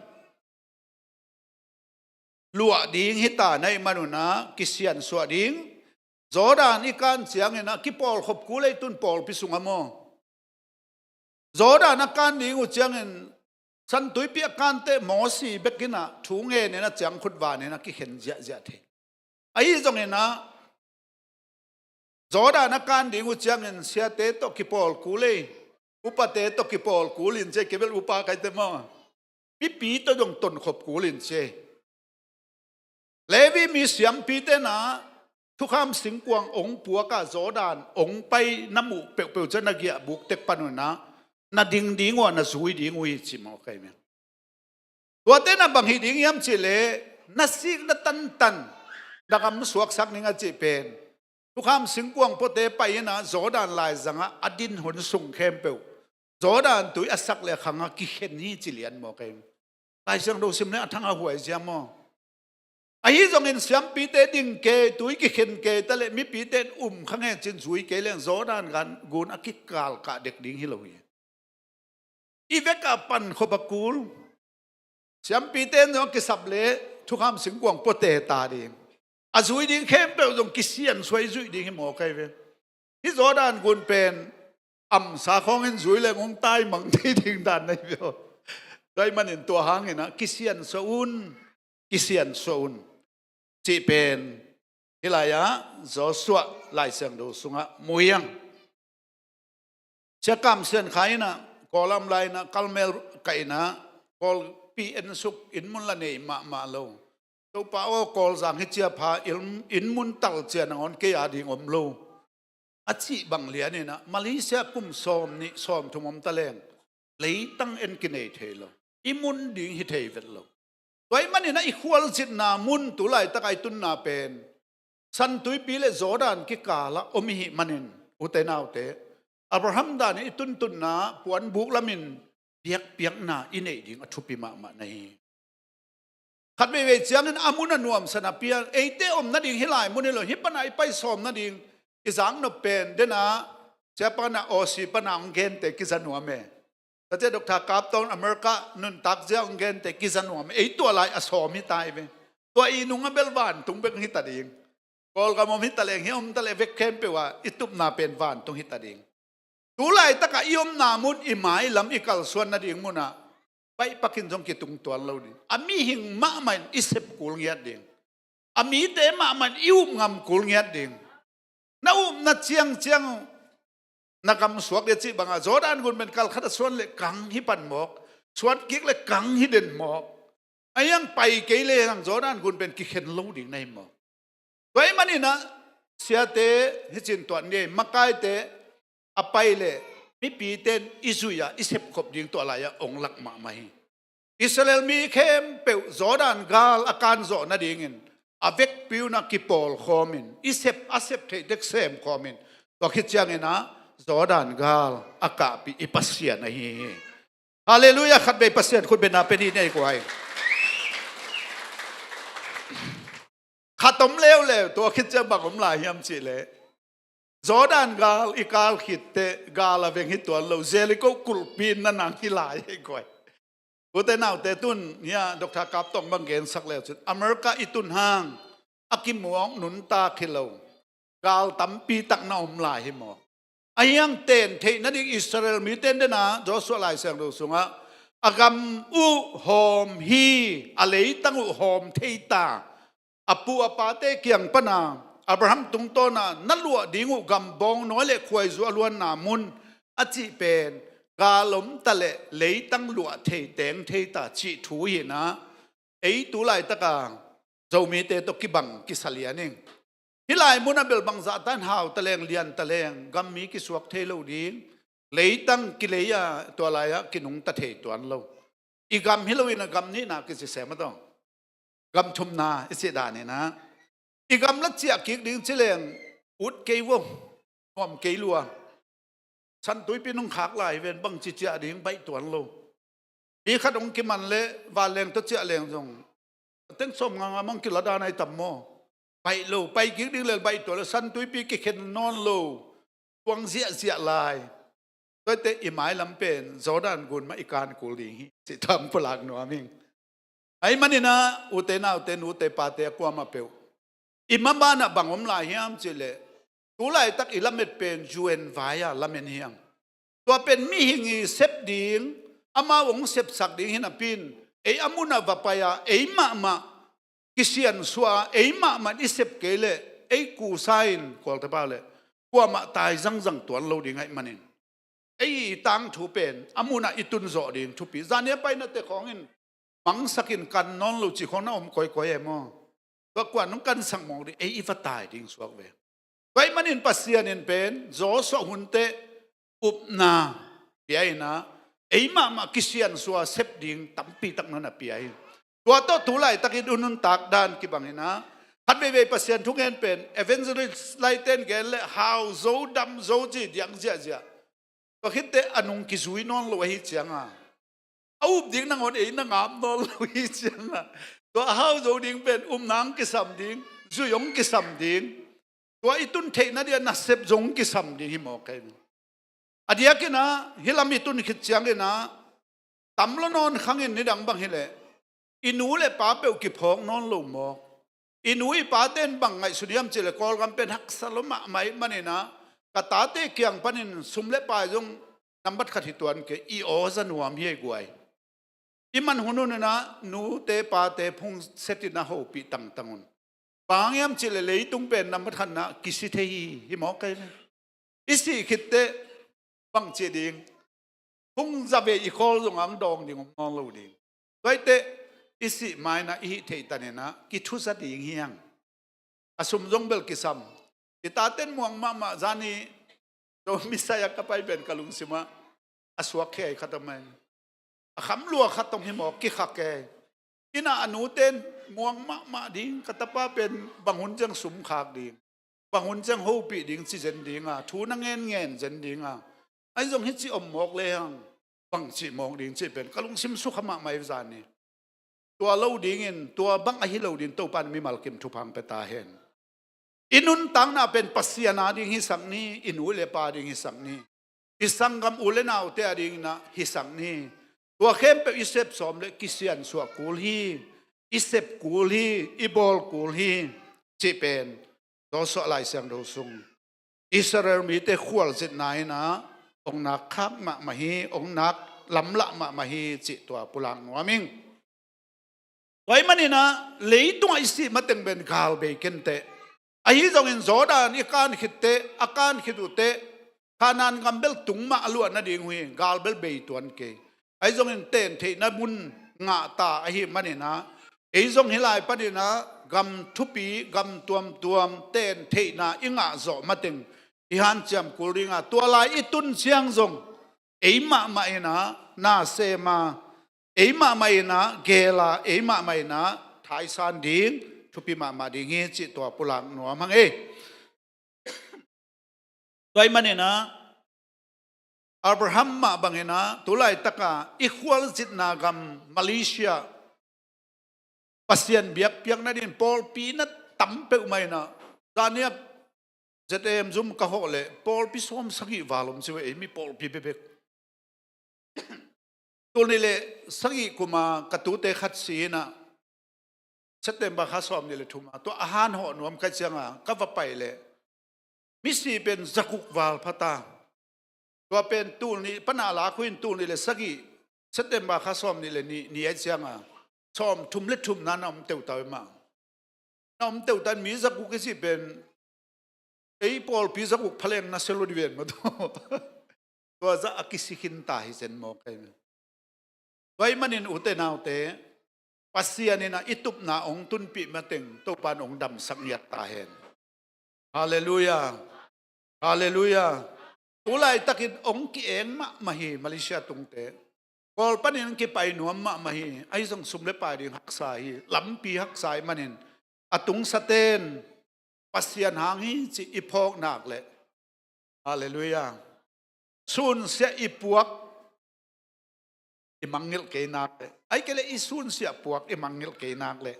luah ding hi ta na hih man un ah kisiansuah ding. Jordan i kan ciangin ah kipawlkhop kul ei, tun pawlpi sungah maw. Jordan a kan ding uh ciangin, San Tuipi a kan teh Mosi bek in ah thu ngen in ah ciangkhut van in ah kikhen ziahziah thei. Ahi zongin ah, Jordan a kan ding uh ciangin siate tawh kipawl kul ei, upate tawh kipawl kul in ci, kei bel upa ka hi teh maw, mipi tawh zong tonkhop kul in ci. Levi mi siampite in ah thukham singkuang ong puak a Jordan ong pai na muh peuhpeuh ciang na giahbuk tek pan un ah, na ding ding uh a, na zui ding uh hi, ci mawk ahi ve. Tuate in ah bang hi ding hiam cih leh, na sikna tantan na gam suaksak ning a cih pen, thukham singkuang puate pai in ah Jordan laizang ah a din hun sung khempeuh Jordan tui a sak le a khang ah kikhen hi, ci lian mawk ahi. Lai Siangtho sim leh a thang a huai zia maw. Ahi zongin siampite ding kei, tui kikhen kei ta leh mipite in um kha ngen cin zui kei leng Jordan gun a kikalkah dek ding hi lo hi. I vek a pankhop a kul. Siampite in zong a kisap leh thukham singkuang puate ta ding, a zui ding khempeuh zong kisiansuah i zuih ding hi mawk ahi ve. Hih Jordan gun pen amsa khawng in zui leng hong taimang thei ding dan na hi ve aw. Tua ahih manin tua hangin ah kisiansuah un, kisiansuah un, cih pen hih lai-ah Joshua Lai Siangtho sungah mu hi hang. Sia Kam Sian Khai in ah, Kawl a om lai in ah, Kalmel kah in ah, Kawlpi ensuk inn mun la nei mahmah lo. Topa aw, Kawlzang hi ciang pha, inn, inn mun tal ciang nangawn kei a ding om lo, a cih bang lian in ah, Malaysia kum sawm nih sawm thum om ta leng, leitang en kinei thei lo, i mun ding hi thei vet lo. Tua ahih manin ah i khualzinna mun tu laitak a i tunna pen San Tuipi le Jordan kikal ah om i hih manin, ute naute, Abraham dan in i tuntunna puanbuk lam in biakpiakna i neih ding a thupi mahmah na hi. Khat veivei ciangin a mun a nuamsa napi a, eite om nading hih lai mun hi lo, hih pan a i pai sawm nading i zaknop pen, den a, sia pan a, Aussie pan a hong gente kiza nuam e. Tate Doctor Kap Tawng America nuntak zia hong gente kiza nuam e. Ei tua lai a sawm hi ta hi ve. Tua i nung a bel vantung bek hi ta ding. Kawlgam om hi ta leng, hih om ta leh vek khempeuh ah i tupna pen vantung hi ta ding. Tu laitak a i omna mun, i mailam, i kalsuan nading mun ah baih pakin zong kitung tuan lo ding. A mihing mahmah in i sep kul ngiat ding. A mite mahmah in i up ngam kul ngiat ding. Na upna ciangciang na gam suak ding a cih bang a, Jordan gun pen kal khat a suan leh kang hi pan mawk, suan kik leh kang hi den mawk. Ahi hang pai kei lehang Jordan gun pen kikhen lo ding na hi mawk. Tua ahih manin ah siate, hih cin tuan ni ei, makaite a pai leh mipite in i zuih a, i sepkhop ding tua lai-ah hong lak mahmah hi. Israel mi khempeuh Jordan gal a kan zawh nadingin a vekpi un ah kipawlkhawm in, i sep a sep theih tek semkhawm in, tua khit ciangin ah Jordan gal a kahpih i Pasian ahi hi. Halleluiah. Khatvei Pasian khut bengna pe ni, nei kuai. Khat om leuleu, tua khit ciang bang om lai hiam cih leh, Jordan gal i kal khit teh gal a veng hi tuan lo, Jericho kulhpi in na nang hi lai hi kuai. Ute naute, tun hia Doctor Kap Tawng bang gensak leu cin, America i tun hang a kimuang nuntak hi lo, gal tampi tak na om lai hi maw. Ahi hang ten theih nading Israel mite in den a, Joshua Lai Siangtho sungah a gam uh hawm hi, a leitang uh hawm thei ta. A pu a pate kiang pana Abraham tungtawna na luah ding uh gam bawngnawi le khuaizu a luanna mun a cih pen gal om ta le leitang luah thei teng thei ta cih thu hi na. Ei tu laitaka Zomite tawh kibang kisalian ing. Hih lai munah bel bangzah tan hau taleng lian taleng gam mi kisuak thei lo ding, leitang kilei a tua lai-ah kinungta thei tuan lo. I gam hi loin a gam nihna kici sem a tawh gam thumna i cih daninah i gam la ciah kik ding ci leng ut kei vo, nuam kei lua. San tuipi nung khak lai hi ven bangci ciah ding baih tuan lo. Mi khat hong kiman le vanleng tawh ciah leng zong a teng sawm nganga mang kila dan ai tam maw? Baih lo, pai kik ding le baih tuan lo, san tuipi kikhen nawn lo. Tuang ziahziah lai. Tuaite i mailam pen Jordan gun mah i kan kul ding hi. Cih tang pulak nuam ing. Ahih maninah ute naute nute pate a kuamah peuh i mabanah bang om lai hiam cihleh tu laitak i lamet pen U N vai-a lamen hiam? Tua pen mihing i sep ding, amau hong sepsak ding hinapin ei a munah va pai-a ei mahmah kisiansuah a ei mahmah i sep kei leh ei kusa in kualte pau leh kuamah tai zangzang tuan lo ding ahih manin ei i tangthu pen a munah i tunzawh ding thupi. Zania painate khawngin mangsakin kan nawn lo cih khawng na om koikoi e maw? Tua kuan nong kansak mawk ding ei i va tai ding suak ve. Tua ahih manin Pasian in pen Joshua hunte upna pia inah ei mahmah kisiansuah sep ding tampi tak nong na pia hi. Tua tawh tu laitakin u nuntak dan kibang inah khat veivei Pasian thungen pen evangelist laiten gen le hau zo dam zo ci diang ziahziah. Tua khitte a nung kizui nawn lo ahi cianga a up ding nangawn ei na ngap nawn lo hi cianga tua a hau zo ding pen upna hong kisam ding, zui hong kisam ding, tua i tun theihna dia nasep zong kisam ding hi mawk kei. A diakinah hih lam i tun khit cianginah tam lo nawn khangin nidang bang hileh i nu le pa peuh kiphawk nawn lo mawk. I nu i pate in bang ngaihsun hiam cihleh Kawlgam pen haksa lo mahmah ih maninah ka tate kiang panin sum le pai zong nambat khat hi tuan kei, i aw za nuam hi ei guai. I man hun huninah nute pate phung setin a hopih tangtang un. Bang hang hiam cihleh leitung pen nambat khatna kisi thei hi, hi mawk kei le. I sih khitteh bang cih ding? Phung zavei i khawl zong ang dawng ding om nawn lo ding. Tuaite i sih maina i hih theih taninah kithuza ding hiang. A sum zong bel kisam. I taten muang mahmah zani zo misai a ka pai pen ka lungsimah a suak khei khat a mai. A kham lua khat tong hi mawk kikhak e. Innah a nuten muang mahmah ding, ka tapa pen bang hun ciang sum khak ding, bang hun ciang hopih ding ci zen dinga, thu na ngen ngen zen dinga. Ahi zong hih ci om mawk lehang bang cih mawk ding cih pen ka lungsim sukha mahmah i zan hi. Tua lo dingin tua bang ahi lo dingin Topa in mimal kim thupha hong pia ta hen. I nuntakna pen Pasian a ding hisak ni, i nu le pa ding hisak ni, i sanggam u le naute a dinginah hisak ni. Tua khempeuh i sep sawm le kisiansuah kul hi, i sep kul hi, i bawl kul hi. Cih pen Joshua Lai Siangtho sung Israel mite khualzinna inah ong nak khak mahmah hi, ong nak lamlah mahmah hi cih tua pulak nuam ing. Tua ahih maninah leitungah i sih mateng pen gal bei kenteh. Ahi zongin Jordan i kan khitteh, a kan khit uhteh Kanaan gam bel tung mah a luah nading uh hi, gal bel bei tuan kei. Ahi zongin ten theihna mun ngahta ahih maninah ei zong hih lai paninah gam thupi gam tuamtuam ten theihna i ngahzawh mateng i hanciam kul dinga tua lai i tun ciang zong ei mahmah inah na sema, ei mahmah inah gela, ei mahmah inah thaisan ding thupi mahmah ding hi cih tua pulak nuam hang ei. Tua ahih maninah Abraham mah banginah tu laitaka i khualzinna gam Malaysia Pasian biakpiakna dingin pawlpi na tam peuhmah inah zaniap Z A M zum ka hawh leh pawlpi sawm sagih val om ci ve ei mi pawlpi bekbek. Tul nih le sagih kuma ka tute khat si inah September kha sawm nih le thuma tua a han hawh nuam ka cianga ka va pai leh misi pen zaguk val phata. Tua pen tul nih pana lakhuin tul nih le sagih September kha sawm nih le nih ni ai cianga sawm thum le thum na na om teuh ta uh mah. Na om teuh tan mi zaguk i cih pen ei pawlpi zaguk phaleng na sia lo di ven maw tu. Tua zah a kisi khin ta hi zen maw kai. Tua ih manin ute naute, Pasian in a i tupna hong tunpih mateng Topan hong damsak ngiat ta hen. Halleluiah. Halleluiah. Tulaitakin hong ki-eng mahmah hi Malaysia tungte. Kawl panin kipai nuam mahmah hi. Ahi zong sum le pai ding haksa hi. Lampi haksa ih manin a tungsaten Pasian hang hi cih i phawk nak leh. Halleluiah. Sunsiah i puak i mangngilh kei nak leh, ai kei leh i sunsiah puak i mangngilh kei nak leh,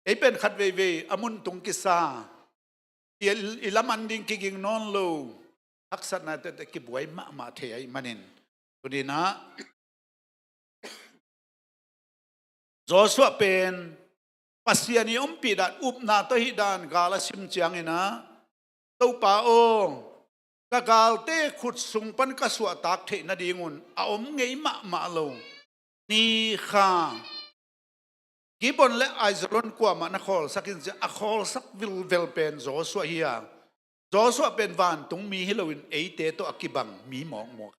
ei pen khat veivei a mun tung kisa, i, i laman ding kiging nawn lo, haksatna tete kibuai mahmah thei aih manin, tuninah Joshua pen Pasian i ompih dan, upna tawh hih dan gal a sim cianginah, Topa aw, ka galte khut sung pan ka suahtak theih nadingun a om ngei mahmah lo. Ni kha Gibeon le Aizalon kuamah na khawlsak in cia a khawlsak vilvel pen Joshua hi a, Joshua pen vantungmi hi loin eite tawh a kibang mi mawkmawk.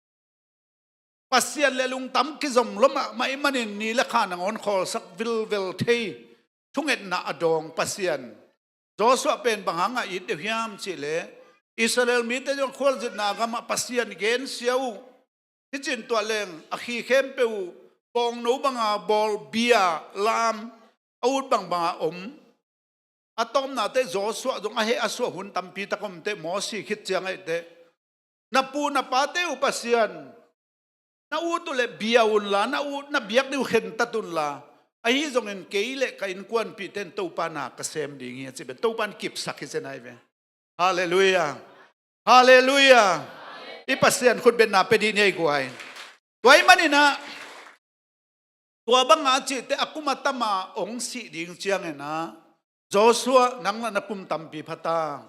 Pasian le lungtam kizom lua mahmah ih manin ni le kha nangawn khawlsak vilvel thei thungetna a dawng Pasian. Joshua pen bang hangah it deuh hiam cihleh, Israel mite zong khualzinna gamah Pasian gensia uh. Hicin tuah leng a khi khempeuh uh bawngno banga bawl, bia, lam, a ut bangbanga om. A tawpnate Joshua zong a heh a suah hun tampi tak omte, Mosi khit ciang aihte, na pu na pate uh Pasian na ut uh leh bia unla, na ut na biak ding uh khentat unla, ahi zongin kei le ka innkuanpihte in Topa na ka sem ding hi a ci pen Topa in kipsak hi zen ahi ve. Halleluiah. Halleluiah. I Pasian khutbetna pia dih ni ei guai. Tua ih maninah tua banga cihte a kum a tama hong sih ding cianginah, Joshua nang lah na kum tampi phata,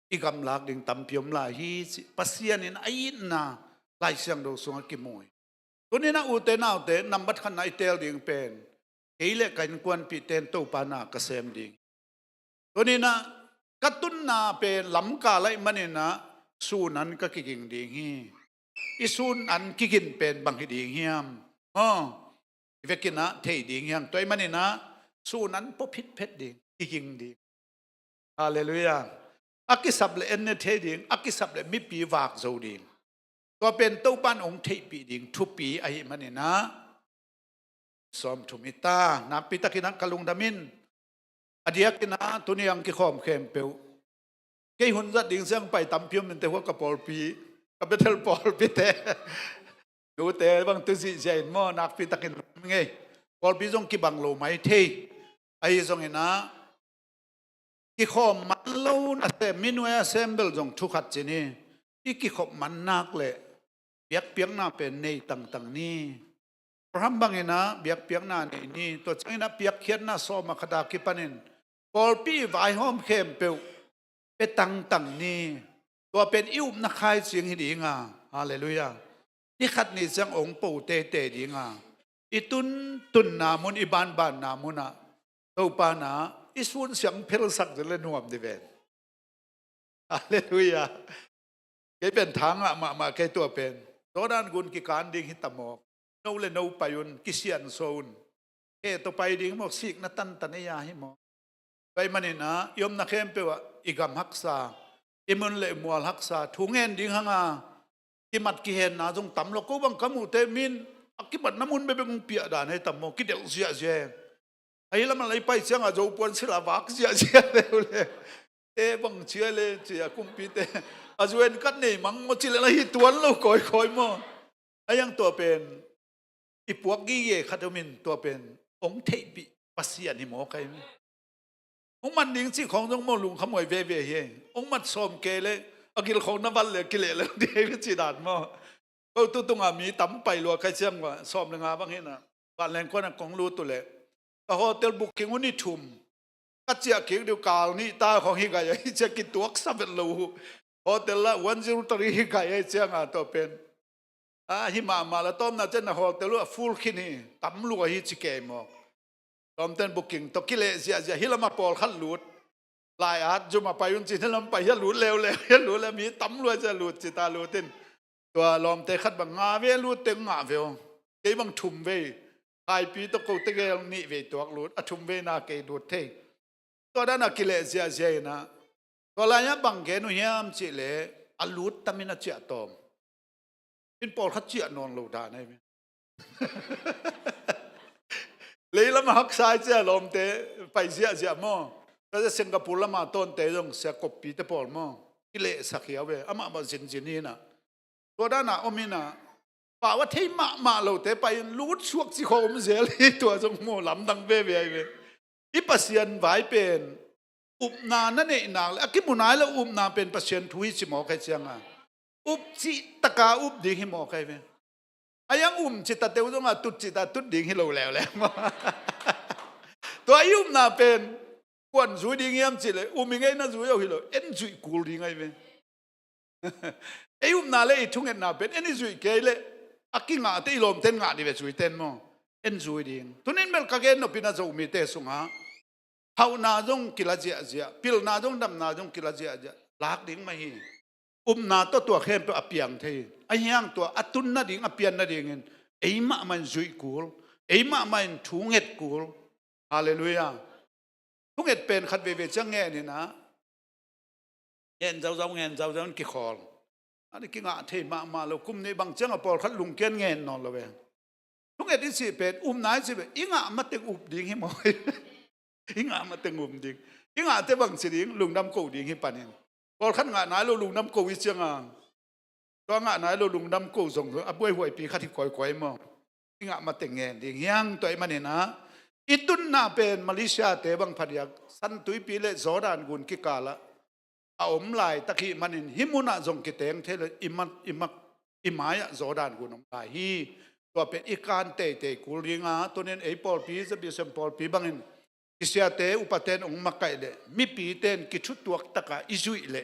i gamlak ding tampi om lai hi cih Pasian in a itna Lai Siangtho sungah kimu hi. Tuninah ute naute, nambat khatna i teel ding pen kei le ka innkuanpihte in Topa na ka sem ding. Tuninah ka tunna pen lamkal aih maninah sun an ka kiging ding hi. I sun an kigin pen bang hi ding hiam? Aw, i vekinah thei ding hiam? Tua ih maninah sun an pua phitphet ding, kiging ding. Halleluiah. A kisap le en ne thei ding, a kisap le mipi vak zo ding. Tua pen Topan hong theihpih ding thupi ahi maninah sawm thum hi ta, nakpitakinah ka lungdam in. A diakinah tuni ang kikhawm khempeuh kei hun zat ding siang pai tampi om inte hua ka pawlpi, ka Bethel pawlpite. Nute bang tu zihziah in maw, nakpitakin ngei. Pawlpi zong kibang lo mai thei. Ahi zonginah kikhawm man lo nasem, minuai a sem bel zong thukhat ci ni. I kikhop man nak leh biakpiakna pen nei tangtang ni. Abraham banginah biakpiakna nei ni. Tua cianginah piakkhiatna sawm a khata kipanin pawlpi i vaihawm khempeuh pia tangtang ni. Tua pen i upna khaici hi dinga. Halleluiah. Ni khat ni ciang hong po teitei dinga, i tuntunna mun, i banbanna munah Topa na i sun siang phelsak zel le nuam di ven. Halleluiah. Kei pen thangah mahmah kei tua pen. Jordan gun kikan ding hi ta mawk. No le no pai un, kisiansuah un. Kei tawh pai ding mawk, sikna tantan ei a hi mawk. Tua ih maninah i omna khempeuh ah i gam haksa, i mun le i mual haksa, thu ngen ding hanga kimat kihenna zong tam lo. Ko bang ka muhte min a kimatna mun bekbek hong piah dan hei tam maw, kidelh ziahziah. Ahi lamah lei pai cianga zopuan sila vak ziahziah leuleu. Te bang cia le cia kumpite a zuan kat nei mang maw ci le la hi tuan lo kawikawi maw. A iang tua pen i puak gige khat om in tua pen hong theihpih Pasian hi maw kai maw. Hong man ding cih khawng zong maw lungkham huai veve hi. Hong mat sawm kei le a gil khawng na vat le kileh le ding hi ci dan maw. Ko tu tunga mi tam pai lua kai ciang ua sawm le nga bang hina. Vanleng kuan a kong lut uh leh ka hotel booking uh ni thum. Ka ciah kik deuh kal nih ta khawng hi gai a hi ciah kituaksa vet lo uh. Hotel lah one zero three hi gai a hi cianga tua pen A, hi mahmah la tawmna ciang na hawlte lu a full khin hi, tam lua hi ci kei mawk. Tawmten booking tawh kileh ziahziah, hi lamah pawlkhat lut. Lai-at zum a pai un ci, hi lam pai hi a lut leuleu, hi a lut le mi tam lua ci a lut ci ta lut in. Tua lawmte khat bang nga vei a lut teng ngah vei aw. Kei bang thum vei. Khaipi tawh kote gel nih vei tuak lut. A thum vei na kei lut thei. Tua dan a kileh ziahziah in ah. Tua lai-ah bang gen uh hiam cih leh a lut tam in a ciah tawm. In pawlkhat ciah nawn lo dan ahi ve. Leilam a haksa i ciah lawmte pai ziahziah maw. Tua ciah Singapore lam a tawnte zong sia koppite pawl maw. Kilehsak hi a ve. Amah mah zinzin hi in ah. Tua dan a om in ah. Pau a thei mahmah lote pai in lut suak ci khawng om zel hi, tua zong maw lamdang veve ahi ve. I Pasian vai pen upna na neih nak le a kimu nai lo upna pen Pasian thu hi ci mawk ahi ciang a. Up cih taka up ding hi mawk ahi ve. A yang um cih ta teu zong a tut cih ta tut ding hi lo leuleu. Tua i upna pen kuan zui ding hiam cih leh um i ngei na zui lo hi lo, en zuih kul ding ahi ve. Ei upna le i thungetna pen en i zuih kei leh a kingahte i lawmten ngah dih ve, zuiten maw. En zui ding. Tunin bel ka gen nop in a Zomite sungah hauhna zong kila ziahziah, pilna zong damna zong kila ziahziah lak ding mah hi. Upna tawh tua khempeuh a piang thei hi. Ahi hang tua a tun nading a pian nadingin ei mahmah in zuih kul, ei mahmah in thunget kul. Halleluiah. Thunget pen khat veivei ciang ngen in ah. Ngen zauzau, ngen zauzau in kikhawl. A ni kingah thei mahmah lo, kum nih bang ciang a pawlkhat lungkian ngen nawn lo ve. Thunget i cih pen, upna i cih pen, i ngah mateng up ding hi maw. I ngah mateng up ding. I ngahte bang ci ding, lungdam ko ding hi panin. Pawlkhat ngah nai lo lungdam ko i ciang a. Tua ngah nai lo lungdam ko zong a buaihuaipi khat hi kawikawi maw. I ngah mateng ngen ding hi hang tua i manin ah. I tunna pen Malaysia te bang phadiak San Tuipi le Jordan gun kikal ah a om laitak hi manin hih munah zong kiteng thei le i mat, i mak, i mai-ah Jordan gun om lai hi. Tua pen i kan teitei kul ding a, tunin ei pawlpi, Zabiasem pawlpi bangin kisiate upate in hong makaih leh, mipite in kithutuak taka i zuih leh,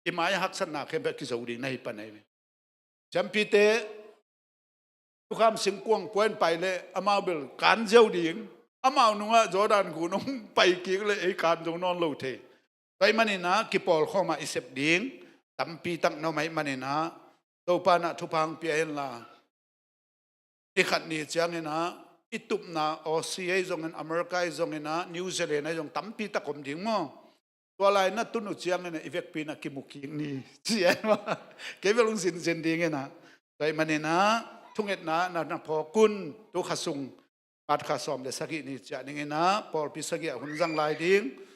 i mai-ah haksatna khempeuh kizo ding na hi pan ahi ve. Siampite, Thukham singkuang pua in pai leh amau bel kan ziau ding, amau nungah Jordan gun hong pai kik leh ei kan zo nawn lo thei. Tua ahih manin ah kipawlkhawm ah i sep ding tampi tak na om ahih manin ah Topa in ah thupha hong pia hen la. Ni khat ni ciangin ah i tupna Aussie ahi zongin, America ahi zongin ah, New Zealand ahi zong tampi tak om ding maw. Tua lai na tun uh ciangin ah i vekpi in ah kimu kik ni ci a, kei bel hong zinzin dingin ah. Tua ahih manin ah thungetna na na phawk un. Tu kha sung March kha sawm le sagih ni ciah dingin ah pawlpi sagih ah hun zang lai ding.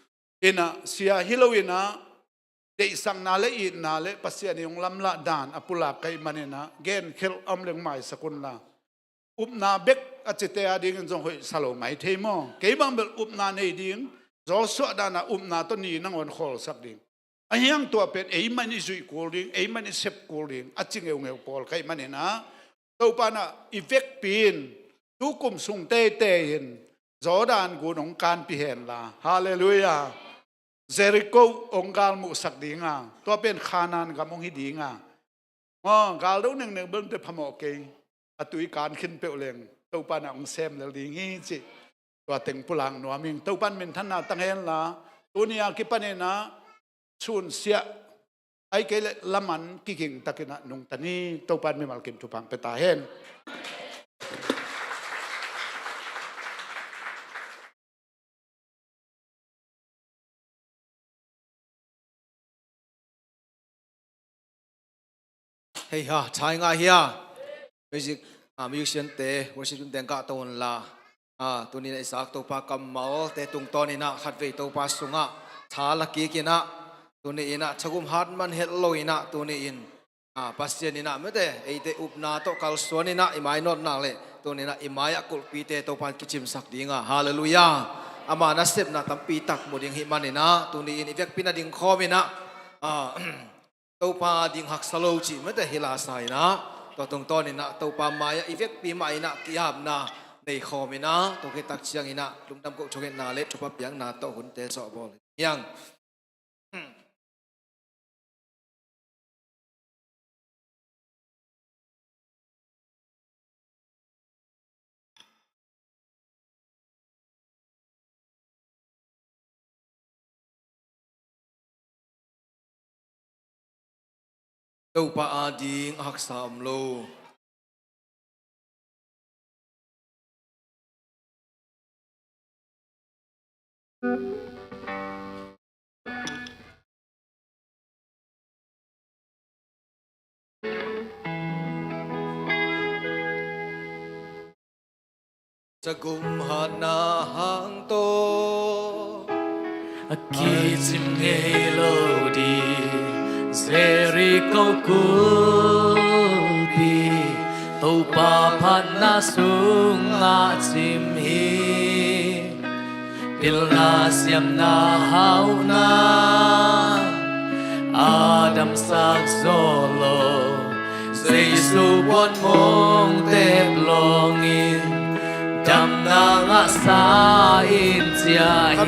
In ah sia hi lo in ah deihsakna le itna le Pasian in hong lamlah dan a pulak ka hih manin ah genkhelh a om leng maisak un la. Upna bek a cite a dingin zong hoih sa lo mai thei maw. Kei bang bel upna nei ding, Joshua dan a upna tawh ni nangawn khawlsak ding. Ahi hang tua pen ei mah in i zuih kul ding, ei mah in i sep kul ding a ci ngeungeu pawl ka hih manin ah Topa in ah i vekpi in tu kum sung teitei in Jordan gun hong kanpih hen la. Halleluiah. Jericho hong galmuhsak ding a, tua pen Kanaan gam hong hi ding a. Aw, gal do nengneng bel te phamawh kei. A tui kan khin peuh leng Topa in ah hong sem lel ding hi cih tua teng pulak nuam ing. Topa in minthanna tang hen la. Tuni a kipanin ah sunsiah ahih kei leh laman kiging takin ah nungta ni. Topa in mimal kim thupha hong pia ta hen. Hei ha, thai ngai hia. Music, ah, musician te, worship team te kah to un la. Ah, tuni in ah i sak Topa kammal te tungtawn in ah khatvei Topa sungah tha la kik in ah, tuni in ah thagum hat man het lo in ah, tuni in, ah, Pasian in ah mite eite upna tawh kalsuan in ah i mainawtna le tuni in ah i mai-ah kulhpite Topa in kicimsak ding a. Halleluiah. Ama nasepna tampi tak mu ding hih manin ah tuni in i vekpi in ah dingkhawm in ah, ah, Topa ding haksa lo cih mite hi la sa in ah, tua tungtawn in ah Topa mai-ah i vekpi mah in ah ki-apna nei khawm in ah, tua khit tak ciangin ah lungdam koh thungetna le thupha piakna tawh hunte zawh bawl hi hang. Topa ading a haksa om lo. Cagum hatna hang tawh a kicim ngei lo ding Jericho kulpi, Topa phatna sungah cim hi. Pilna siamna hauhna a damsak zawh lo, Jesu puan mong tep lawngin damna ngahsa in ciah hi.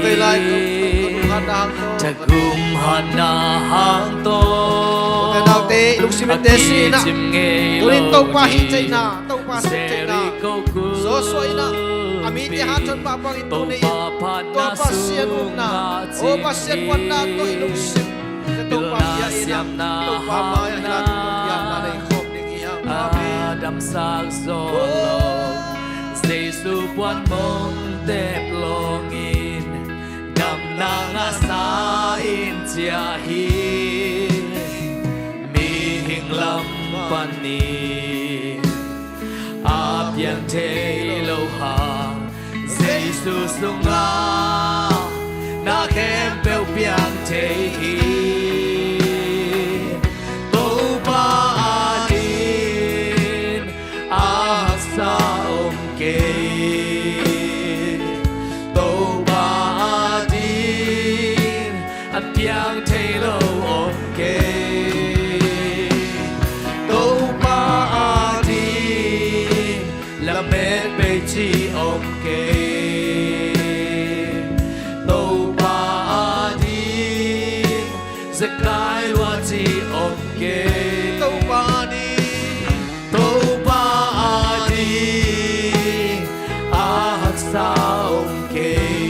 Cagum hatna hang tawh. Ute naute, lungsim in te si na. Tunin Topa hi ceihna, Topa sep theihna. Joshua in a mite hanthon pah bangin tuni in tua Pasian upna, aw Pasian puanna tawh i lungsim Topa bia in a, Topa mai-ah i la tungah piakna nei khawm ding hi hang. Amen. Damsak zawh lo, Jesu puan mong tep lawngin damna ngahsa in ciah hi. Mihing lam panin a piang thei lo hang, Jesu sungah na khempeuh piang thei hi. Topa ading a haksa om kei. Topa ading a piang thei lo om kei. Topa ading lamet bei ci om kei. Topa ading zekai lua ci om kei. Topa ading, Topa ading a haksa om kei.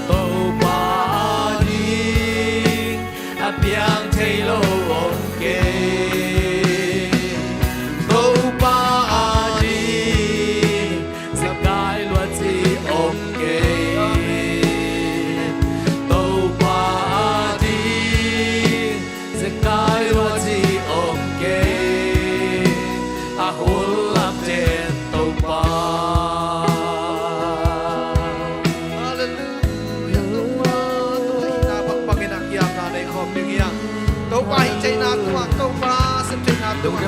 Topa ading a piang thei lo om kei. Topa ading zekai lua ci om kei. Topa ading zekai lua ci om kei. A hun lamten Topa. Halleluia. Topa, tua hihna bangbangin a kiamna nei khawm ding hi hang. Topa hi ceihna tua, Topa sep theihna tua.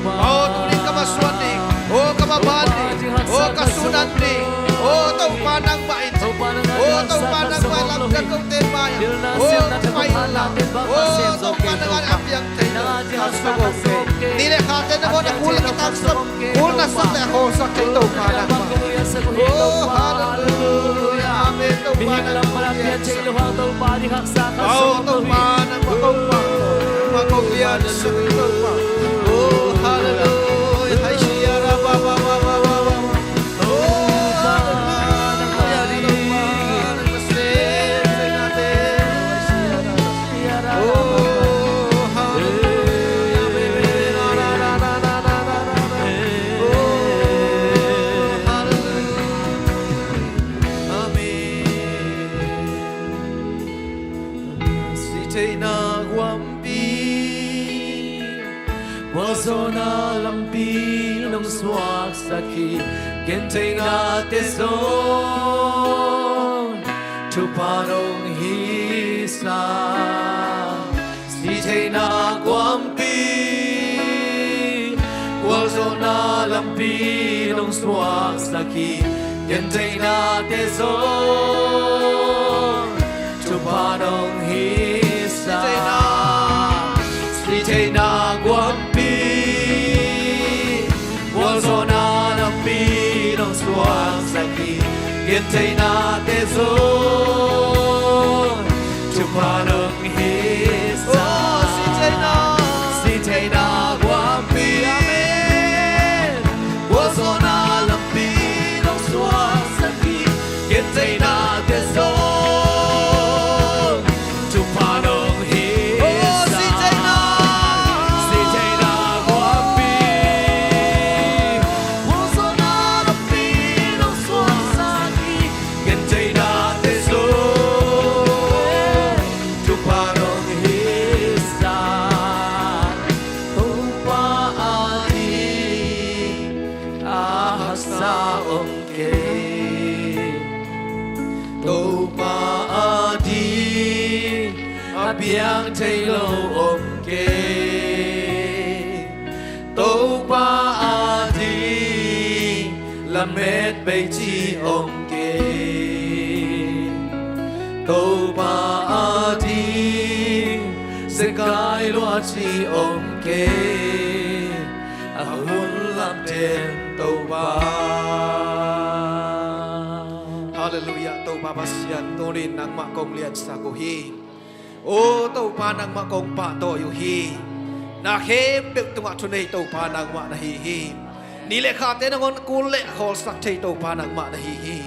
Aw, tunin ka va suan ding, aw ka va ban ding, aw ka sunan ding, aw Topa nangmah in. Aw Topa nangmah in lamdang kote mai-ah. Aw Topa in lam, aw Topa nangmah in a piang thei lo. Ni le khate na mawh na kul na kitak sawm, kul na sawm le a khawlsak thei Topa nangmah. Oh, halleluia. Amen. Topa nangmah in a piang thei lo hang Topa ding haksa khat sawm. Oh, Topa nangmah, Topa, Topa, Topa. Oh, halleluia. Hai sia ra ba ba ba ba ba ba. Oh, halleluia. Oh, halleluia. Amen. Sihtheihna guampi, gualzawhna lampi nong suaksak hi. Gentheihnate zong thupha nong hisa. Sihtheihna guampi, gualzawhna lampi nong suaksak hi. Gentheihnate zong thupha nong hisa. Sihtheihna guampi, gualzawhna lampi nong suaksak hi. Gentheihnate zong thupha nong hisa. Oh, sihtheihna, sihtheihna guampi, amen. Gualzawhna lampi nong suaksak hi. Gentheihnate zong thupha nong hisa. Oh, sihtheihna, A piang thei lo om kei. Topa ading lamet bei ci om kei. Topa ading zekai lua ci om kei. A hun lamten Topa. Halleluiah. Topa Pasian, tuni nangmah kong liansak uh hi. O Topa, nangmah kong pahtawi uh hi. Na khempeuh tungah thunei Topa nangmah na hi hi. Ni le khate nangawn kul le khawlsak thei Topa nangmah na hi hi.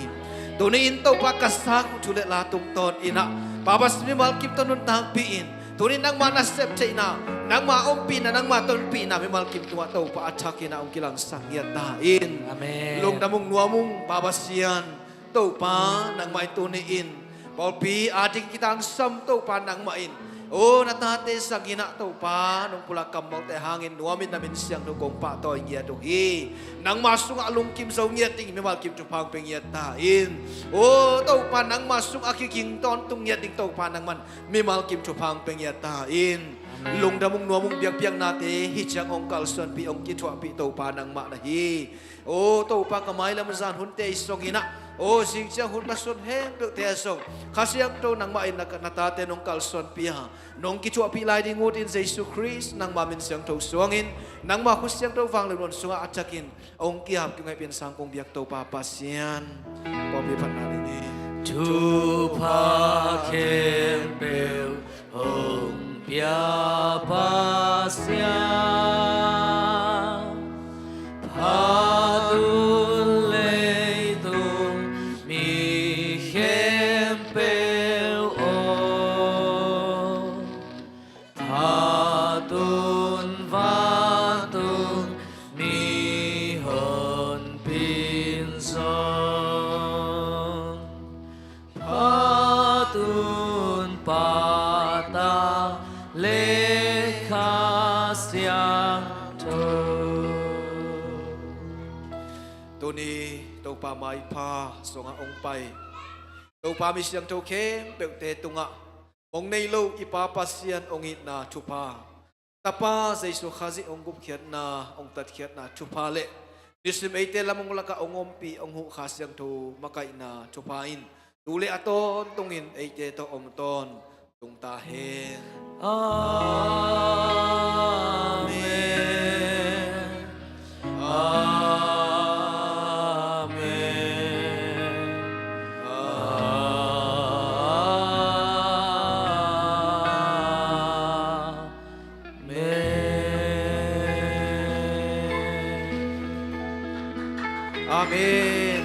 Tuni-in Topa, ka sak uh thu le la tungtawn in ah, Papa, mimal kim tawh nuntakpih in. Tuni nangmah nasep theihna, nangmah ompihna, nangmah tonpihna mimal kim tungah Topa a thakin ah hong kilangsak ngiat ta in. Amen. Lungdam ung, nuam ung, Papa Sian. Topa nangmah in tuni-in pawlpi ading kitangsam Topa nangmah in, o na tate zangin ah Topa nong pulak kammalte hangin nuamin na min siangtho kong pahtawi ngiat uh hi. Nangmah sungah lungkim zo ngiat ding mimal kim thupha hong pia ngiat ta in. O Topa, nangmah sungah kiging tawntung ngiat ding Topa nangman mimal kim thupha hong pia ngiat ta in. Amen. Lungdam ung, nuam ung, biakpiaknate hih ciang hong kalsuanpih, hong kithuahpih Topa nangmah na hi. O Topa, ka mailam zan hunte i song in ah, o zing ciang hun ka suan khempeuhte a song Kha Siangtho nangmah in na, na tate nong kalsuanpih a, nong kithuahpih lai ding ut in Jesu Khrist nangmah min siangtho suangin, nangmah khut siangtho vangliatluat sungah a thakin hong kihap kihong hi. Piansang kong biak Topa Pasian. Pawlpi phatna ding hi. Thupha khempeuh hong pia Pasian, phat un leitung mi khempeuh aw, phat un vantung mihonpi in zong, phat un Pa, Ta le Kha Siangtho. Tuni Topa maipha sungah hong pai Topa mi siangtho khempeuhte tungah, hong nei lo i Pa Pasian hong itna thupha, Tapa Jesu Khazih hong gupkhiatna, hong tatkhiatna thupha le nisim eite lam hong lakah hong ompih hong huh Kha Siangtho makaihna thupha in tu le a tawntungin eite tawh om tawntung ta hen. Amen. Amen. Amen. Amen.